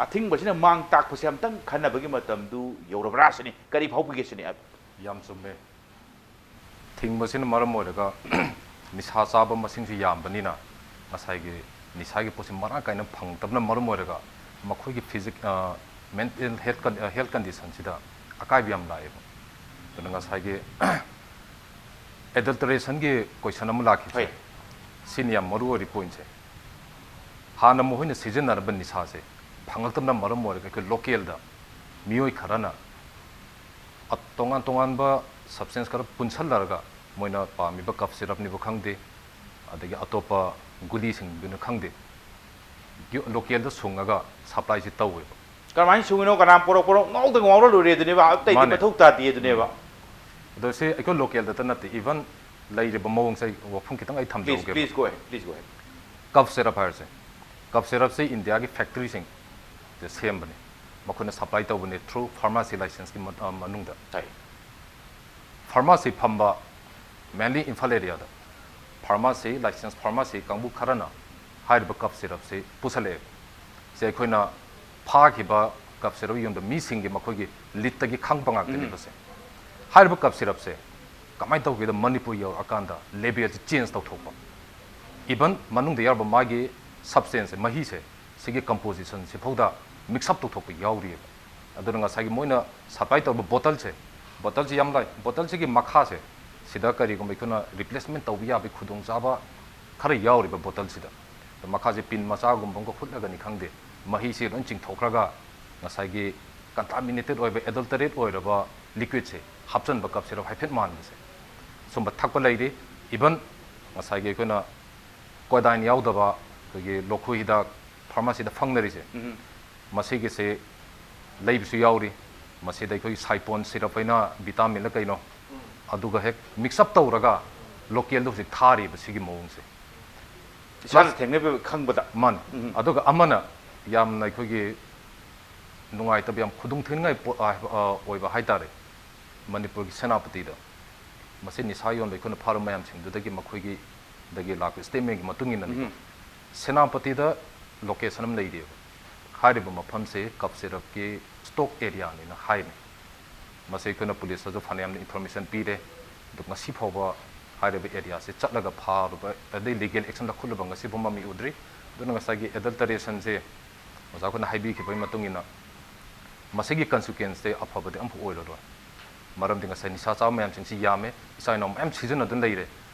ꯑꯊꯤꯡꯕꯁꯤꯅ ꯃꯥꯡ ꯇꯥꯛꯄꯁꯦ ꯑꯝꯇꯪ ꯈꯟꯅꯕꯒꯤ ꯃꯇꯝꯗꯨ ꯌꯧꯔꯕ꯭ꯔꯥ ꯁꯤꯅꯤ, ꯀꯔꯤ ꯐꯥꯎꯕꯤꯒꯦ ꯁꯤꯅꯤ? ꯌꯥꯝ ꯆꯨꯝꯃꯦ꯫ ꯊꯤꯡꯕꯁꯤꯅ ꯃꯔꯝ ꯑꯣꯏꯔꯒ ꯅꯤꯁꯥ ꯆꯥꯕ ꯃꯁꯤꯡꯁꯨ ꯌꯥꯝꯕꯅꯤꯅ ꯉꯁꯥꯏꯒꯤ ꯅꯤꯁꯥꯒꯤ ꯄꯣꯠꯁꯤ ꯃꯔꯥꯡ ꯀꯥꯏꯅ ꯐꯪꯉꯛꯇꯕꯅ ꯃꯔꯝ ꯑꯣꯏꯔꯒ ꯃꯈꯣꯏꯒꯤ ꯐꯤꯖꯤꯛ, ꯃꯦꯟꯇꯦꯜ ꯍꯦꯜꯊ, ꯍꯦꯜꯊ ꯀꯟꯗꯤꯁꯟꯁꯤꯗ ꯑꯀꯥꯏꯕ ꯌꯥꯝ ꯂꯥꯛꯑꯦꯕ꯫ ꯑꯗꯨꯅ ꯉꯁꯥꯏꯒꯤ ꯑꯦꯗꯜꯇꯔꯦꯁꯟꯒꯤ ꯀꯣꯏꯁꯟ ꯑꯃ ꯂꯥꯛꯈꯤꯕꯁꯦ, ꯍꯣꯏ꯫ ꯁꯤꯅꯤ ꯌꯥꯝ ꯃꯔꯨ ꯑꯣꯏꯔꯤ ꯄꯣꯏꯟꯠꯁꯦ꯫ ꯍꯥꯟꯅ ꯃꯈꯣꯏꯅ ꯁꯤꯖꯤꯟꯅꯔꯝꯕ ꯅꯤꯁꯥꯁꯦ ꯐꯪꯉꯛꯇꯕꯅ ꯃꯔꯝ ꯑꯣꯏꯔꯒ ꯑꯩꯈꯣꯏ ꯂꯣꯀꯦꯜꯗ ꯃꯤꯑꯣꯏ ꯈꯔꯅ ꯑ-, ꯇꯣꯉꯥꯟ ꯇꯣꯉꯥꯟꯕ ꯁꯕꯁꯇꯦꯟꯁ ꯈꯔ ꯄꯨꯟꯁꯜꯂꯔꯒ ꯃꯣꯏꯅ ꯄꯥꯝꯃꯤꯕ ꯀꯐ ꯁꯤꯔꯞꯅꯤꯕꯨ ꯈꯪꯗꯦ, ꯑꯗꯒꯤ ꯑꯇꯣꯞꯄ ꯒꯨꯂꯤꯁꯤꯡꯗꯨꯅ ꯈꯪꯗꯦ, ꯌꯨ-, ꯂꯣꯀꯦꯜꯗ ꯁꯨꯡꯉꯒ ꯁꯄ꯭ꯂꯥꯏꯁꯤ ꯇꯧꯋꯦꯕ꯫ ꯀꯔꯝꯍꯥꯏꯅ ꯁꯨꯡꯉꯤꯅꯣ, ꯀꯅꯥ ꯄꯣꯔꯛꯄꯅꯣ, ꯉꯥꯎꯗ ꯉꯥꯎꯔ ꯂꯣꯏꯔꯦ ꯑꯗꯨꯅꯦꯕ, ꯑꯇꯩꯗꯤ ꯃꯥꯅꯦ꯫ ꯃꯊꯧ ꯇꯥꯗꯦ ꯑꯗꯨꯅꯦꯕ꯫ ꯑꯗꯣ ꯁꯤ ꯑꯩꯈꯣꯏ ꯂꯣꯀꯦꯜꯗꯇ ꯅꯠꯇꯦ, ꯏꯚꯟ ꯂꯩꯔꯤꯕ ꯃꯑꯣꯡꯁꯦ ꯑꯩ ꯋꯥꯐꯝ ꯈꯤꯇꯪ ꯑꯩ Please, ꯊꯝꯖꯍꯧꯒꯦ꯫ please go ahead, please go ahead. Cough syrup ꯍꯥꯏꯔꯁꯦ, ꯀꯐ ꯁꯤꯔꯞꯁꯦ ꯏꯟꯗꯤꯌꯥꯒꯤ ꯐꯦꯛꯇꯔꯤꯁꯤꯡꯁꯦ ꯁꯦꯝꯕꯅꯤ, ꯃꯈꯣꯏꯅ ꯁꯄ꯭ꯂꯥꯏ ꯇꯧꯕꯅꯤ ꯊ꯭ꯔꯨ ꯐꯥꯔꯃꯥꯁꯤ ꯂꯥꯏꯁꯦꯟꯁꯀꯤ ꯃ-, ꯑ, ꯃꯅꯨꯡꯗ꯫ ꯍꯥꯏ꯫ ꯐꯥꯔꯃꯥꯁꯤ ꯐꯝꯕ Mainly ꯏꯝꯐꯥꯜ ꯑꯦꯔꯤꯌꯥꯗ ꯐꯥꯔꯃꯥꯁꯤ, ꯂꯥꯏꯁꯦꯟꯁ ꯐꯥꯔꯃꯥꯁꯤ ꯀꯥꯡꯕꯨ ꯈꯔꯅ ꯍꯥꯏꯔꯤꯕ ꯀꯞ ꯁꯤꯔꯞꯁꯤ ꯄꯨꯁꯜꯂꯛꯑꯦꯕ꯫ ꯁꯤ ꯑꯩꯈꯣꯏꯅ ꯐꯥꯈꯤꯕ ꯀꯞ ꯁꯤꯔꯞ ꯌꯣꯟꯕ ꯃꯤꯁꯤꯡꯒꯤ ꯃꯈꯣꯏꯒꯤ ꯂꯤꯠꯇꯒꯤ ꯈꯪꯕ ꯉꯥꯛꯇꯅꯦꯕ ꯁꯦ꯫ ꯍꯥꯏꯔꯤꯕ ꯀꯞ ꯁꯤꯔꯞꯁꯦ ꯀꯃꯥꯏꯅ ꯇꯧꯒꯦꯗ, ꯃꯅꯤꯄꯨꯔ ꯌꯧꯔꯛꯑꯀꯥꯟꯗ ꯂꯦꯕꯦꯜꯁꯤ ꯆꯦꯟꯖ ꯇꯧꯊꯣꯛꯄ, ꯏꯚꯟ ꯃꯅꯨꯡꯗ ꯌꯥꯎꯔꯕ ꯃꯥꯒꯤ ꯁꯕꯁꯇꯦꯟꯁꯁꯦ, ꯃꯍꯤꯁꯦ, ꯁꯤꯒꯤ ꯀꯝꯄꯣꯖꯤꯁꯟꯁꯤꯐꯥꯎꯗ ꯃꯤꯛꯁ ꯑꯞ ꯇꯧꯊꯣꯛꯄ ꯌꯥꯎꯔꯤꯑꯕ꯫ ꯑꯗꯨꯅ ꯉꯁꯥꯏꯒꯤ ꯃꯣꯏꯅ ꯁꯄ꯭ꯂꯥꯏ ꯇꯧꯔꯕ ꯕꯣꯇꯜꯁꯦ, ꯕꯣꯇꯜꯁꯤ ꯌꯥꯝ ꯂꯥꯏ, ꯕꯣꯇꯜꯁꯤꯒꯤ ꯃꯈꯥꯁꯦ ꯁꯤꯗ ꯀꯔꯤꯒꯨꯝꯕ ꯑꯩꯈꯣꯏꯅ ꯔꯤꯄ꯭ꯂꯦꯁꯃꯦꯟ ꯇꯧꯕ ꯌꯥꯕꯒꯤ ꯈꯨꯗꯣꯡꯆꯥꯕ ꯈꯔ ꯌꯥꯎꯔꯤꯕ ꯕꯣꯇꯜꯁꯤꯗ꯫ ꯑꯗꯣ ꯃꯈꯥꯁꯦ ꯄꯤꯟ ꯃꯆꯥꯒꯨꯝꯕ ꯑꯃꯒ ꯍꯨꯠꯂꯒꯅꯤ ꯈꯪꯗꯦ, ꯃꯍꯤꯁꯤ ꯂꯣꯏ ꯆꯤꯡꯊꯣꯛꯈ꯭ꯔꯒ ꯉꯁꯥꯏꯒꯤ ꯀꯟꯇꯥꯃꯤꯅꯦꯇꯦꯠ ꯑꯣꯏꯕ, ꯑꯦꯗꯜꯇꯔꯦꯠ ꯑꯣꯏꯔꯕ ꯂꯤꯀ꯭ꯋꯤꯠꯁꯦ ꯍꯥꯞꯆꯟꯕ ꯀꯞ ꯁꯤꯔꯞ ꯍꯥꯏꯐꯦꯠ ꯃꯥꯟꯕꯁꯦ, ꯁꯨꯝꯕ ꯊꯛꯄ ꯂꯩꯔꯤ꯫ ꯏꯚꯟ ꯉꯁꯥꯏꯒꯤ ꯑꯩꯈꯣꯏꯅ ꯀꯣꯗꯥꯏꯟ ꯌꯥꯎꯗꯕ ꯑꯩꯈꯣꯏꯒꯤ ꯂꯣꯈꯨ ꯍꯤꯗꯥꯛ ꯐꯥꯔꯃꯥꯁꯤꯗ ꯐꯪꯅꯔꯤꯁꯦ, ꯎꯝ꯫ ꯃꯁꯤꯒꯤꯁꯦ ꯂꯩꯕꯁꯨ ꯌꯥꯎꯔꯤ꯫ ꯃꯁꯤꯗ ꯑꯩꯈꯣꯏꯒꯤ ꯁꯥꯏꯄꯣꯟ ꯁꯤꯔꯞ ꯍꯥꯏꯅ ꯚꯤꯇꯥꯃꯤꯟꯂ ꯀꯩꯅꯣ, ꯑꯗꯨꯒ ꯍꯦꯛ ꯃꯤꯛꯁ ꯑꯞ ꯇꯧꯔꯒ ꯂꯣꯀꯦꯜꯗ ꯍꯧꯖꯤꯛ ꯊꯥꯔꯤꯕ ꯁꯤꯒꯤ ꯃꯑꯣꯡꯁꯦ꯫ ꯏꯁꯥꯅ ꯄ꯭ꯂꯁ ꯊꯦꯡꯅꯕ ꯈꯪꯕꯗ꯫ ꯃꯥꯅꯤ꯫ ꯎꯝ꯫ ꯑꯗꯨꯒ ꯑꯃꯅ ꯌꯥꯝꯅ ꯑꯩꯈꯣꯏꯒꯤ ꯅꯨꯡꯉꯥꯏꯇꯕ, ꯌꯥꯝ ꯈꯨꯗꯣꯡ ꯊꯤꯅꯤꯡꯉꯥꯏ ꯄꯣ-, ꯑ, ꯑ, ꯑꯣꯏꯕ ꯍꯥꯏꯇꯥꯔꯦ, ꯃꯅꯤꯄꯨꯔꯒꯤ ꯁꯦꯅꯥꯄꯇꯤꯗ ꯃꯁꯤ ꯅꯤꯁꯥ ꯌꯣꯟꯕ ꯑꯩꯈꯣꯏꯅ ꯐꯥꯔꯝ ꯃꯌꯥꯝꯁꯤꯡꯗꯨꯗꯒꯤ ꯃꯈꯣꯏꯒꯤ ꯗꯒꯤ ꯂꯥꯛꯄ ꯁ꯭ꯇꯦꯠꯃꯦꯟꯒꯤ ꯃꯇꯨꯡ ꯏꯟꯅꯅꯤꯀꯣ, ꯎꯝ꯫ ꯁꯦꯅꯥꯄꯇꯤꯗ ꯂꯣꯀꯦꯁꯟ ꯑꯃ ꯂꯩꯔꯤꯑꯕ꯫ ꯍꯥꯏꯔꯤꯕ ꯃꯐꯝꯁꯦ ꯀꯞ ꯁꯤꯔꯞꯀꯤ ꯁ꯭ꯇꯣꯛ ꯑꯦꯔꯤꯌꯥꯅꯤꯅ ꯍꯥꯏꯅꯤ꯫ ꯃꯁꯤ ꯑꯩꯈꯣꯏꯅ ꯄꯨꯂꯤꯁꯇꯁꯨ ꯐꯅꯌꯥꯝꯅ ꯏꯟꯐꯣꯔꯃꯦꯁꯟ ꯄꯤꯔꯦ, ꯑꯗꯨ ꯉꯁꯤ ꯐꯥꯎꯕ ꯍꯥꯏꯔꯤꯕ ꯑꯦꯔꯤꯌꯥꯁꯦ ꯆꯠꯂꯒ ꯐꯥꯔꯨꯕ, ꯑꯗꯩ ꯂꯤꯒꯦꯜ ꯑꯦꯛꯁꯟ ꯂꯧꯈꯠꯂꯨꯕ ꯉꯁꯤ ꯐꯥꯎ ꯃꯃꯤ ꯎꯗ꯭ꯔꯤ꯫ ꯑꯗꯨꯅ ꯉꯁꯥꯏꯒꯤ ꯑꯦꯗꯜꯇꯔꯦꯁꯟꯁꯦ ꯑꯣꯖꯥ ꯑꯩꯈꯣꯏꯅ ꯍꯥꯏꯕꯤꯈꯤꯕꯒꯤ ꯃꯇꯨꯡ ꯏꯟꯅ ꯃꯁꯤꯒꯤ ꯀꯟꯁꯤꯀ꯭ꯋꯦꯟꯁꯁꯦ ꯑꯐꯕꯗꯤ ꯑꯃꯐꯥꯎ ꯑꯣꯏꯔꯔꯣꯏ꯫ ꯃꯔꯝꯗꯤ ꯉꯁꯥꯏ ꯅꯤꯁꯥ ꯆꯥꯕ ꯃꯌꯥꯝꯁꯤꯡꯁꯤ ꯌꯥꯝꯃꯦ, ꯏꯆꯥ ꯏꯅꯥꯎ ꯃꯌꯥꯝ ꯁꯤꯖꯤꯟꯅꯗꯨꯅ ꯂꯩꯔꯦ꯫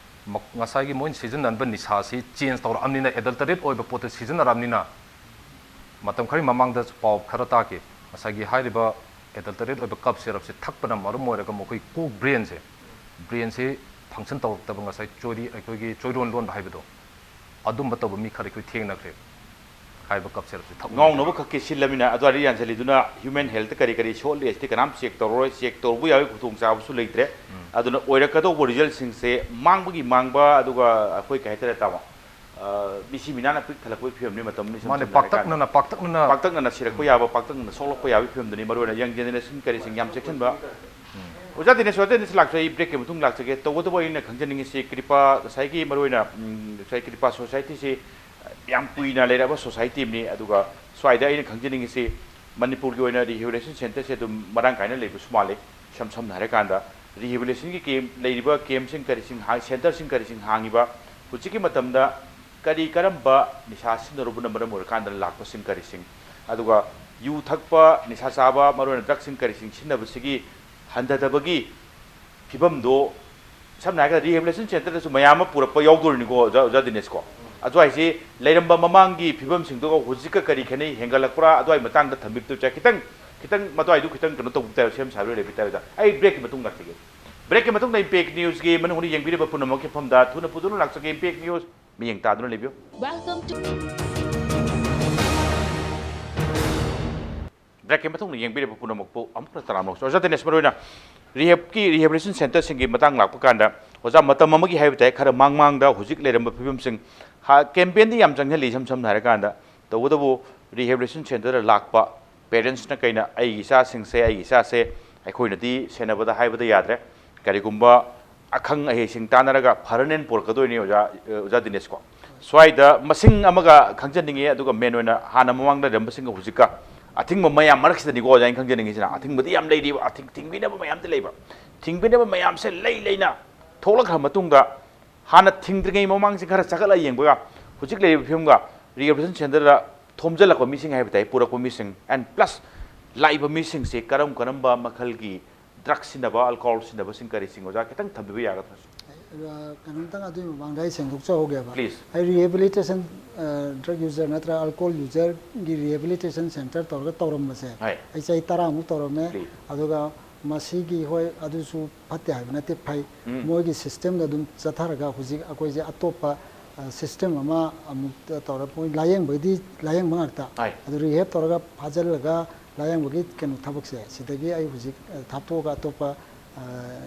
ꯃ-, ꯉꯁꯥꯏꯒꯤ ꯃꯣꯏꯅ ꯁꯤꯖꯤꯟꯅꯔꯝꯕ ꯅꯤꯁꯥꯁꯤ ꯆꯦꯟꯖ ꯇꯧꯔꯛꯑꯕꯅꯤꯅ, ꯑꯦꯗꯜꯇꯔꯦꯠ ꯑꯣꯏꯕ ꯄꯣꯠꯇꯨ ꯁꯤꯖꯤꯟꯅꯔꯕꯅꯤꯅ, ꯃꯇꯝ ꯈꯔꯒꯤ ꯃꯃꯥꯡꯗ ꯄꯥꯎ ꯈꯔ ꯇꯥꯈꯤ, ꯉꯁꯥꯏꯒꯤ ꯍꯥꯏꯔꯤꯕ ꯑꯦꯗꯜꯇꯔꯦꯠ ꯑꯣꯏꯕ ꯀꯞ ꯁꯤꯔꯞꯁꯦ ꯊꯛꯄꯅ ꯃꯔꯝ ꯑꯣꯏꯔꯒ ꯃꯈꯣꯏ ꯀꯣꯛ ꯕ꯭ꯔꯦꯟꯁꯦ, ꯕ꯭ꯔꯦꯟꯁꯤ ꯐꯪꯁꯟ ꯇꯧꯔꯛꯇꯕ, ꯉꯁꯥꯏ ꯆꯣꯏꯔꯤ, ꯑꯩꯈꯣꯏꯒꯤ ꯆꯣꯏꯔꯣꯟ ꯂꯣꯟꯕ ꯍꯥꯏꯕꯗꯣ, ꯑꯗꯨꯝꯕ ꯇꯧꯕ ꯃꯤ ꯈꯔ ꯑꯩꯈꯣꯏ ꯊꯦꯡꯅꯈ꯭ꯔꯦ꯫ ꯍꯥꯏꯔꯤꯕ ꯀꯞ ꯁꯤꯔꯞꯁꯦ ꯊꯛꯎ꯫ ꯉꯥꯎꯅꯕ ꯈꯛꯀꯤ ꯁꯤꯜꯂꯃꯤꯅ ꯑꯗꯨꯋꯥꯏꯗ ꯌꯥꯟꯁꯤꯜꯂꯤꯗꯨꯅ ꯍ꯭ꯌꯨꯃꯦꯟ ꯍꯦꯜꯠ ꯀꯔꯤ ꯀꯔꯤ ꯁꯣꯛꯂꯤ ꯑꯁꯤꯗꯤ ꯀꯅꯥꯝ ꯆꯦꯛ ꯇꯧꯔꯔꯣꯏ, ꯆꯦꯛ ꯇꯧꯔꯨꯕ ꯌꯥꯕꯒꯤ ꯈꯨꯗꯣꯡꯆꯥꯕꯁꯨ ꯂꯩꯇ꯭ꯔꯦ꯫ ꯎꯝ꯫ ꯑꯗꯨꯅ ꯑꯣꯏꯔꯛꯀꯗꯧꯕ ꯔꯤꯖꯜꯁꯤꯡꯁꯦ ꯃꯥꯡꯕꯒꯤ ꯃꯥꯡꯕ, ꯑꯗꯨꯒ ꯑꯩꯈꯣꯏ ꯀꯩ ꯍꯥꯏꯇꯥꯔꯦ ꯇꯥꯃꯣ, ꯑ, ꯃꯤꯁꯤ ꯃꯤꯅꯥꯅ ꯄꯤꯛ ꯊꯜꯂꯛꯄꯒꯤ ꯐꯤꯕꯝꯅꯤ ꯃꯇꯝꯅꯤ ꯁꯨꯝ ꯃꯥꯅꯦ, ꯁꯝꯅ ꯍꯥꯏꯔꯀꯥꯟꯗ꯫ ꯄꯥꯛꯇꯛꯅꯅ, ꯄꯥꯛꯇꯛꯅꯅ꯫ ꯄꯥꯛꯇꯛꯅꯅ ꯁꯤꯔꯛꯄ ꯌꯥꯕ, ꯄꯥꯛꯇꯛꯅꯅ ꯁꯣꯛꯂꯛꯄ ꯌꯥꯕꯒꯤ ꯐꯤꯕꯝꯗꯨꯅꯤ, ꯃꯔꯨꯑꯣꯏꯅ ꯌꯪ ꯖꯦꯅꯦꯔꯦꯁꯟ ꯀꯔꯤꯁꯤꯡ ꯌꯥꯝ ꯆꯦꯛꯁꯤꯟꯕ꯫ ꯎꯝ꯫ ꯑꯣꯖꯥ ꯗꯤꯅꯦꯁ, ꯑꯣꯖꯥ ꯗꯤꯅꯦꯁ ꯂꯥꯛꯆꯩ, ꯕ꯭ꯔꯦꯛꯀꯤ ꯃꯇꯨꯡ ꯂꯥꯛꯆꯒꯦ꯫ ꯇꯧꯕꯇꯕꯨ ꯑꯩꯅ ꯈꯪꯖꯅꯤꯡꯉꯤꯁꯤ, ꯀ꯭ꯔꯤꯄꯥ, ꯉꯁꯥꯏꯒꯤ ꯃꯔꯨꯑꯣꯏꯅ, ꯎꯝ, ꯉꯁꯥꯏ ꯀ꯭ꯔꯤꯄꯥ ꯁꯣꯁꯥꯏꯇꯤꯁꯤ ꯌꯥꯝ ꯀꯨꯏꯅ ꯂꯩꯔꯛꯑꯕ ꯁꯣꯁꯥꯏꯇꯤ ꯑꯃꯅꯤ꯫ ꯑꯗꯨꯒ ꯁ꯭ꯋꯥꯏꯗ ꯑꯩꯅ ꯈꯪꯖꯅꯤꯡꯉꯤꯁꯤ, ꯃꯅꯤꯄꯨꯔꯒꯤ ꯑꯣꯏꯅ ꯔꯤꯍꯦꯕꯤꯂꯤꯇꯦꯁꯟ ꯁꯦꯟꯇꯔꯁꯦ ꯑꯗꯨꯝ ꯃꯔꯥꯡ ꯀꯥꯏꯅ ꯂꯩꯕꯁꯨ ꯃꯥꯜꯂꯤ꯫ ꯏꯁꯝ ꯁꯝꯅ ꯍꯥꯏꯔꯀꯥꯟꯗ, ꯔꯤꯍꯦꯕꯤꯂꯤꯇꯦꯁꯟꯒꯤ ꯀꯦꯝ ꯂꯩꯔꯤꯕ, ꯀꯦꯝꯁꯤꯡ ꯀꯔꯤꯁꯤꯡ ꯍꯥꯡ-, ꯁꯦꯟꯇꯔꯁꯤꯡ ꯀꯔꯤꯁꯤꯡ ꯍꯥꯡꯉꯤꯕ, ꯍꯧꯖꯤꯛꯀꯤ ꯃꯇꯝꯗ ꯀꯔꯤ ꯀꯔꯝꯕ ꯅꯤꯁꯥ ꯁꯤꯖꯤꯟꯅꯔꯨꯕꯅ ꯃꯔꯝ ꯑꯣꯏꯔꯀꯥꯟꯗ ꯂꯥꯛꯄꯁꯤꯡ ꯀꯔꯤꯁꯤꯡ, ꯑꯗꯨꯒ ꯌꯨ ꯊꯛꯄ, ꯅꯤꯁꯥ ꯆꯥꯕ, ꯃꯔꯨꯑꯣꯏꯅ ꯗ꯭ꯔꯒꯁꯤꯡ ꯀꯔꯤꯁꯤꯡ ꯁꯤꯖꯤꯟꯅꯕꯁꯤꯒꯤ ꯍꯟꯊꯗꯕꯒꯤ ꯐꯤꯕꯝꯗꯣ, ꯁꯝꯅ ꯍꯥꯏꯔꯒ ꯔꯤꯍꯦꯕꯤꯂꯤꯇꯦꯁꯟ ꯁꯦꯟꯇꯔꯗꯁꯨ ꯃꯌꯥꯝ ꯑꯃ ꯄꯨꯔꯛꯄ ꯌꯥꯎꯗꯣꯔꯤꯅꯤꯀꯣ, ꯑꯣꯖꯥ, ꯑꯣꯖꯥ ꯗꯤꯅꯦꯁꯀꯣ꯫ ꯑꯗꯨ ꯍꯥꯏꯁꯦ, ꯂꯩꯔꯝꯕ ꯃꯃꯥꯡꯒꯤ ꯐꯤꯕꯝꯁꯤꯡꯗꯨꯒ ꯍꯧꯖꯤꯛꯀ ꯀꯔꯤ ꯈꯦꯠꯅꯩ? ꯍꯦꯟꯒꯠꯂꯛꯄ꯭ꯔꯥ? ꯑꯗꯨꯋꯥꯏ ꯃꯇꯥꯡꯗ ꯊꯝꯕꯤꯕꯗꯨ ꯈꯤꯇꯪ, ꯈꯤꯇꯪ ꯃꯗꯨꯋꯥꯏꯗꯨ ꯈꯤꯇꯪ ꯀꯩꯅꯣ ꯇꯧꯕ ꯇꯥꯏ, ꯁꯦꯝ ꯁꯥꯕ ꯂꯩꯕ ꯇꯥꯏ, ꯑꯣꯖꯥ꯫ ꯑꯩ ꯕ꯭ꯔꯦꯛꯀꯤ ꯃꯇꯨꯡ ꯂꯥꯛꯆꯒꯦ꯫ ꯕ꯭ꯔꯦꯛꯀꯤ ꯃꯇꯨꯡꯗ ꯏꯝꯄꯦꯛ ꯅ꯭ꯌꯨꯁꯀꯤ ꯃꯅꯨꯡ ꯍꯨꯠꯅ ꯌꯦꯡꯕꯤꯔꯤꯕ ꯄꯨꯝꯅꯃꯛꯀꯤ ꯃꯐꯝꯗ ꯊꯨꯅ ꯄꯨꯗꯨꯅ ꯂꯥꯛꯆꯒꯦ꯫ ꯏꯝꯄꯦꯛ ꯅ꯭ꯌꯨꯁ ꯃꯤꯠꯌꯦꯡ ꯇꯥꯗꯨꯅ ꯂꯩꯕꯤꯌꯨ꯫ Welcome to ꯕ꯭ꯔꯦꯛꯀꯤ ꯃꯇꯨꯡꯗ ꯌꯦꯡꯕꯤꯔꯤꯕ ꯄꯨꯝꯅꯃꯛꯄꯨ ꯑꯃꯨꯛ ꯍꯟꯅ ꯇꯔꯥꯝꯅ ꯑꯣꯛꯆꯔꯤ꯫ ꯑꯣꯖꯥ ꯗꯤꯅꯦꯁ, ꯃꯔꯨꯑꯣꯏꯅ ꯔꯤꯍꯦꯕꯀꯤ, ꯔꯤꯍꯦꯕꯤꯂꯤꯇꯦꯁꯟ ꯁꯦꯟꯇꯔꯁꯤꯡꯒꯤ ꯃꯇꯥꯡ ꯂꯥꯛꯄ ꯀꯥꯟꯗ, ꯑꯣꯖꯥ, ꯃꯇꯝ ꯑꯃꯒꯤ ꯍꯥꯏꯕ ꯇꯥꯏ, ꯈꯔ ꯃꯥꯡ ꯃꯥꯡꯗ ꯍꯧꯖꯤꯛ ꯂꯩꯔꯝꯕ ꯐꯤꯕꯝꯁꯤꯡ, ꯍꯥ-, ꯀꯦꯝꯄꯦꯟꯗꯤ ꯌꯥꯝ ꯆꯪꯁꯤꯜꯂꯤ, ꯏꯁꯝ ꯁꯝꯅ ꯍꯥꯏꯔꯀꯥꯟꯗ꯫ ꯇꯧꯕꯇꯕꯨ ꯔꯤꯍꯦꯕꯤꯂꯤꯇꯦꯁꯟ ꯁꯦꯟꯇꯔꯗ ꯂꯥꯛꯄ ꯄꯦꯔꯦꯟꯁꯅ ꯀꯩꯅ ꯑꯩꯒꯤ ꯏꯆꯥꯁꯤꯡꯁꯦ, ꯑꯩꯒꯤ ꯏꯆꯥꯁꯦ ꯑꯩꯈꯣꯏꯅꯗꯤ ꯁꯦꯟꯅꯕꯗ ꯍꯥꯏꯕꯗ ꯌꯥꯗ꯭ꯔꯦ꯫ ꯀꯔꯤꯒꯨꯝꯕ ꯑꯈꯪ ꯑꯍꯩꯁꯤꯡ ꯇꯥꯟꯅꯔꯒ ꯐꯔꯅꯦꯅ ꯄꯨꯔꯛꯀꯗꯣꯏꯅꯤ, ꯑꯣꯖꯥ, ꯑꯣꯖꯥ ꯗꯤꯅꯦꯁꯀꯣ꯫ ꯁ꯭ꯋꯥꯏꯗ ꯃꯁꯤꯡ ꯑꯃꯒ ꯈꯪꯖꯅꯤꯡꯉꯤ, ꯑꯗꯨꯒ ꯃꯦꯟ ꯑꯣꯏꯅ ꯍꯥꯟꯅ ꯃꯃꯥꯡꯗ ꯂꯩꯔꯝꯕꯁꯤꯡꯒ ꯍꯧꯖꯤꯛꯀ ꯑꯊꯤꯡꯕ ꯃꯌꯥꯝ ꯃꯔꯛꯁꯤꯗꯅꯤꯀꯣ, ꯑꯣꯖꯥ, ꯑꯩꯅ ꯈꯪꯖꯅꯤꯡꯉꯤꯁꯤꯅ꯫ ꯑꯊꯤꯡꯕꯗꯤ ꯌꯥꯝ ꯂꯩꯔꯤꯕ, ꯑꯊꯤꯡ-, ꯊꯤꯡꯕꯤꯅꯕ ꯃꯌꯥꯝꯗꯤ ꯂꯩꯕ꯫ ꯊꯤꯡꯕꯤꯅꯕ ꯃꯌꯥꯝꯁꯦ ꯂꯩ ꯂꯩꯅ ꯊꯣꯛꯂꯛꯈ꯭ꯔ ꯃꯇꯨꯡꯗ, ꯍꯥꯟꯅ ꯊꯤꯡꯗ꯭ꯔꯤꯉꯩ ꯃꯃꯥꯡꯁꯦ ꯈꯔ ꯆꯈꯠꯂ ꯌꯦꯡꯕꯒ, ꯍꯧꯖꯤꯛ ꯂꯩꯔꯤꯕ ꯐꯤꯕꯝꯒ, ꯔꯤꯍꯦꯕꯤꯂꯤꯇꯦꯁꯟ ꯁꯦꯟꯇꯔꯗ ꯊꯣꯝꯖꯤꯜꯂꯛꯄ ꯃꯤꯁꯤꯡ ꯍꯥꯏꯕ ꯇꯥꯏ, ꯄꯨꯔꯛꯄ ꯃꯤꯁꯤꯡ, and plus ꯂꯥꯛꯏꯕ ꯃꯤꯁꯤꯡꯁꯦ ꯀꯔꯝ ꯀꯔꯝꯕ ꯃꯈꯜꯒꯤ ꯗ꯭ꯔꯒ ꯁꯤꯖꯤꯟꯅꯕ, ꯑꯜꯀꯣꯍꯣꯜ ꯁꯤꯖꯤꯟꯅꯕꯁꯤꯡ ꯀꯔꯤꯁꯤꯡ, ꯑꯣꯖꯥ, ꯈꯤꯇꯪ ꯊꯝꯕꯤꯕ ꯌꯥꯒꯗ꯭ꯔꯥ? ꯑ, ꯀꯩꯅꯣꯝꯇꯪ ꯑꯗꯨꯒꯤ ꯃꯃꯥꯡꯗ ꯑꯩ ꯁꯦꯡꯗꯣꯛꯆꯍꯧꯒꯦꯕ꯫ Please. ꯑꯩ ꯔꯤꯍꯦꯕꯤꯂꯤꯇꯦꯁꯟ, ꯑ, ꯗ꯭ꯔꯒ ꯌꯨꯖꯔ ꯅꯠꯇ꯭ꯔꯒ ꯑꯜꯀꯣꯍꯣꯜ ꯌꯨꯖꯔꯒꯤ ꯔꯤꯍꯦꯕꯤꯂꯤꯇꯦꯁꯟ ꯁꯦꯟꯇꯔ ꯇꯧꯔꯒ ꯇꯧꯔꯝꯕꯁꯦ, ꯍꯣꯏ꯫ ꯑꯩ ꯆꯍꯤ ꯇꯔꯥꯃꯨꯛ ꯇꯧꯔꯝꯃꯦ꯫ Please. ꯑꯗꯨꯒ ꯃꯁꯤꯒꯤ, ꯍꯣꯏ, ꯑꯗꯨꯁꯨ ꯐꯠꯇꯦ ꯍꯥꯏꯕ ꯅꯠꯇꯦ, ꯐꯩ꯫ ꯎꯝ꯫ ꯃꯣꯏꯒꯤ ꯁꯤꯁꯇꯦꯝꯗ ꯑꯗꯨꯝ ꯆꯠꯊꯔꯒ ꯍꯧꯖꯤꯛ ꯑꯩꯈꯣꯏꯁꯦ ꯑꯇꯣꯞꯄ, ꯑ, ꯁꯤꯁꯇꯦꯝ ꯑꯃ ꯑꯃꯨꯛ ꯇꯧꯔ, ꯃꯣꯏ ꯂꯥꯌꯦꯡꯕꯒꯤꯗꯤ ꯂꯥꯌꯦꯡꯕ ꯉꯥꯛꯇ꯫ ꯍꯣꯏ꯫ ꯑꯗꯨ ꯔꯤꯍꯦꯕ ꯇꯧꯔꯒ ꯐꯥꯖꯤꯜꯂꯒ ꯂꯥꯌꯦꯡꯕꯒꯤ ꯀꯩꯅꯣ ꯊꯕꯛꯁꯦ, ꯁꯤꯗꯒꯤ ꯑꯩ ꯍꯧꯖꯤꯛ, ꯑ, ꯊꯥꯞꯇꯣꯛꯑꯒ ꯑꯇꯣꯞꯄ, ꯑ,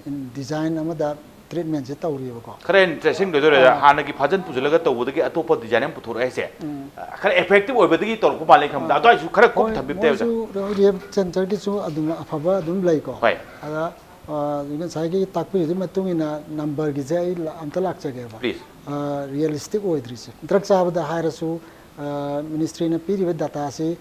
ꯏꯟ-, ꯗꯤꯖꯥꯏꯟ ꯑꯃꯗ ꯇ꯭ꯔꯤꯠꯃꯦꯟꯁꯦ ꯇꯧꯔꯤꯕꯀꯣ꯫ ꯈꯔ ꯍꯦꯟꯅ ꯇ꯭ꯔꯦꯁꯤꯡ ꯂꯣꯏꯗꯣꯔꯦ꯫ ꯑꯥ꯫ ꯍꯥꯟꯅꯒꯤ ꯐꯥꯖꯟ ꯄꯨꯁꯤꯜꯂꯒ ꯇꯧꯕꯗꯒꯤ ꯑꯇꯣꯞꯄ ꯗꯤꯖꯥꯏꯟ ꯑꯃ ꯄꯨꯊꯣꯔꯛꯑꯦ ꯍꯥꯏꯁꯦ, ꯎꯝ꯫ ꯈꯔ ꯏꯐꯦꯛꯇꯤꯚ ꯑꯣꯏꯕꯗꯒꯤ ꯇꯧꯔꯛꯄ ꯃꯥꯜꯂꯦ ꯈꯟꯕꯗ꯫ ꯑꯥ꯫ ꯑꯗꯨꯋꯥꯏꯁꯨ ꯈꯔ ꯀꯨꯞ ꯍꯣꯏ, ꯊꯝꯕꯤꯕ ꯇꯥꯏ, ꯑꯣꯖꯥ꯫ ꯃꯣꯏꯁꯨ ꯔꯤꯍꯦꯕ ꯁꯦꯟꯇꯔꯒꯤꯁꯨ ꯑꯗꯨꯝ ꯑꯐꯕ ꯑꯗꯨꯝ ꯂꯩꯀꯣ꯫ ꯍꯣꯏ꯫ ꯑꯗ ꯑ, ꯉꯁꯥꯏꯒꯤ ꯇꯥꯛꯄꯤꯔꯤꯗꯨꯒꯤ ꯃꯇꯨꯡ ꯏꯟꯅ ꯅꯝꯕꯔꯒꯤꯁꯦ ꯑꯩ ꯂ-, ꯑꯝꯇ ꯂꯥꯛꯆꯒꯦꯕ꯫ Please. ꯑ, ꯔꯤꯌꯦꯂꯤꯁꯇꯤꯛ ꯑꯣꯏꯗ꯭ꯔꯤꯁꯦ, ꯗ꯭ꯔꯒ ꯆꯥꯕꯗ ꯍꯥꯏꯔꯁꯨ, ꯑ, ꯃꯤꯅꯤꯁꯇ꯭ꯔꯤꯅ ꯄꯤꯔꯤꯕ ꯗꯥꯇꯥꯁꯤ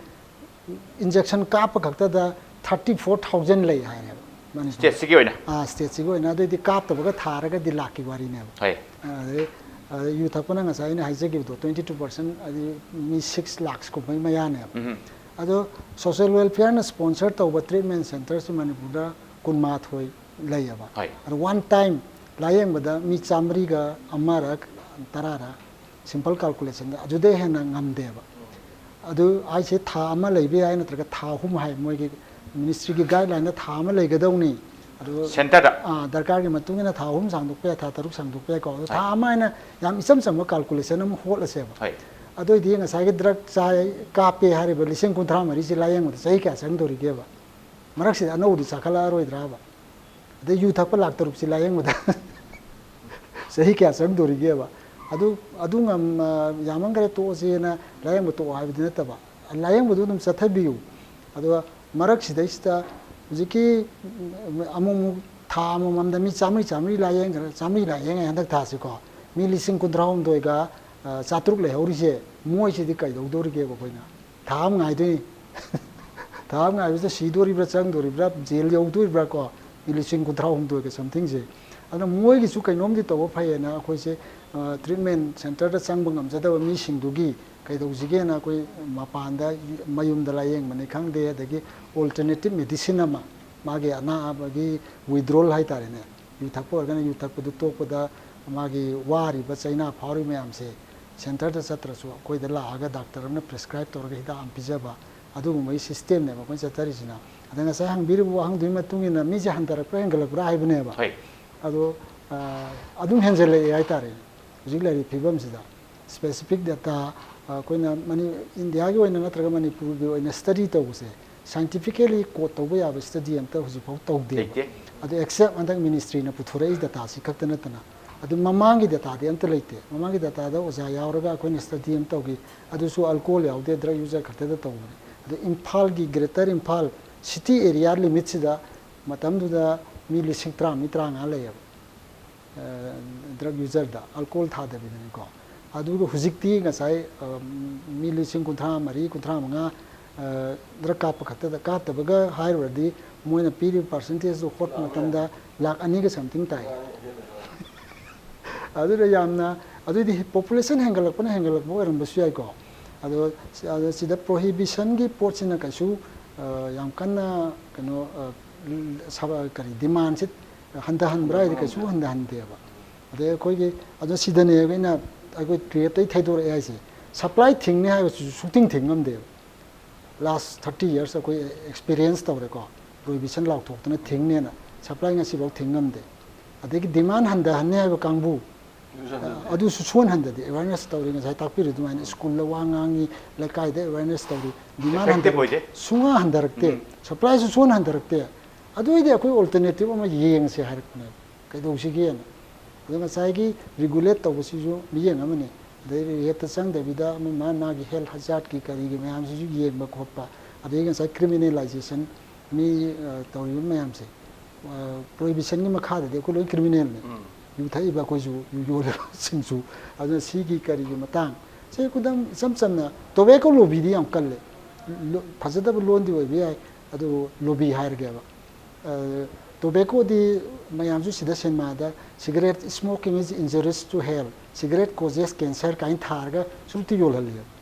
ꯏꯟꯖꯦꯛꯁꯟ ꯀꯥꯞꯄ ꯈꯛꯇꯗ ꯊꯥꯔꯇꯤ ꯐꯣꯔ ꯊꯥꯎꯖꯟ ꯂꯩ ꯍꯥꯏꯔꯦꯕ ꯃꯅꯤꯄꯨꯔꯗ꯫ ꯁ꯭ꯇꯦꯠꯁꯤꯒꯤ ꯑꯣꯏꯅ? ꯑꯥ, ꯁ꯭ꯇꯦꯠꯁꯤꯒꯤ ꯑꯣꯏꯅ꯫ ꯑꯗꯨꯑꯣꯏꯗꯤ ꯀꯥꯞꯇꯕꯒ ꯊꯥꯔꯒꯗꯤ ꯂꯥꯛꯀꯤ ꯋꯥꯔꯤꯅꯦꯕ꯫ ꯍꯣꯏ꯫ ꯑꯗꯩ, ꯑꯗꯩ ꯌꯨ ꯊꯛꯄꯅ ꯉꯁꯥꯏ ꯑꯩꯅ ꯍꯥꯏꯖꯈꯤꯕꯗꯣ, ꯇ꯭ꯋꯦꯟꯇꯤ ꯇꯨ ꯄꯥꯔꯁꯦꯟ, ꯑꯗꯩ ꯃꯤ ꯁꯤꯛꯁ ꯂꯥꯛꯁ ꯀꯨꯝꯕꯩ ꯃꯌꯥꯅꯦꯕ꯫ ꯎꯝ꯫ ꯑꯗꯣ ꯁꯣꯁꯤꯌꯦꯜ ꯋꯦꯜꯐꯤꯌꯔꯅ ꯁ꯭ꯄꯣꯟꯁꯔ ꯇꯧꯕ ꯇ꯭ꯔꯤꯠꯃꯦꯟ ꯁꯦꯟꯇꯔꯁꯤ ꯃꯅꯤꯄꯨꯔꯗ ꯀꯨꯟꯃꯥꯊꯣꯏ ꯂꯩꯌꯦꯕ꯫ ꯍꯣꯏ꯫ ꯑꯗꯣ ꯋꯥꯟ ꯇꯥꯏꯝ ꯂꯥꯌꯦꯡꯕꯗ ꯃꯤ ꯆꯥꯃꯔꯤꯒ ꯑꯃꯔ ꯇꯔꯥꯔ, ꯁꯤꯝꯄꯜ ꯀꯥꯜꯀꯨꯂꯦꯁꯟꯗ ꯑꯗꯨꯗꯩ ꯍꯦꯟꯅ ꯉꯝꯗꯦꯕ꯫ ꯑꯗꯨ ꯍꯥꯏꯁꯦ ꯊꯥ ꯑꯃ ꯂꯩꯕ ꯌꯥꯏ, ꯅꯠꯇ꯭ꯔꯒ ꯊꯥ ꯑꯍꯨꯝ ꯍꯥꯏ, ꯃꯣꯏꯒꯤ ꯃꯤꯅꯤꯁꯇ꯭ꯔꯤꯒꯤ ꯒꯥꯏꯗꯂꯥꯏꯟꯗ ꯊꯥ ꯑꯃ ꯂꯩꯒꯗꯧꯅꯤ꯫ ꯑꯗꯨ ꯁꯦꯟꯇꯔꯗ? ꯑꯥ, ꯗꯔꯀꯥꯔꯒꯤ ꯃꯇꯨꯡ ꯏꯟꯅ ꯊꯥ ꯑꯍꯨꯝ ꯁꯥꯡꯗꯣꯛꯄ ꯌꯥꯏ, ꯊꯥ ꯇꯔꯨꯛ ꯁꯥꯡꯗꯣꯛꯄ ꯌꯥꯏꯀꯣ꯫ ꯑꯗꯣ ꯊꯥ ꯍꯣꯏ꯫ ꯑꯃ ꯍꯥꯏꯅ ꯌꯥꯝ ꯏꯆꯝ ꯆꯝꯕ ꯀꯥꯜꯀꯨꯂꯦꯁꯟ ꯑꯃ ꯍꯣꯠꯂꯁꯦꯕ꯫ ꯍꯣꯏ꯫ ꯑꯗꯨꯑꯣꯏꯗꯤ ꯉꯁꯥꯏꯒꯤ ꯗ꯭ꯔꯒ ꯆꯥꯏ, ꯀꯥꯞꯄꯦ ꯍꯥꯏꯔꯤꯕ ꯂꯤꯁꯤꯡ ꯀꯨꯟꯊ꯭ꯔꯥ ꯃꯔꯤꯁꯤ ꯂꯥꯌꯦꯡꯕꯗ ꯆꯍꯤ ꯀꯌꯥ ꯆꯪꯗꯣꯔꯤꯒꯦꯕ? ꯃꯔꯛꯁꯤꯗ ꯑꯅꯧꯕꯗꯤ ꯆꯥꯈꯠꯂꯛꯑꯔꯣꯏꯗ꯭ꯔꯕ? ꯑꯗꯩ ꯌꯨ ꯊꯛꯄ ꯂꯥꯛ ꯇꯔꯨꯛꯁꯤ ꯂꯥꯌꯦꯡꯕꯗ ꯆꯍꯤ ꯀꯌꯥ ꯆꯪꯗꯣꯔꯤꯒꯦꯕ? ꯑꯗꯨ, ꯑꯗꯨ ꯉꯝ-, ꯑ, ꯌꯥꯝꯃꯟꯈ꯭ꯔꯦ, ꯇꯣꯛꯑꯁꯦꯅ ꯂꯥꯌꯦꯡꯕ ꯇꯣꯛꯑꯣ ꯍꯥꯏꯕꯗꯤ ꯅꯠꯇꯕ, ꯂꯥꯌꯦꯡꯕꯗꯨ ꯑꯗꯨꯝ ꯆꯠꯊꯕꯤꯌꯨ꯫ ꯑꯗꯨꯒ ꯃꯔꯛꯁꯤꯗꯩꯁꯤꯗ ꯍꯧꯖꯤꯛꯀꯤ, ꯎꯝ, ꯑꯃꯨꯛ ꯑꯃꯨꯛ ꯊꯥ ꯑꯃꯃꯝꯗ ꯃꯤ ꯆꯥꯝꯃꯔꯤ, ꯆꯥꯝꯃꯔꯤ ꯂꯥꯌꯦꯡꯈ꯭ꯔꯦ, ꯆꯥꯝꯃꯔꯤ ꯂꯥꯌꯦꯡꯉꯦ ꯍꯟꯗꯛ ꯊꯥꯁꯤꯀꯣ, ꯃꯤ ꯂꯤꯁꯤꯡ ꯀꯨꯟꯊ꯭ꯔꯥꯍꯨꯝꯗꯣꯏꯒ, ꯑ, ꯆꯥꯇ꯭ꯔꯨꯛ ꯂꯩꯍꯧꯔꯤꯁꯦ, ꯃꯣꯏꯁꯤꯗꯤ ꯀꯩꯗꯧꯗꯣꯔꯤꯒꯦꯕ ꯑꯩꯈꯣꯏꯅ? ꯊꯥ ꯑꯃ ꯉꯥꯏꯗꯣꯏꯅꯤ꯫ ꯊꯥ ꯑꯃ ꯉꯥꯏꯕꯁꯤꯗ ꯁꯤꯗꯣꯔꯤꯕ꯭ꯔꯥ, ꯆꯪꯗꯣꯔꯤꯕ꯭ꯔꯥ, ꯖꯦꯜ ꯌꯧꯗꯣꯔꯤꯕ꯭ꯔꯥ ꯀꯣ? ꯃꯤ ꯂꯤꯁꯤꯡ ꯀꯨꯟꯊ꯭ꯔꯥꯍꯨꯝꯗꯣꯏꯒ ꯁꯝꯊꯤꯡꯁꯦ꯫ ꯑꯗꯨꯅ ꯃꯣꯏꯒꯤꯁꯨ ꯀꯩꯅꯣꯝꯗꯤ ꯇꯧꯕ ꯐꯩꯌꯦꯅ ꯑꯩꯈꯣꯏꯁꯦ, ꯑ, ꯇ꯭ꯔꯤꯠꯃꯦꯟ ꯁꯦꯟꯇꯔꯗ ꯆꯪꯕ ꯉꯝꯖꯗꯕ ꯃꯤꯁꯤꯡꯗꯨꯒꯤ ꯀꯩꯗꯧꯁꯤꯒꯦꯅ ꯑꯩꯈꯣꯏ ꯃꯄꯥꯟꯗ, ꯃꯌꯨꯝꯗ ꯂꯥꯌꯦꯡꯕꯅꯤ ꯈꯪꯗꯦ, ꯑꯗꯒꯤ ꯑꯣꯜꯇꯔꯅꯦꯇꯤꯞ ꯃꯦꯗꯤꯁꯤꯟ ꯑꯃ, ꯃꯥꯒꯤ ꯑꯅꯥꯕꯒꯤ ꯋꯤꯗ꯭ꯔꯣꯜ ꯍꯥꯏꯇꯥꯔꯦꯅꯦ, ꯌꯨ ꯊꯛꯄ ꯑꯣꯏꯔꯒꯅ ꯌꯨ ꯊꯛꯄꯗꯨ ꯇꯣꯛꯄꯗ, ꯃꯥꯒꯤ ꯋꯥꯔꯤꯕ ꯆꯩꯅꯥ ꯐꯥꯎꯔꯤꯕ ꯃꯌꯥꯝꯁꯦ ꯁꯦꯟꯇꯔꯗ ꯆꯠꯇ꯭ꯔꯁꯨ ꯑꯩꯈꯣꯏꯗ ꯂꯥꯛꯑꯒ ꯗꯥꯛꯇꯔ ꯑꯃꯅ ꯄ꯭ꯔꯦꯁꯀ꯭ꯔꯥꯏꯕ ꯇꯧꯔꯒ ꯍꯤꯗꯥꯛ ꯑꯃ ꯄꯤꯖꯕ, ꯑꯗꯨꯒꯨꯝꯕꯒꯤ ꯁꯤꯁꯇꯦꯝꯅꯦꯕ ꯑꯩꯈꯣꯏꯅ ꯆꯠꯊꯔꯤꯁꯤꯅ꯫ ꯑꯗ ꯉꯁꯥꯏ ꯍꯪꯕꯤꯔꯤꯕ ꯋꯥꯍꯪꯗꯨꯒꯤ ꯃꯇꯨꯡ ꯏꯟꯅ ꯃꯤꯁꯦ ꯍꯟꯊꯔꯛꯄ꯭ꯔꯥ ꯍꯦꯟꯒꯠꯂꯛꯄ꯭ꯔꯥ ꯍꯥꯏꯕꯅꯦꯕ꯫ ꯍꯣꯏ꯫ ꯑꯗꯣ, ꯑ, ꯑꯗꯨꯝ ꯍꯦꯟꯖꯜꯂꯛꯑꯦ ꯍꯥꯏꯇꯥꯔꯦ ꯍꯧꯖꯤꯛ ꯂꯩꯔꯤꯕ ꯐꯤꯕꯝꯁꯤꯗ꯫ ꯁ꯭ꯄꯦꯁꯤꯐꯤꯛ ꯗꯦꯇꯥ, ꯑ, ꯑꯩꯈꯣꯏꯅ ꯃꯅꯤ-, ꯏꯟꯗꯤꯌꯥꯒꯤ ꯑꯣꯏꯅ ꯅꯠꯇ꯭ꯔꯒ ꯃꯅꯤꯄꯨꯔꯒꯤ ꯑꯣꯏꯅ ꯁ꯭ꯇꯗꯤ ꯇꯧꯕꯁꯦ, ꯁꯥꯏꯟꯇꯤꯐꯤꯀꯦꯂꯤ ꯀꯣꯠ ꯇꯧꯕ ꯌꯥꯕ ꯁ꯭ꯇꯗꯤ ꯑꯝꯇ ꯍꯧꯖꯤꯛꯐꯥꯎ ꯇꯧꯗꯦ꯫ ꯂꯩꯇꯦ꯫ ꯑꯗꯣ ꯑꯦꯛꯁꯦꯞ ꯍꯟꯗꯛ ꯃꯤꯅꯤꯁꯇ꯭ꯔꯤꯅ ꯄꯨꯊꯣꯔꯛꯏ ꯗꯦꯇꯥꯁꯤ ꯈꯛꯇ ꯅꯠꯇꯅ, ꯑꯗꯨ ꯃꯃꯥꯡꯒꯤ ꯗꯦꯇꯥꯗꯤ ꯑꯝꯇ ꯂꯩꯇꯦ꯫ ꯃꯃꯥꯡꯒꯤ ꯗꯦꯇꯥꯗ ꯑꯣꯖꯥ ꯌꯥꯎꯔꯒ ꯑꯩꯈꯣꯏꯅ ꯁ꯭ꯇꯗꯤ ꯑꯃ ꯇꯧꯈꯤ, ꯑꯗꯨꯁꯨ ꯑꯜꯀꯣꯍꯣꯜ ꯌꯥꯎꯗꯦ, ꯗ꯭ꯔꯒ ꯌꯨꯖꯔ ꯈꯛꯇꯗ ꯇꯧꯕꯅꯤ꯫ ꯑꯗꯣ ꯏꯝꯐꯥꯜꯒꯤ ꯒ꯭ꯔꯦꯇꯔ ꯏꯝꯐꯥꯜ ꯁꯤꯇꯤ ꯑꯦꯔꯤꯌꯥ ꯂꯤꯃꯤꯠꯁꯤꯗ ꯃꯇꯝꯗꯨꯗ ꯃꯤ ꯂꯤꯁꯤꯡ ꯇꯔꯥ, ꯃꯤ ꯇꯔꯥꯃꯉꯥ ꯂꯩꯌꯦꯕ, ꯗ꯭ꯔꯒ ꯌꯨꯖꯔꯗ, ꯑꯜꯀꯣꯍꯣꯜ ꯊꯥꯗꯕꯤꯗꯅꯤꯀꯣ꯫ ꯑꯗꯨꯒ ꯍꯧꯖꯤꯛꯇꯤ ꯉꯁꯥꯏ ꯃꯤ ꯂꯤꯁꯤꯡ ꯀꯨꯟꯊ꯭ꯔꯥ ꯃꯔꯤ, ꯀꯨꯟꯊ꯭ꯔꯥ ꯃꯉꯥ ꯗ꯭ꯔꯒ ꯀꯥꯞꯄ ꯈꯛꯇꯗ, ꯀꯥꯞꯇꯕꯒ ꯍꯥꯏꯔꯨꯔꯗꯤ ꯃꯣꯏꯅ ꯄꯤꯔꯤꯕ ꯄꯥꯔꯁꯦꯟꯇꯦꯖꯇꯨ ꯍꯣꯠꯄ ꯃꯇꯝꯗ ꯂꯥꯛ ꯑꯅꯤꯒ ꯁꯝꯊꯤꯡ ꯇꯥꯏ꯫ ꯑꯗꯨꯗ ꯌꯥꯝꯅ, ꯑꯗꯨꯏꯗꯤ ꯄꯣꯄꯨꯂꯦꯁꯟ ꯍꯦꯟꯒꯠꯂꯛꯄꯅ ꯍꯦꯟꯒꯠꯂꯛꯄ ꯑꯣꯏꯔꯝꯕꯁꯨ ꯌꯥꯏꯀꯣ꯫ ꯑꯗꯣ, ꯑꯗꯣ ꯁꯤꯗ ꯄ꯭ꯔꯣꯍꯤꯕꯤꯁꯟꯒꯤ ꯄꯣꯠꯁꯤꯅ ꯀꯩꯁꯨ ꯌꯥꯝ ꯀꯟꯅ ꯀꯩꯅꯣ, ꯀꯔꯤ, ꯗꯤꯃꯥꯟꯁꯤ ꯍꯟꯊꯍꯟꯕ꯭ꯔꯥ ꯍꯥꯏꯗꯤ ꯀꯩꯁꯨ ꯍꯟꯊꯍꯟꯗꯦꯕ꯫ ꯑꯗꯩ ꯑꯩꯈꯣꯏꯒꯤ, ꯑꯗꯣ ꯁꯤꯗꯅꯦꯕ ꯑꯩꯅ, ꯑꯩꯈꯣꯏ ꯇꯨꯌꯦꯜꯞꯇꯩ ꯊꯩꯗꯣꯔꯛꯑꯦ ꯍꯥꯏꯁꯦ꯫ ꯁꯄ꯭ꯂꯥꯏ ꯊꯤꯡꯅꯤ ꯍꯥꯏꯕꯁꯤꯁꯨ ꯁꯨꯛꯊꯤꯡ ꯊꯤꯡ ꯉꯝꯗꯦꯕ꯫ ꯂꯥꯁ ꯊꯥꯔꯇꯤ ꯌꯔꯁ ꯑꯩꯈꯣꯏ ꯑꯦꯛꯁꯄꯤꯔꯤꯌꯦꯟꯁ ꯇꯧꯔꯦꯀꯣ, ꯄ꯭ꯔꯣꯍꯤꯕꯤꯁꯟ ꯂꯥꯎꯊꯣꯛꯇꯅ ꯊꯤꯡꯅꯦꯅ꯫ ꯁꯄ꯭ꯂꯥꯏ ꯉꯁꯤꯐꯥꯎ ꯊꯤꯡ ꯉꯝꯗꯦ꯫ ꯑꯗꯒꯤ ꯗꯤꯃꯥꯟ ꯍꯟꯊꯍꯟꯅꯤ ꯍꯥꯏꯕ ꯀꯥꯡꯕꯨ, ꯑꯗꯨꯁꯨ ꯁꯨꯛꯍꯟ ꯍꯟꯊꯗꯦ꯫ ꯑꯦꯋꯦꯔꯅꯦꯁ ꯇꯧꯔꯤ, ꯉꯁꯥꯏ ꯇꯥꯛꯄꯤꯔꯤ ꯑꯗꯨꯃꯥꯏꯅ, ꯁ꯭ꯀꯨꯜꯗ ꯋꯥ ꯉꯥꯡꯉꯤ, ꯂꯩꯀꯥꯏꯗ ꯑꯦꯋꯦꯔꯅꯦꯁ ꯇꯧꯔꯤ, ꯗꯤꯃꯥꯟ ꯍꯟꯊꯔꯛ-, ꯁꯨꯡꯍꯟ ꯍꯟꯊꯔꯛꯇꯦ꯫ ꯁꯄ꯭ꯂꯥꯏꯁꯨ ꯁꯨꯛꯍꯟ ꯍꯟꯊꯔꯛꯇꯦ꯫ ꯑꯗꯨ ꯑꯣꯏꯗꯤ ꯑꯩꯈꯣꯏ ꯑꯣꯜꯇꯔꯅꯦꯇꯤꯕ ꯑꯃ ꯌꯦꯡꯉꯁꯦ ꯍꯥꯏꯔꯛꯄꯅꯦꯕ꯫ ꯀꯩꯗꯧꯁꯤꯒꯦꯅ꯫ ꯑꯗꯣ ꯉꯁꯥꯏꯒꯤ ꯔꯤꯒꯨꯂꯦꯠ ꯇꯧꯕꯁꯤꯁꯨ ꯃꯤꯠꯌꯦꯡ ꯑꯃꯅꯤ꯫ ꯑꯗꯩ ꯔꯦꯞꯇ ꯆꯪꯗꯕꯤꯗ ꯑꯃ ꯃꯥ ꯃꯥꯒꯤ ꯍꯦꯜꯊ ꯍꯖꯥꯔꯠꯀꯤ ꯀꯔꯤꯒꯤ ꯃꯌꯥꯝꯁꯤꯁꯨ ꯌꯦꯡꯕ ꯈꯣꯠꯄ, ꯑꯗꯩ ꯉꯁꯥꯏ ꯀ꯭ꯔꯤꯃꯤꯅꯦꯂꯥꯏꯖꯦꯁꯟ, ꯃꯤ ꯇꯧꯔꯤꯕ ꯃꯌꯥꯝꯁꯦ, ꯄ꯭ꯔꯣꯍꯤꯕꯤꯁꯟꯒꯤ ꯃꯈꯥꯗꯗꯤ ꯑꯩꯈꯣꯏ ꯂꯣꯏ ꯀ꯭ꯔꯤꯃꯤꯅꯦꯜꯅꯤ꯫ ꯌꯨ ꯊꯛꯏꯕ ꯑꯩꯈꯣꯏꯁꯨ, ꯌꯨ ꯌꯣꯜꯂꯤꯕꯁꯤꯡꯁꯨ꯫ ꯑꯗꯨꯅ ꯁꯤꯒꯤ ꯀꯔꯤꯒꯤ ꯃꯇꯥꯡ, ꯁꯤ ꯈꯨꯗꯝ ꯏꯆꯝ ꯆꯝꯅ ꯇꯣꯕꯦꯀꯣ ꯂꯣꯕꯤꯗꯤ ꯌꯥꯝ ꯀꯜꯂꯦ꯫ ꯐꯖꯗꯕ ꯂꯣꯟꯗꯤ ꯑꯣꯏꯕ ꯌꯥꯏ, ꯑꯗꯨꯕꯨ ꯂꯣꯕꯤ ꯍꯥꯏꯔꯒꯦꯕ꯫ ꯇꯣꯕꯦꯀꯣꯗꯤ ꯃꯌꯥꯝꯁꯨ ꯁꯤꯗ ꯁꯤꯅꯦꯃꯥꯗ "Cigarette smoking is injurious to health", "Cigarette causes cancer" ꯀꯥꯏꯅ ꯊꯥꯔꯒ ꯁꯨꯝꯇ ꯌꯣꯜꯍꯜꯂꯤ꯫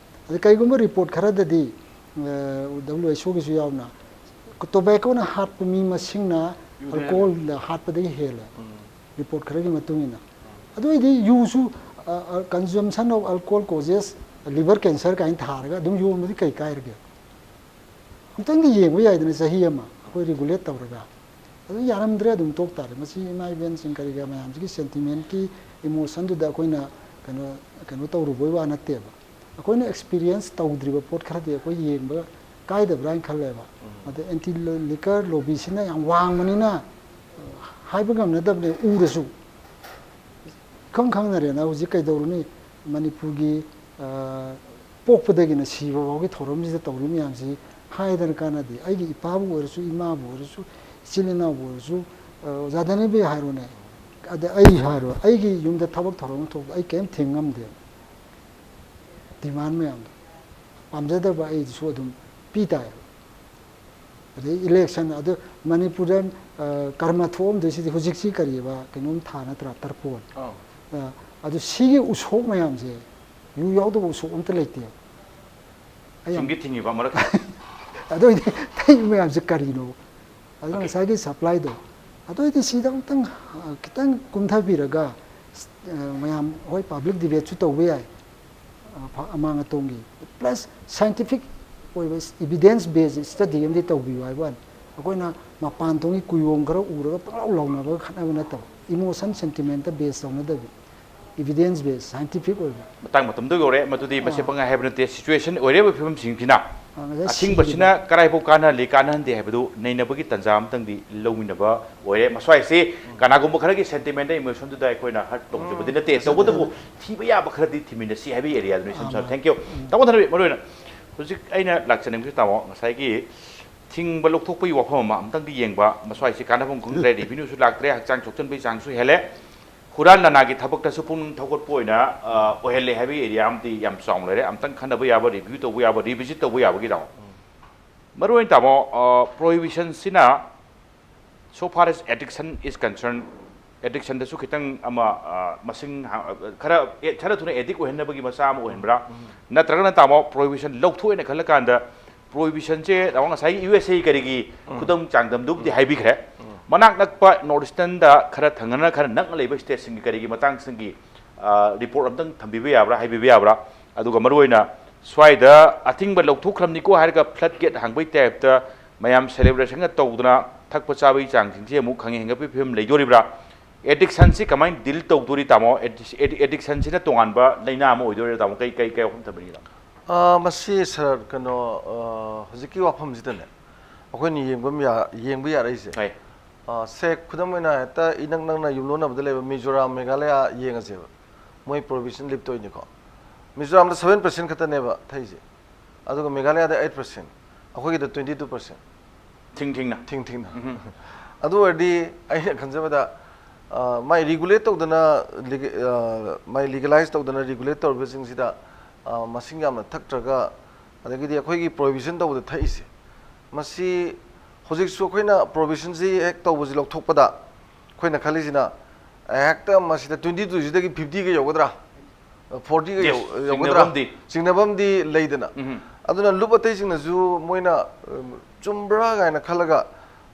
ꯑꯗ ꯀꯩꯒꯨꯝꯕ ꯔꯤꯄꯣꯔꯠ ꯈꯔꯗꯗꯤ, ꯗꯕ꯭ꯂꯤꯎ ꯑꯩꯆ ꯑꯣꯒꯤꯁꯨ ꯌꯥꯎꯅ, ꯇꯣꯕꯦꯀꯣꯅ ꯍꯥꯠꯄ ꯃꯤ ꯃꯁꯤꯡꯅ ꯑꯜꯀꯣꯍꯣꯜꯗ ꯍꯥꯠꯄꯗꯒꯤ ꯍꯦꯜꯂꯦ, ꯔꯤꯄꯣꯔꯠ ꯈꯔꯒꯤ ꯃꯇꯨꯡ ꯏꯟꯅ꯫ ꯑꯗꯨ ꯑꯣꯏꯗꯤ ꯌꯨꯁꯨ, "Consumption of alcohol causes liver cancer" ꯀꯥꯏꯅ ꯊꯥꯔꯒ ꯑꯗꯨꯝ ꯌꯣꯟꯕꯗꯤ ꯀꯩ ꯀꯥꯏꯔꯒꯦ? ꯑꯃꯨꯛꯇꯪꯗꯤ ꯌꯦꯡꯕ ꯌꯥꯏꯗꯅ, ꯆꯍꯤ ꯑꯃ ꯑꯩꯈꯣꯏ ꯔꯤꯒꯨꯂꯦꯠ ꯇꯧꯔꯒ꯫ ꯑꯗꯨ ꯌꯥꯔꯝꯗ꯭ꯔꯦ, ꯑꯗꯨꯝ ꯇꯣꯛ ꯇꯥꯔꯦ꯫ ꯃꯁꯤ ꯏꯃꯥ ꯏꯕꯦꯟꯁꯤꯡ ꯀꯔꯤ ꯀꯔꯥ ꯃꯌꯥꯝꯁꯤꯒꯤ ꯁꯦꯟꯇꯤꯃꯦꯟꯀꯤ ꯏꯃꯣꯁꯟꯗꯨꯗ ꯑꯩꯈꯣꯏꯅ ꯀꯩꯅꯣ, ꯀꯩꯅꯣ ꯇꯧꯔꯨꯕꯩ ꯋꯥ ꯅꯠꯇꯦꯕ꯫ ꯑꯩꯈꯣꯏꯅ ꯑꯦꯛꯁꯄꯤꯔꯤꯌꯦꯟꯁ ꯇꯧꯗ꯭ꯔꯤꯕ ꯄꯣꯠ ꯈꯔꯗꯤ ꯑꯩꯈꯣꯏ ꯌꯦꯡꯕ ꯀꯥꯏꯗꯕ꯭ꯔꯥ ꯍꯥꯏꯅ ꯈꯜꯂꯦꯕ꯫ ꯑꯗ ꯑꯦꯟꯇꯤ ꯂꯤꯀꯔ ꯂꯣꯕꯤꯁꯤꯅ ꯌꯥꯝ ꯋꯥꯡꯕꯅꯤꯅ, ꯍꯥꯏꯕ ꯉꯝꯅꯗꯕꯅꯦ, ꯎꯔꯁꯨ꯫ ꯏꯈꯪ ꯈꯪꯅꯔꯦꯅ ꯍꯧꯖꯤꯛ ꯀꯩꯗꯧꯔꯨꯅꯤ? ꯃꯅꯤꯄꯨꯔꯒꯤ, ꯑ, ꯄꯣꯛꯄꯗꯒꯤꯅ ꯁꯤꯕ ꯐꯥꯎꯒꯤ ꯊꯧꯔꯝꯁꯤꯗ ꯇꯧꯔꯤ ꯃꯌꯥꯝꯁꯤ ꯍꯥꯏꯗꯅ ꯀꯥꯟꯅꯗꯦ꯫ ꯑꯩꯒꯤ ꯏꯄꯥꯕꯨ ꯑꯣꯏꯔꯁꯨ, ꯏꯃꯥꯕꯨ ꯑꯣꯏꯔꯁꯨ, ꯏꯆꯤꯜ ꯏꯅꯥꯎꯕꯨ ꯑꯣꯏꯔꯁꯨ, ꯑꯣꯖꯥ ꯗꯅꯕꯤ ꯍꯥꯏꯔꯣꯅꯦ, ꯑꯗ ꯑꯩ ꯍꯥꯏꯔꯣ, ꯑꯩꯒꯤ ꯌꯨꯝꯗ ꯊꯕꯛ ꯊꯧꯔꯝ ꯊꯣꯛꯄ ꯑꯩ ꯀꯔꯤꯝ ꯊꯤꯡ ꯉꯝꯗꯦ꯫ ꯗꯤꯃꯥꯟ ꯃꯌꯥꯝꯗꯣ ꯄꯥꯝꯖꯗꯕ ꯑꯩꯁꯨ ꯑꯗꯨꯝ ꯄꯤ ꯇꯥꯏ꯫ ꯑꯗꯩ ꯏꯂꯦꯛꯁꯟ ꯑꯗꯨ ꯃꯅꯤꯄꯨꯔꯗ ꯀꯔꯃ ꯊꯣꯛꯑꯝꯗꯣꯏꯁꯤꯗꯤ ꯍꯧꯖꯤꯛꯁꯤ ꯀꯔꯤꯕ ꯀꯩꯅꯣꯝ ꯊꯥ ꯅꯠꯇ꯭ꯔꯥ, ꯇꯔꯄꯣꯟ꯫ ꯑꯗꯨ ꯁꯤꯒꯤ ꯎꯁꯣꯞ ꯃꯌꯥꯝꯁꯦ ꯌꯨ ꯌꯥꯎꯗꯕ ꯎꯁꯣꯞ ꯑꯝꯇ ꯂꯩꯇꯦꯕ꯫ ꯑꯩ ꯌꯥꯝ ꯊꯤꯡꯗꯤ ꯊꯤꯡꯉꯤꯕ ꯃꯔꯛ ꯑꯗꯨ ꯑꯣꯏꯗꯤ ꯊꯩꯕ ꯃꯌꯥꯝꯁꯦ ꯀꯔꯤꯅꯣ? ꯑꯗꯨꯅ Okay. ꯉꯁꯥꯏꯒꯤ ꯁꯄ꯭ꯂꯥꯏꯗꯣ, ꯑꯗꯨ ꯑꯣꯏꯗꯤ ꯁꯤꯗ ꯑꯃꯨꯛꯇꯪ ꯈꯤꯇꯪ ꯀꯨꯝꯊꯕꯤꯔꯒ ꯃꯌꯥꯝ ꯍꯣꯏ ꯄꯥꯕ꯭ꯂꯤꯛ ꯗꯤꯕꯦꯠꯁꯨ ꯇꯧꯕ ꯌꯥꯏ, ꯑꯃꯥꯡ ꯑꯇꯣꯡꯒꯤ, ꯄ꯭ꯂꯁ ꯁꯥꯏꯟꯇꯤꯐꯤꯛ ꯑꯣꯏꯕ ꯏꯕꯤꯗꯦꯟꯁ ꯕꯦꯁ ꯁ꯭ꯇꯗꯤ ꯑꯃꯗꯤ ꯇꯧꯕꯤꯌꯨ ꯍꯥꯏꯕ ꯋꯥꯅꯤ꯫ ꯑꯩꯈꯣꯏꯅ ꯃꯄꯥꯟ ꯊꯣꯡꯒꯤ ꯀꯨꯌꯣꯝ ꯈꯔ ꯎꯔꯒ ꯄꯪꯂꯥꯎ ꯂꯥꯎꯅꯕꯒ ꯈꯠꯅꯕ ꯅꯠꯇꯕ, ꯏꯃꯣꯁꯟ ꯁꯦꯟꯇꯤꯃꯦꯟꯇ ꯕꯦꯁ ꯇꯧꯅꯗꯕꯤ, ꯏꯕꯤꯗꯦꯟꯁ ꯕꯦꯁ ꯁꯥꯏꯟꯇꯤꯐꯤꯛ ꯑꯣꯏꯕ꯫ ꯃꯇꯥꯡ ꯃꯇꯝꯗ ꯌꯧꯔꯦ, ꯃꯗꯨꯗꯤ ꯃꯁꯤ ꯑꯥ꯫ ꯄꯪꯍꯥꯏ ꯍꯥꯏꯕ ꯅꯠꯇꯦ꯫ ꯁꯤꯆꯨꯋꯦꯁꯟ ꯑꯣꯏꯔꯤꯕ ꯐꯤꯕꯝꯁꯤꯡꯁꯤꯅ ꯑꯥ, ꯉꯁꯥꯏ ꯑꯊꯤꯡꯕꯁꯤꯅ ꯁꯤꯈꯤꯕ꯫ ꯀꯔꯥꯏꯐꯥꯎ ꯀꯥꯟꯅꯍꯜꯂꯤ ꯀꯥꯟꯅꯍꯟꯗꯦ ꯍꯥꯏꯕꯗꯨ ꯅꯩꯅꯕꯒꯤ ꯇꯥꯟꯖꯥ ꯑꯃꯇꯪꯗꯤ ꯂꯧꯃꯤꯟꯅꯕ ꯑꯣꯏꯔꯦ꯫ ꯃꯁ꯭ꯋꯥꯏꯁꯤ ꯀꯅꯥꯒꯨꯝꯕ ꯈꯔꯒꯤ ꯁꯦꯟꯇꯤꯃꯦꯟꯗ ꯏꯃꯣꯁꯟꯗꯨꯗ ꯑꯩꯈꯣꯏꯅ ꯍꯔꯠ ꯇꯧꯖꯕꯗꯤ ꯅꯠꯇꯦ꯫ ꯇꯧꯕꯇꯕꯨ ꯊꯤꯕ ꯌꯥꯕ ꯈꯔꯗꯤ ꯊꯤꯃꯤꯟꯅꯁꯤ ꯍꯥꯏꯕꯒꯤ ꯑꯦꯔꯤꯌꯥꯗꯨꯅꯤ꯫ ꯏꯁꯝ ꯁꯝꯅ ꯊꯦꯡꯀ꯭ꯌꯨ꯫ ꯇꯥꯃꯣ ꯊꯅꯕꯤ, ꯃꯔꯨꯑꯣꯏꯅ ꯍꯧꯖꯤꯛ ꯑꯩꯅ ꯂꯥꯛꯆꯅꯤꯡꯕꯁꯤ ꯇꯥꯃꯣ, ꯉꯁꯥꯏꯒꯤ ꯊꯤꯡꯕ ꯂꯧꯊꯣꯛꯄꯒꯤ ꯋꯥꯐꯝ ꯑꯃ ꯑꯝꯇꯪꯗꯤ ꯌꯦꯡꯕ꯫ ꯃꯁ꯭ꯋꯥꯏꯁꯤ ꯀꯥꯟꯅꯐꯝ ꯈꯪꯗ꯭ꯔꯦ, ꯔꯦꯚꯤꯅ꯭ꯌꯨꯁꯨ ꯂꯥꯛꯇ꯭ꯔꯦ, ꯍꯛꯆꯥꯡ ꯁꯣꯛꯆꯟꯕꯒꯤ ꯆꯥꯡꯁꯨ ꯍꯦꯜꯂꯦ꯫ ꯍꯨꯔꯥꯟ ꯂꯥꯟꯅꯥꯒꯤ ꯊꯕꯛꯇꯁꯨ ꯄꯨꯛꯅꯤꯡ ꯊꯧꯒꯠꯄ ꯑꯣꯏꯅ ꯑ, ꯑꯣꯏꯍꯜꯂꯦ ꯍꯥꯏꯕꯒꯤ ꯑꯦꯔꯤꯌꯥ ꯑꯃꯗꯤ ꯌꯥꯝ ꯆꯥꯎꯅ ꯂꯩꯔꯦ꯫ ꯑꯝꯇꯪ ꯈꯟꯅꯕ ꯌꯥꯕ, ꯔꯤꯚ꯭ꯌꯨ ꯇꯧꯕ ꯌꯥꯕ, ꯔꯤꯚꯤꯖꯤꯠ ꯇꯧꯕ ꯌꯥꯕꯒꯤ ꯇꯥꯃꯣ꯫ ꯃꯔꯨꯑꯣꯏꯅ ꯇꯥꯃꯣ, ꯑ, ꯄ꯭ꯔꯣꯍꯤꯕꯤꯁꯟꯁꯤꯅ so far as addiction is concerned, ꯑꯦꯗꯤꯛꯁꯟꯗꯁꯨ ꯈꯤꯇꯪ ꯑꯃ, ꯑ, ꯃꯁꯤꯡ ꯍꯥ-, ꯈꯔ, ꯑꯦ, ꯈꯔ ꯊꯨꯅ ꯑꯦꯗꯤꯛ ꯑꯣꯏꯍꯟꯅꯕꯒꯤ ꯃꯆꯥ ꯑꯃ ꯑꯣꯏꯍꯟꯕ꯭ꯔꯥ? ꯅꯠꯇ꯭ꯔꯒꯅ ꯇꯥꯃꯣ, ꯄ꯭ꯔꯣꯍꯤꯕꯤꯁꯟ ꯂꯧꯊꯣꯛꯑꯦꯅ ꯈꯜꯂꯀꯥꯟꯗ ꯄ꯭ꯔꯣꯍꯤꯕꯤꯁꯟꯁꯦ ꯇꯥꯃꯣ ꯉꯁꯥꯏꯒꯤ ꯌꯨ ꯑꯦꯁ ꯑꯦ ꯀꯔꯤꯒꯤ ꯎꯝ꯫ ꯈꯨꯗꯝ ꯆꯥꯡꯗꯝꯗꯨꯕꯨꯗꯤ ꯎꯝ꯫ ꯍꯥꯏꯕꯤꯈ꯭ꯔꯦ꯫ ꯎꯝ꯫ ꯃꯅꯥꯛ ꯅꯛꯄ ꯅꯣꯔꯠ ꯏꯁꯇꯔꯟꯗ ꯈꯔ ꯊꯪꯅꯅ ꯈꯔ ꯅꯛꯅ ꯂꯩꯕ ꯁ꯭ꯇꯦꯠꯁꯤꯡꯒꯤ ꯀꯔꯤꯒꯤ ꯃꯇꯥꯡꯁꯤꯡꯒꯤ, ꯑ, ꯔꯤꯄꯣꯔꯠ ꯑꯝꯇꯪ ꯊꯝꯕꯤꯕ ꯌꯥꯕ꯭ꯔꯥ, ꯍꯥꯏꯕꯤꯕ ꯌꯥꯕ꯭ꯔꯥ? ꯑꯗꯨꯒ ꯃꯔꯨꯑꯣꯏꯅ ꯁ꯭ꯋꯥꯏꯗ ꯑꯊꯤꯡꯕ ꯂꯧꯊꯣꯛꯈ꯭ꯔꯕꯅꯤꯀꯣ ꯍꯥꯏꯔꯒ ꯐ꯭ꯂꯠ ꯒꯦꯠ ꯍꯥꯡꯕꯩ ꯇꯥꯏꯞꯇ ꯃꯌꯥꯝ ꯁꯦꯂꯦꯕ꯭ꯔꯦꯁꯟꯒ ꯇꯧꯗꯅ ꯊꯛꯄ ꯆꯥꯕꯒꯤ ꯆꯥꯡꯁꯤꯡꯁꯦ ꯑꯃꯨꯛ ꯈꯪꯍꯦꯟ ꯍꯦꯟꯒꯠꯄꯒꯤ ꯐꯤꯕꯝ ꯂꯩꯗꯣꯔꯤꯕ꯭ꯔꯥ? ꯑꯦꯗꯤꯛꯁꯟꯁꯤ ꯀꯃꯥꯏꯅ ꯗꯤꯜ ꯇꯧꯗꯣꯔꯤ ꯇꯥꯃꯣ? ꯑꯦꯗꯤꯛ-, ꯑꯦꯗꯤꯛ-, ꯑꯦꯗꯤꯛꯁꯟꯁꯤꯅ ꯇꯣꯉꯥꯟꯕ ꯂꯥꯏꯅꯥ ꯑꯃ ꯑꯣꯏꯗꯣꯔꯤꯕ꯭ꯔꯥ ꯇꯥꯃꯣ? ꯀꯩ, ꯀꯩ, ꯀꯩ ꯋꯥꯐꯝ ꯊꯝꯕꯤꯅꯤꯡꯉꯤꯅꯣ? ꯑ, ꯃꯁꯤ ꯁꯥꯔ, ꯀꯩꯅꯣ, ꯑ, ꯍꯧꯖꯤꯛꯀꯤ ꯋꯥꯐꯝꯁꯤꯗꯅꯦ, ꯑꯩꯈꯣꯏꯅ ꯌꯦꯡꯕ ꯑꯃ ꯌꯥ-, ꯌꯦꯡꯕ ꯌꯥꯔꯛꯏꯁꯦ꯫ ꯍꯣꯏ꯫ ꯑ, ꯁꯦ, ꯈꯨꯗꯝ ꯑꯣꯏꯅ ꯍꯦꯛꯇ ꯏꯅꯛ ꯅꯛꯅ ꯌꯨꯝꯂꯣꯟꯅꯕꯗ ꯂꯩꯕ ꯃꯤꯖꯣꯔꯥꯝ, ꯃꯦꯘꯥꯂꯌꯥ ꯌꯦꯡꯉꯁꯦꯕ꯫ ꯃꯣꯏ ꯄ꯭ꯔꯣꯍꯤꯕꯤꯁꯟ ꯂꯤꯐ ꯇꯧꯔꯤꯅꯤꯀꯣ꯫ ꯃꯤꯖꯣꯔꯥꯝꯗ seven percent ꯈꯛꯇꯅꯦꯕ ꯊꯛꯏꯁꯦ꯫ ꯑꯗꯨꯒ ꯃꯦꯘꯥꯂꯌꯥꯗ eight percent, ꯑꯩꯈꯣꯏꯒꯤꯗ twenty two percent꯫ ꯊꯤꯡ ꯊꯤꯡꯅ꯫ ꯊꯤꯡ ꯊꯤꯡꯅ꯫ ꯎꯝ꯫ ꯑꯗꯨ ꯑꯣꯏꯔꯗꯤ ꯑꯩꯅ ꯈꯟꯖꯕꯗ, ꯑ, ꯃꯥꯏ regulate ꯇꯧꯗꯅ, ꯂꯤꯒ-, ꯑ, ꯃꯥꯏ legalize ꯇꯧꯗꯅ regulate ꯇꯧꯔꯤꯕꯁꯤꯡꯁꯤꯗ, ꯑ, ꯃꯁꯤꯡ ꯌꯥꯝꯅ ꯊꯛꯇ꯭ꯔꯒ, ꯑꯗꯒꯤꯗꯤ ꯑꯩꯈꯣꯏꯒꯤ prohibition ꯇꯧꯕꯗ ꯊꯛꯏꯁꯦ, ꯃꯁꯤ ꯍꯧꯖꯤꯛꯁꯨ ꯑꯩꯈꯣꯏꯅ prohibition ꯁꯤ ꯍꯦꯛ ꯇꯧꯕꯁꯤ ꯂꯧꯊꯣꯛꯄꯗ ꯑꯩꯈꯣꯏꯅ ꯈꯜꯂꯤꯁꯤꯅ ꯍꯦꯛꯇ ꯃꯁꯤꯗ twenty two ꯁꯤꯗꯒꯤ fifty ꯒ ꯌꯧꯒꯗ꯭ꯔꯥ, forty ꯒ Yes, ꯌꯧ-, ꯌꯧꯒꯗ꯭ꯔꯥ? ꯆꯤꯡꯅꯐꯝꯗꯤ꯫ ꯆꯤꯡꯅꯐꯝꯗꯤ ꯂꯩꯗꯅ꯫ ꯎꯝ꯫ ꯑꯗꯨꯅ ꯂꯨꯞ ꯑꯇꯩꯁꯤꯡꯅꯁꯨ ꯃꯣꯏꯅ, ꯎꯝ, ꯆꯨꯝꯕ꯭ꯔꯥ ꯀꯥꯏꯅ ꯈꯜꯂꯒ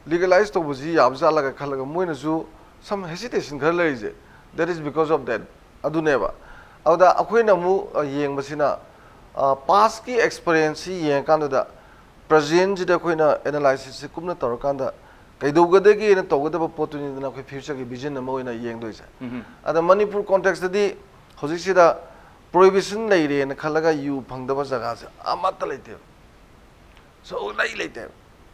legalize ꯇꯧꯕꯁꯤ ꯌꯥꯕ ꯖꯥꯠꯂꯒ ꯈꯜꯂꯒ ꯃꯣꯏꯅꯁꯨ some hesitation ꯈꯔ ꯂꯩꯔꯤꯁꯦ, that is because of that, ꯑꯗꯨꯅꯦꯕ꯫ ꯑꯗꯨꯗ ꯑꯩꯈꯣꯏꯅ ꯑꯃꯨꯛ, ꯑ, ꯌꯦꯡꯕꯁꯤꯅ, ꯑ, past ꯀꯤ experience ꯁꯤ ꯌꯦꯡꯉꯀꯥꯟꯗꯨꯗ present ꯁꯤꯗ ꯑꯩꯈꯣꯏꯅ analysis ꯁꯤ ꯀꯨꯞꯅ ꯇꯧꯔꯀꯥꯟꯗ ꯀꯩꯗꯧꯒꯗꯒꯦꯅ ꯇꯧꯒꯗꯕ ꯄꯣꯠꯇꯨꯅꯤꯗꯅ ꯑꯩꯈꯣꯏ future ꯒꯤ vision ꯑꯃ ꯑꯣꯏꯅ ꯌꯦꯡꯗꯣꯏꯁꯦ꯫ ꯎꯝ꯫ ꯑꯗ ꯃꯅꯤꯄꯨꯔ context ꯇꯗꯤ ꯍꯧꯖꯤꯛꯁꯤꯗ prohibition ꯂꯩꯔꯦꯅ ꯈꯜꯂꯒ ꯌꯨ ꯐꯪꯗꯕ ꯖꯒꯥꯁꯦ ꯑꯃꯠꯇ ꯂꯩꯇꯦꯕ, ꯁꯨꯡꯂꯩ ꯂꯩꯇꯦꯕ꯫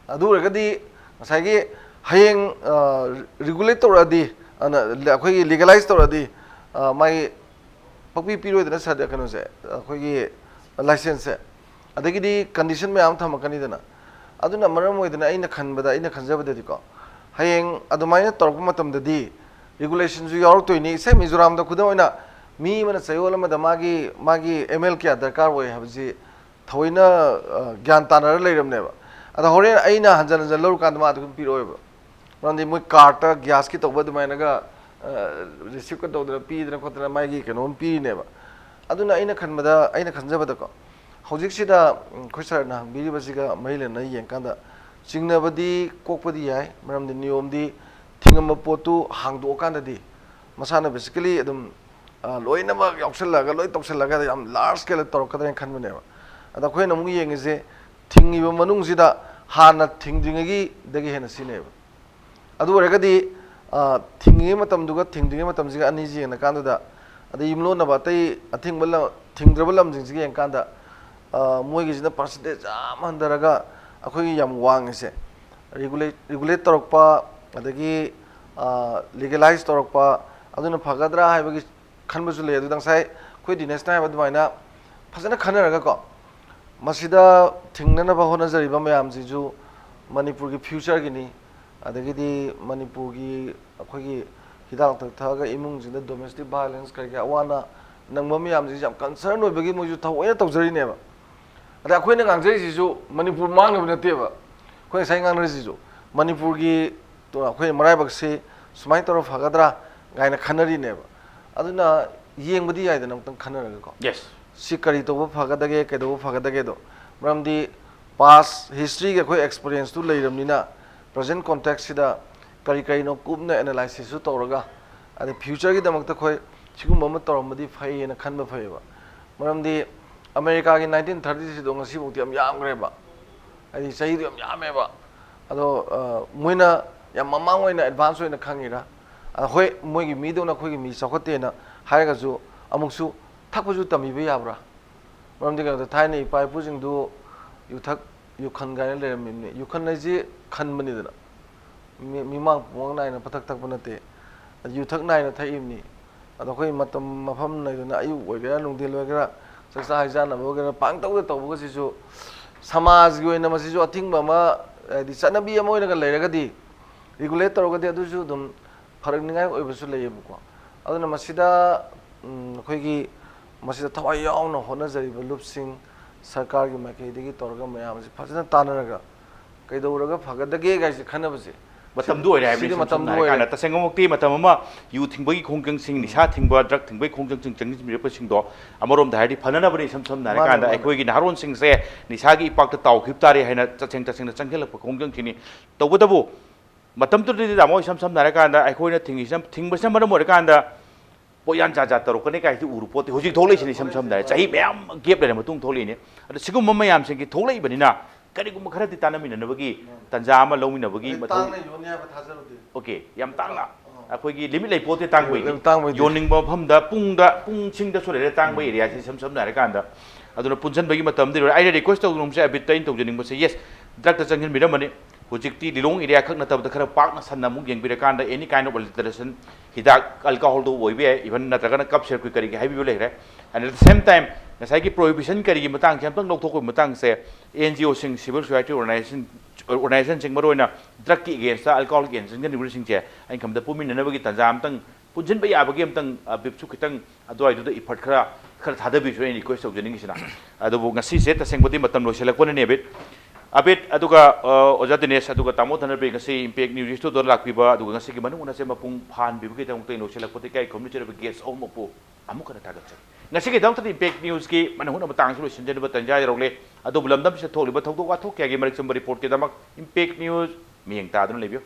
ꯑꯗꯨ ꯑꯣꯏꯔꯒꯗꯤ ꯉꯁꯥꯏꯒꯤ ꯍꯌꯦꯡ, ꯑ, regulate ꯇꯧꯔꯛꯑꯗꯤ, ꯑꯅ, ꯑꯩꯈꯣꯏꯒꯤ legalize ꯇꯧꯔꯛꯑꯗꯤ, ꯑ, ꯃꯥꯒꯤ ꯄꯛꯄꯤ ꯄꯤꯔꯣꯏꯗꯅ ꯁꯥꯔ, ꯀꯩꯅꯣꯁꯦ, ꯑꯩꯈꯣꯏꯒꯤ license ꯁꯦ, ꯑꯗꯒꯤꯗꯤ condition ꯃꯌꯥꯝ ꯑꯃ ꯊꯝꯃꯛꯀꯅꯤꯗꯅ꯫ ꯑꯗꯨꯅ ꯃꯔꯝ ꯑꯣꯏꯗꯅ ꯑꯩꯅ ꯈꯟꯕꯗ, ꯑꯩꯅ ꯈꯟꯖꯕꯗꯗꯤꯀꯣ, ꯍꯌꯦꯡ ꯑꯗꯨꯃꯥꯏꯅ ꯇꯧꯔꯛꯄ ꯃꯇꯝꯗꯗꯤ regulation ꯁꯨ ꯌꯥꯎꯔꯛꯇꯣꯏꯅꯤ꯫ ꯏꯁꯩ ꯃꯤꯖꯣꯔꯥꯝꯗ ꯈꯨꯗꯝ ꯑꯣꯏꯅ ꯃꯤ ꯑꯃꯅ ꯆꯌꯣꯜ ꯑꯃꯗ ꯃꯥꯒꯤ, ꯃꯥꯒꯤ M L ꯀꯌꯥ ꯗꯔꯀꯥꯔ ꯑꯣꯏ ꯍꯥꯏꯕꯁꯤ ꯊꯑꯣꯏꯅ, ꯑ, ꯒ꯭ꯌꯥꯟ ꯇꯥꯅꯔ ꯂꯩꯔꯕꯅꯦꯕ꯫ ꯑꯗ ꯍꯣꯔꯦꯟ ꯑꯩꯅ ꯍꯟꯖꯟ ꯍꯟꯖꯟ ꯂꯧꯔꯀꯥꯟꯗ ꯃꯥ ꯑꯗꯨꯝ ꯄꯤꯔꯛꯑꯣꯏꯕ꯫ ꯃꯔꯝꯗꯤ ꯃꯣꯏ card ꯇ gas ꯀꯤ ꯇꯧꯕ ꯑꯗꯨꯃꯥꯏꯅꯒ, ꯑ, receipt ꯀ ꯇꯧꯗꯅ ꯄꯤꯗꯅ ꯈꯣꯠꯇꯅ ꯃꯥꯒꯤ ꯀꯩꯅꯣꯝ ꯄꯤꯔꯤꯅꯦꯕ꯫ ꯑꯗꯨꯅ ꯑꯩꯅ ꯈꯟꯕꯗ, ꯑꯩꯅ ꯈꯟꯖꯕꯗꯀꯣ, ꯍꯧꯖꯤꯛꯁꯤꯗ, ꯎꯝ, ꯑꯩꯈꯣꯏ ꯁꯥꯔꯅ ꯍꯪꯕꯤꯔꯤꯕꯁꯤꯒ ꯃꯔꯤ ꯂꯩꯅꯅ ꯌꯦꯡꯀꯥꯟꯗ ꯆꯤꯡꯅꯕꯗꯤ ꯀꯣꯛꯄꯗꯤ ꯌꯥꯏ, ꯃꯔꯝꯗꯤ ꯅꯤꯌꯣꯝꯗꯤ ꯊꯤꯡꯉꯝꯕ ꯄꯣꯠꯇꯨ ꯍꯥꯡꯗꯣꯛꯑꯀꯥꯟꯗꯗꯤ ꯃꯁꯥꯅ basically ꯑꯗꯨꯝ, ꯑ, ꯂꯣꯏꯅꯃꯛ ꯌꯥꯎꯁꯜꯂꯒ, ꯂꯣꯏ ꯇꯧꯁꯜꯂꯒ ꯌꯥꯝ large scale ꯇꯧꯔꯛꯀꯗ꯭ꯔꯥ ꯍꯥꯏꯅ ꯈꯟꯕꯅꯦꯕ꯫ ꯑꯗ ꯑꯩꯈꯣꯏꯅ ꯑꯃꯨꯛ ꯌꯦꯡꯉꯤꯁꯦ ꯊꯤꯡꯉꯤꯕ ꯃꯅꯨꯡꯁꯤꯗ ꯍꯥꯟꯅ ꯊꯤꯡꯗ꯭ꯔꯤꯉꯩꯒꯤꯗꯒꯤ ꯍꯦꯟꯅ ꯁꯤꯅꯦꯕ꯫ ꯑꯗꯨ ꯑꯣꯏꯔꯒꯗꯤ, ꯑ, ꯊꯤꯡꯉꯤꯉꯩ ꯃꯇꯝꯗꯨꯒ ꯊꯤꯡꯗ꯭ꯔꯤꯉꯩ ꯃꯇꯝꯁꯤꯒ ꯑꯅꯤꯁꯤ ꯌꯦꯡꯉꯀꯥꯟꯗꯨꯗ, ꯑꯗꯩ ꯌꯨꯝꯂꯣꯟꯅꯕ ꯑꯇꯩ ꯑꯊꯤꯡꯕ ꯂꯝ, ꯊꯤꯡꯗ꯭ꯔꯕ ꯂꯝꯁꯤꯡꯁꯤꯒ ꯌꯦꯡꯉꯀꯥꯟꯗ, ꯑ, ꯃꯣꯏꯒꯤꯁꯤꯅ percentage ꯌꯥꯝ ꯍꯟꯊꯔꯒ ꯑꯩꯈꯣꯏꯒꯤ ꯌꯥꯝ ꯋꯥꯡꯉꯤꯁꯦ, regulate, regulate ꯇꯧꯔꯛꯄ, ꯑꯗꯒꯤ, ꯑ, legalize ꯇꯧꯔꯛꯄ, ꯑꯗꯨꯅ ꯐꯒꯗ꯭ꯔꯥ ꯍꯥꯏꯕꯒꯤ ꯈꯟꯕꯁꯨ ꯂꯩ꯫ ꯑꯗꯨꯗ ꯉꯁꯥꯏ ꯑꯩꯈꯣꯏ ꯗꯤꯅꯦꯁꯅ ꯍꯥꯏꯕ ꯑꯗꯨꯃꯥꯏꯅ ꯐꯖꯅ ꯈꯟꯅꯔꯒꯀꯣ, ꯃꯁꯤꯗ ꯊꯤꯡꯅꯅꯕ ꯍꯣꯠꯅꯖꯔꯤꯕ ꯃꯌꯥꯝꯁꯤꯁꯨ ꯃꯅꯤꯄꯨꯔꯒꯤ future ꯒꯤꯅꯤ꯫ ꯑꯗꯒꯤꯗꯤ ꯃꯅꯤꯄꯨꯔꯒꯤ ꯑꯩꯈꯣꯏꯒꯤ ꯍꯤꯗꯥꯛ ꯂꯥꯡꯊꯛ ꯊꯛꯑꯒ ꯏꯃꯨꯡꯁꯤꯡꯗ domestic violence ꯀꯔꯤ ꯀꯔꯤ ꯑꯋꯥ ꯑꯅꯥ ꯅꯪꯕ ꯃꯌꯥꯝꯁꯤꯁꯨ ꯌꯥꯝ concern ꯑꯣꯏꯕꯒꯤ ꯃꯣꯏꯁꯨ ꯊꯑꯣꯏꯅ ꯇꯧꯖꯔꯤꯅꯦꯕ꯫ ꯑꯗ ꯑꯩꯈꯣꯏꯅ ꯉꯥꯡꯖꯔꯤꯁꯤꯁꯨ ꯃꯅꯤꯄꯨꯔ ꯃꯥꯡꯅꯕ ꯅꯠꯇꯦꯕ꯫ ꯑꯩꯈꯣꯏ ꯉꯁꯥꯏ ꯉꯥꯡꯅꯔꯤꯁꯤꯁꯨ ꯃꯅꯤꯄꯨꯔꯒꯤ, ꯑꯩꯈꯣꯏ ꯃꯔꯥꯏꯕꯛꯁꯤ ꯁꯨꯃꯥꯏꯅ ꯇꯧꯔ ꯐꯒꯗ꯭ꯔꯥ ꯀꯥꯏꯅ ꯈꯟꯅꯔꯤꯅꯦꯕ꯫ ꯑꯗꯨꯅ ꯌꯦꯡꯕꯗꯤ ꯌꯥꯏꯗꯅ ꯑꯃꯨꯛꯇꯪ ꯈꯟꯅꯔꯒꯀꯣ꯫ Yes. ꯁꯤ ꯀꯔꯤ ꯇꯧꯕ ꯐꯒꯗꯒꯦ, ꯀꯩꯗꯧꯕ ꯐꯒꯗꯒꯦꯗꯣ? ꯃꯔꯝꯗꯤ past historyꯒꯤ ꯑꯩꯈꯣꯏ experienceꯇꯨ ꯂꯩꯔꯕꯅꯤꯅ, present contextꯁꯤꯗ ꯀꯔꯤ ꯀꯔꯤꯅꯣ ꯀꯨꯞꯅ analysisꯁꯨ ꯇꯧꯔꯒ, ꯑꯗꯩ futureꯒꯤꯗꯃꯛꯇ ꯑꯩꯈꯣꯏ ꯁꯤꯒꯨꯝꯕ ꯑꯃ ꯇꯧꯔꯝꯕꯗꯤ ꯐꯩꯌꯦꯅ ꯈꯟꯕ ꯐꯩꯌꯦꯕ꯫ ꯃꯔꯝꯗꯤ ꯑꯃꯦꯔꯤꯀꯥꯒꯤ nineteen thirtyꯁꯤꯗꯣ ꯉꯁꯤꯐꯥꯎꯗꯤ ꯌꯥꯝ ꯌꯥꯝꯈ꯭ꯔꯦꯕ, ꯍꯥꯏꯗꯤ ꯆꯍꯤꯗꯣ ꯌꯥꯝ ꯌꯥꯝꯃꯦꯕ꯫ ꯑꯗꯣ ꯃꯣꯏꯅ ꯌꯥꯝ ꯃꯃꯥꯡ ꯑꯣꯏꯅ advance ꯑꯣꯏꯅ ꯈꯪꯉꯤꯔꯥ? ꯑꯩꯈꯣꯏ, ꯃꯣꯏꯒꯤ ꯃꯤꯗꯧꯅ ꯑꯩꯈꯣꯏꯒꯤ ꯃꯤ ꯆꯥꯎꯈꯠꯇꯦꯅ ꯍꯥꯏꯔꯒꯁꯨ ꯑꯃꯨꯛꯁꯨ ꯊꯛꯄꯁꯨ ꯇꯝꯕꯤꯕ ꯌꯥꯕ꯭ꯔꯥ? ꯃꯔꯝꯗꯤ ꯀꯩꯅꯣꯗ, ꯊꯥꯏꯅ ꯏꯄꯥ ꯏꯄꯨꯁꯤꯡꯗꯨ ꯌꯨꯊꯛ, ꯌꯨꯈꯟ ꯀꯥꯏꯅ ꯂꯩꯔꯝꯃꯤꯕꯅꯤ꯫ ꯌꯨꯈꯟ ꯍꯥꯏꯁꯤ ꯈꯟꯕꯅꯤꯗꯅ, ꯃꯤ- ꯃꯤꯃꯥꯡ ꯄꯨꯃꯥꯡ ꯅꯥꯏꯅ ꯄꯊꯛ ꯊꯛꯄ ꯅꯠꯇꯦ, ꯌꯨꯊꯛ ꯅꯥꯏꯅ ꯊꯛꯏꯕꯅꯤ꯫ ꯑꯗꯣ ꯑꯩꯈꯣꯏ ꯃꯇꯝ ꯃꯐꯝ ꯂꯩꯗꯅ, ꯑꯌꯨꯛ ꯑꯣꯏꯒꯦꯔꯥ ꯅꯨꯡꯊꯤꯜ ꯑꯣꯏꯒꯦꯔꯥ, ꯆꯥꯛꯆꯥ ꯍꯩꯖꯥꯟꯅꯕ ꯑꯣꯏꯒꯦꯔꯥ, ꯄꯥꯡꯇꯧꯗ ꯇꯧꯕꯒꯁꯤꯁꯨ ꯁꯃꯥꯖꯒꯤ ꯑꯣꯏꯅ ꯃꯁꯤꯁꯨ ꯑꯊꯤꯡꯕ ꯑꯃ, ꯍꯥꯏꯗꯤ ꯆꯠꯅꯕꯤ ꯑꯃ ꯑꯣꯏꯅꯒ ꯂꯩꯔꯒꯗꯤ, regulate ꯇꯧꯔꯒꯗꯤ ꯑꯗꯨꯁꯨ ꯑꯗꯨꯝ ꯐꯔꯛꯅꯤꯉꯥꯏ ꯑꯣꯏꯕꯁꯨ ꯂꯩꯌꯦꯕꯀꯣ꯫ ꯑꯗꯨꯅ ꯃꯁꯤꯗ ꯑꯩꯈꯣꯏꯒꯤ ꯃꯁꯤꯗ ꯊꯋꯥꯏ ꯌꯥꯎꯅ ꯍꯣꯠꯅꯖꯔꯤꯕ ꯂꯨꯞꯁꯤꯡ, ꯁꯔꯀꯥꯔꯒꯤ ꯃꯥꯏꯀꯩꯗꯒꯤ ꯇꯧꯔꯒ ꯃꯌꯥꯝꯁꯤ ꯐꯖꯅ ꯇꯥꯟꯅꯔꯒ ꯀꯩꯗꯧꯔꯒ ꯐꯒꯗꯒꯦ ꯀꯥꯏꯁꯦ ꯈꯟꯅꯕꯁꯦ ꯃꯇꯝꯗꯨ ꯑꯣꯏꯔꯦ ꯍꯥꯏꯕꯅꯤ꯫ ꯁꯤꯗꯤ ꯏꯁꯝ ꯁꯝꯅ ꯃꯇꯝꯗꯨ ꯍꯥꯏꯔꯀꯥꯟꯗ ꯑꯣꯏꯔꯦ꯫ ꯇꯁꯦꯡꯅꯃꯛꯇꯤ ꯃꯇꯝ ꯑꯃ ꯌꯨ ꯊꯤꯡꯕꯒꯤ ꯈꯣꯡꯖꯪꯁꯤꯡ, ꯅꯤꯁꯥ ꯊꯤꯡꯕ, drug ꯊꯤꯡꯕꯒꯤ ꯈꯣꯡꯖꯪꯁꯤꯡ ꯆꯪꯁꯤꯟꯕꯤꯔꯛꯄꯁꯤꯡꯗꯣ ꯑꯃꯔꯣꯝꯗ ꯍꯥꯏꯔꯗꯤ ꯐꯅꯅꯕꯅꯤ꯫ ꯏꯁꯝ ꯁꯝꯅ ꯃꯥꯅꯦ, ꯍꯥꯏꯔꯀꯥꯟꯗ ꯃꯥꯅꯦ꯫ ꯑꯩꯈꯣꯏꯒꯤ ꯅꯍꯥꯔꯣꯟꯁꯤꯡꯁꯦ ꯅꯤꯁꯥꯒꯤ ꯏꯄꯥꯛꯇ ꯇꯥꯎꯈꯤꯕ ꯇꯥꯔꯦ ꯍꯥꯏꯅ ꯇꯁꯦꯡ ꯇꯁꯦꯡꯅ ꯆꯪꯁꯤꯜꯂꯛꯄ ꯈꯣꯡꯖꯪꯁꯤꯅꯤ꯫ ꯇꯧꯕꯇꯕꯨ ꯃꯇꯝꯗꯨꯗꯗꯤ ꯇꯥꯃꯣ, ꯏꯁꯝ ꯁꯝꯅ ꯍꯥꯏꯔꯀꯥꯟꯗ ꯑꯩꯈꯣꯏꯅ ꯊꯤꯡꯉꯤꯁꯤꯅ, ꯊꯤꯡꯕꯁꯤꯅ ꯃꯔꯝ ꯑꯣꯏꯔꯀꯥꯟꯗ ꯄꯣꯠꯌꯥꯟ ꯖꯥꯠ ꯖꯥꯠ ꯇꯧꯔꯛꯀꯅꯤ ꯀꯥꯏꯁꯤ ꯎꯔꯨ ꯄꯣꯠꯇꯦ꯫ ꯍꯧꯖꯤꯛ ꯊꯣꯛꯂꯛꯏꯁꯤꯅꯤ꯫ ꯏꯁꯝ ꯁꯝꯅ ꯍꯥꯏꯔꯦ, ꯆꯍꯤ ꯃꯌꯥꯝ gap ꯂꯩꯔ ꯃꯇꯨꯡ ꯊꯣꯛꯂꯛꯏꯅꯤ꯫ ꯑꯗꯣ ꯁꯤꯒꯨꯝꯕ ꯃꯌꯥꯝꯁꯤꯡꯒꯤ ꯊꯣꯛꯂꯛꯏꯕꯅꯤꯅ ꯀꯔꯤꯒꯨꯝꯕ ꯈꯔꯗꯤ ꯇꯥꯟꯅꯃꯤꯟꯅꯅꯕꯒꯤ ꯇꯥꯟꯖꯥ ꯑꯃ ꯂꯧꯃꯤꯟꯅꯕꯒꯤ ꯑꯗꯩ ꯃꯊꯧ ꯇꯥꯡꯅ ꯌꯣꯟꯅꯤ ꯍꯥꯏꯕ ꯊꯥꯖꯔꯨꯗꯦ꯫ OK, ꯌꯥꯝ ꯇꯥꯡꯅ꯫ ꯑꯥ꯫ ꯑꯩꯈꯣꯏꯒꯤ limit ꯂꯩ ꯄꯣꯠꯇꯦ ꯇꯥꯡꯕꯩꯗꯤ꯫ ꯂꯩ, ꯇꯥꯡꯕꯩꯗꯤ꯫ ꯌꯣꯟꯅꯤꯡꯕ ꯃꯐꯝꯗ ꯄꯨꯡꯗ, ꯄꯨꯡꯁꯤꯡꯗꯁꯨ ꯂꯩꯔꯦ ꯇꯥꯡꯕ areaꯁꯦ, ꯏꯁꯝ ꯁꯝꯅ ꯍꯥꯏꯔꯀꯥꯟꯗ꯫ ꯑꯗꯨꯅ ꯄꯨꯟꯁꯤꯟꯕꯒꯤ ꯃꯇꯝꯗꯤ ꯂꯣꯏꯔꯦ꯫ ꯑꯩꯅ request ꯇꯧꯅꯤꯡꯕꯁꯦ, ꯑꯕꯤꯠꯇ ꯑꯩꯅ ꯇꯧꯖꯅꯤꯡꯕꯁꯦ, yes, drugꯇ ꯆꯪꯁꯤꯟꯕꯤꯔꯝꯃꯅꯤ꯫ ꯍꯧꯖꯤꯛꯇꯤ ꯂꯤꯂꯣꯡ area ꯈꯛ ꯅꯠꯇꯕꯗ ꯈꯔ ꯄꯥꯛꯅ ꯁꯟꯅ ꯑꯃꯨꯛ ꯌꯦꯡꯕꯤꯔꯀꯥꯟꯗ any kind of alteration, ꯍꯤꯗꯥꯛ alcoholꯗ ꯑꯣꯏꯕ ꯌꯥꯏ, even ꯅꯠꯇ꯭ꯔꯒꯅ ꯀꯞ ꯁꯦꯔꯛꯀꯤ ꯀꯔꯤꯒꯤ ꯍꯥꯏꯕꯤꯕ ꯂꯩꯈ꯭ꯔꯦ꯫ And at the same time, ꯉꯁꯥꯏꯒꯤ prohibition ꯀꯔꯤꯒꯤ ꯃꯇꯥꯡꯁꯦ ꯑꯝꯇꯪ ꯂꯧꯊꯣꯛꯄꯒꯤ ꯃꯇꯥꯡꯁꯦ, ꯑꯦꯟ ꯖꯤ ꯑꯣꯁꯤꯡ, ꯁꯤꯚꯤꯜ ꯁꯣꯁꯥꯏꯇꯤ ꯑꯣꯔꯒꯅꯥꯏꯖꯦꯁꯟ ꯑꯣꯔꯒꯅꯥꯏꯖꯦꯁꯟꯁꯤꯡ, ꯃꯔꯨꯑꯣꯏꯅ ꯗ꯭ꯔꯒꯀꯤ ꯑꯦꯒꯦꯟꯁꯇ, ꯑꯜꯀꯣꯍꯣꯜꯒꯤ ꯑꯦꯒꯦꯟꯁꯇ ꯆꯪꯁꯤꯟꯈ꯭ꯔꯤꯕꯁꯤꯡꯁꯦ ꯑꯩꯅ ꯈꯟꯕꯗ ꯄꯨꯟꯃꯤꯟꯅꯅꯕꯒꯤ ꯇꯥꯟꯖꯥ ꯑꯃꯇꯪ, ꯄꯨꯟꯁꯤꯟꯕ ꯌꯥꯕꯒꯤ ꯑꯃꯇꯪ, ꯑ, ꯕꯤꯞꯁꯨ ꯈꯤꯇꯪ ꯑꯗꯨꯋꯥꯏꯗꯨꯗ ꯏꯐꯔꯠ ꯈꯔ, ꯈꯔ ꯊꯥꯗꯕꯤꯁꯨ ꯑꯩꯅ ꯔꯤꯀ꯭ꯋꯦꯁ ꯇꯧꯖꯅꯤꯡꯉꯤꯁꯤꯅ꯫ ꯑꯗꯨꯕꯨ ꯉꯁꯤꯁꯦ ꯇꯁꯦꯡꯕꯗꯤ ꯃꯇꯝ ꯂꯣꯏꯁꯤꯜꯂꯛꯄꯅꯅꯦ, ꯑꯕꯤꯠ꯫ ꯑꯕꯤꯠ, ꯑꯗꯨꯒ, ꯑ, ꯑꯣꯖꯥ ꯗꯤꯅꯦꯁ, ꯑꯗꯨꯒ ꯇꯥꯃꯣ ꯙꯅꯄ꯭ꯔꯤꯌ, ꯉꯁꯤ ꯏꯝꯄꯦꯛ ꯅ꯭ꯌꯨꯁ ꯏꯁꯇꯨꯗꯤꯑꯣꯗ ꯂꯥꯛꯄꯤꯕ, ꯑꯗꯨꯒ ꯉꯁꯤꯒꯤ ꯃꯅꯨꯡ ꯍꯨꯠꯅꯁꯦ ꯃꯄꯨꯡ ꯐꯥꯍꯟꯕꯤꯕꯒꯤꯗꯃꯛꯇ ꯑꯩꯅ ꯂꯣꯏꯁꯤꯜꯂꯛꯄꯗ ꯏꯀꯥꯏ ꯈꯨꯝꯅꯖꯔꯤꯕ ꯒꯦꯁ ꯑꯍꯨꯝꯃꯛꯄꯨ ꯑꯃꯨꯛ ꯍꯟꯅ ꯊꯥꯒꯠꯆꯔꯤ꯫ ꯉꯁꯤꯒꯤꯗꯃꯛꯇꯗꯤ ꯏꯝꯄꯦꯛ ꯅ꯭ꯌꯨꯁꯀꯤ ꯃꯅꯨꯡ ꯍꯨꯠꯅ ꯃꯇꯥꯡꯁꯨ ꯂꯣꯏꯁꯤꯟꯖꯅꯕ ꯇꯥꯟꯖꯥ ꯌꯧꯔꯛꯂꯦ꯫ ꯑꯗꯨꯕꯨ ꯂꯝꯗꯝꯁꯤꯗ ꯊꯣꯛꯂꯤꯕ ꯊꯧꯗꯣꯛ ꯋꯥꯊꯣꯛ ꯀꯌꯥꯒꯤ ꯃꯔꯤꯛ ꯆꯨꯝꯕ ꯔꯤꯄꯣꯔꯠꯀꯤꯗꯃꯛ ꯏꯝꯄꯦꯛ ꯅ꯭ꯌꯨꯁ ꯃꯤꯠꯌꯦꯡ ꯇꯥꯗꯨꯅ ꯂꯩꯕꯤꯌꯨ꯫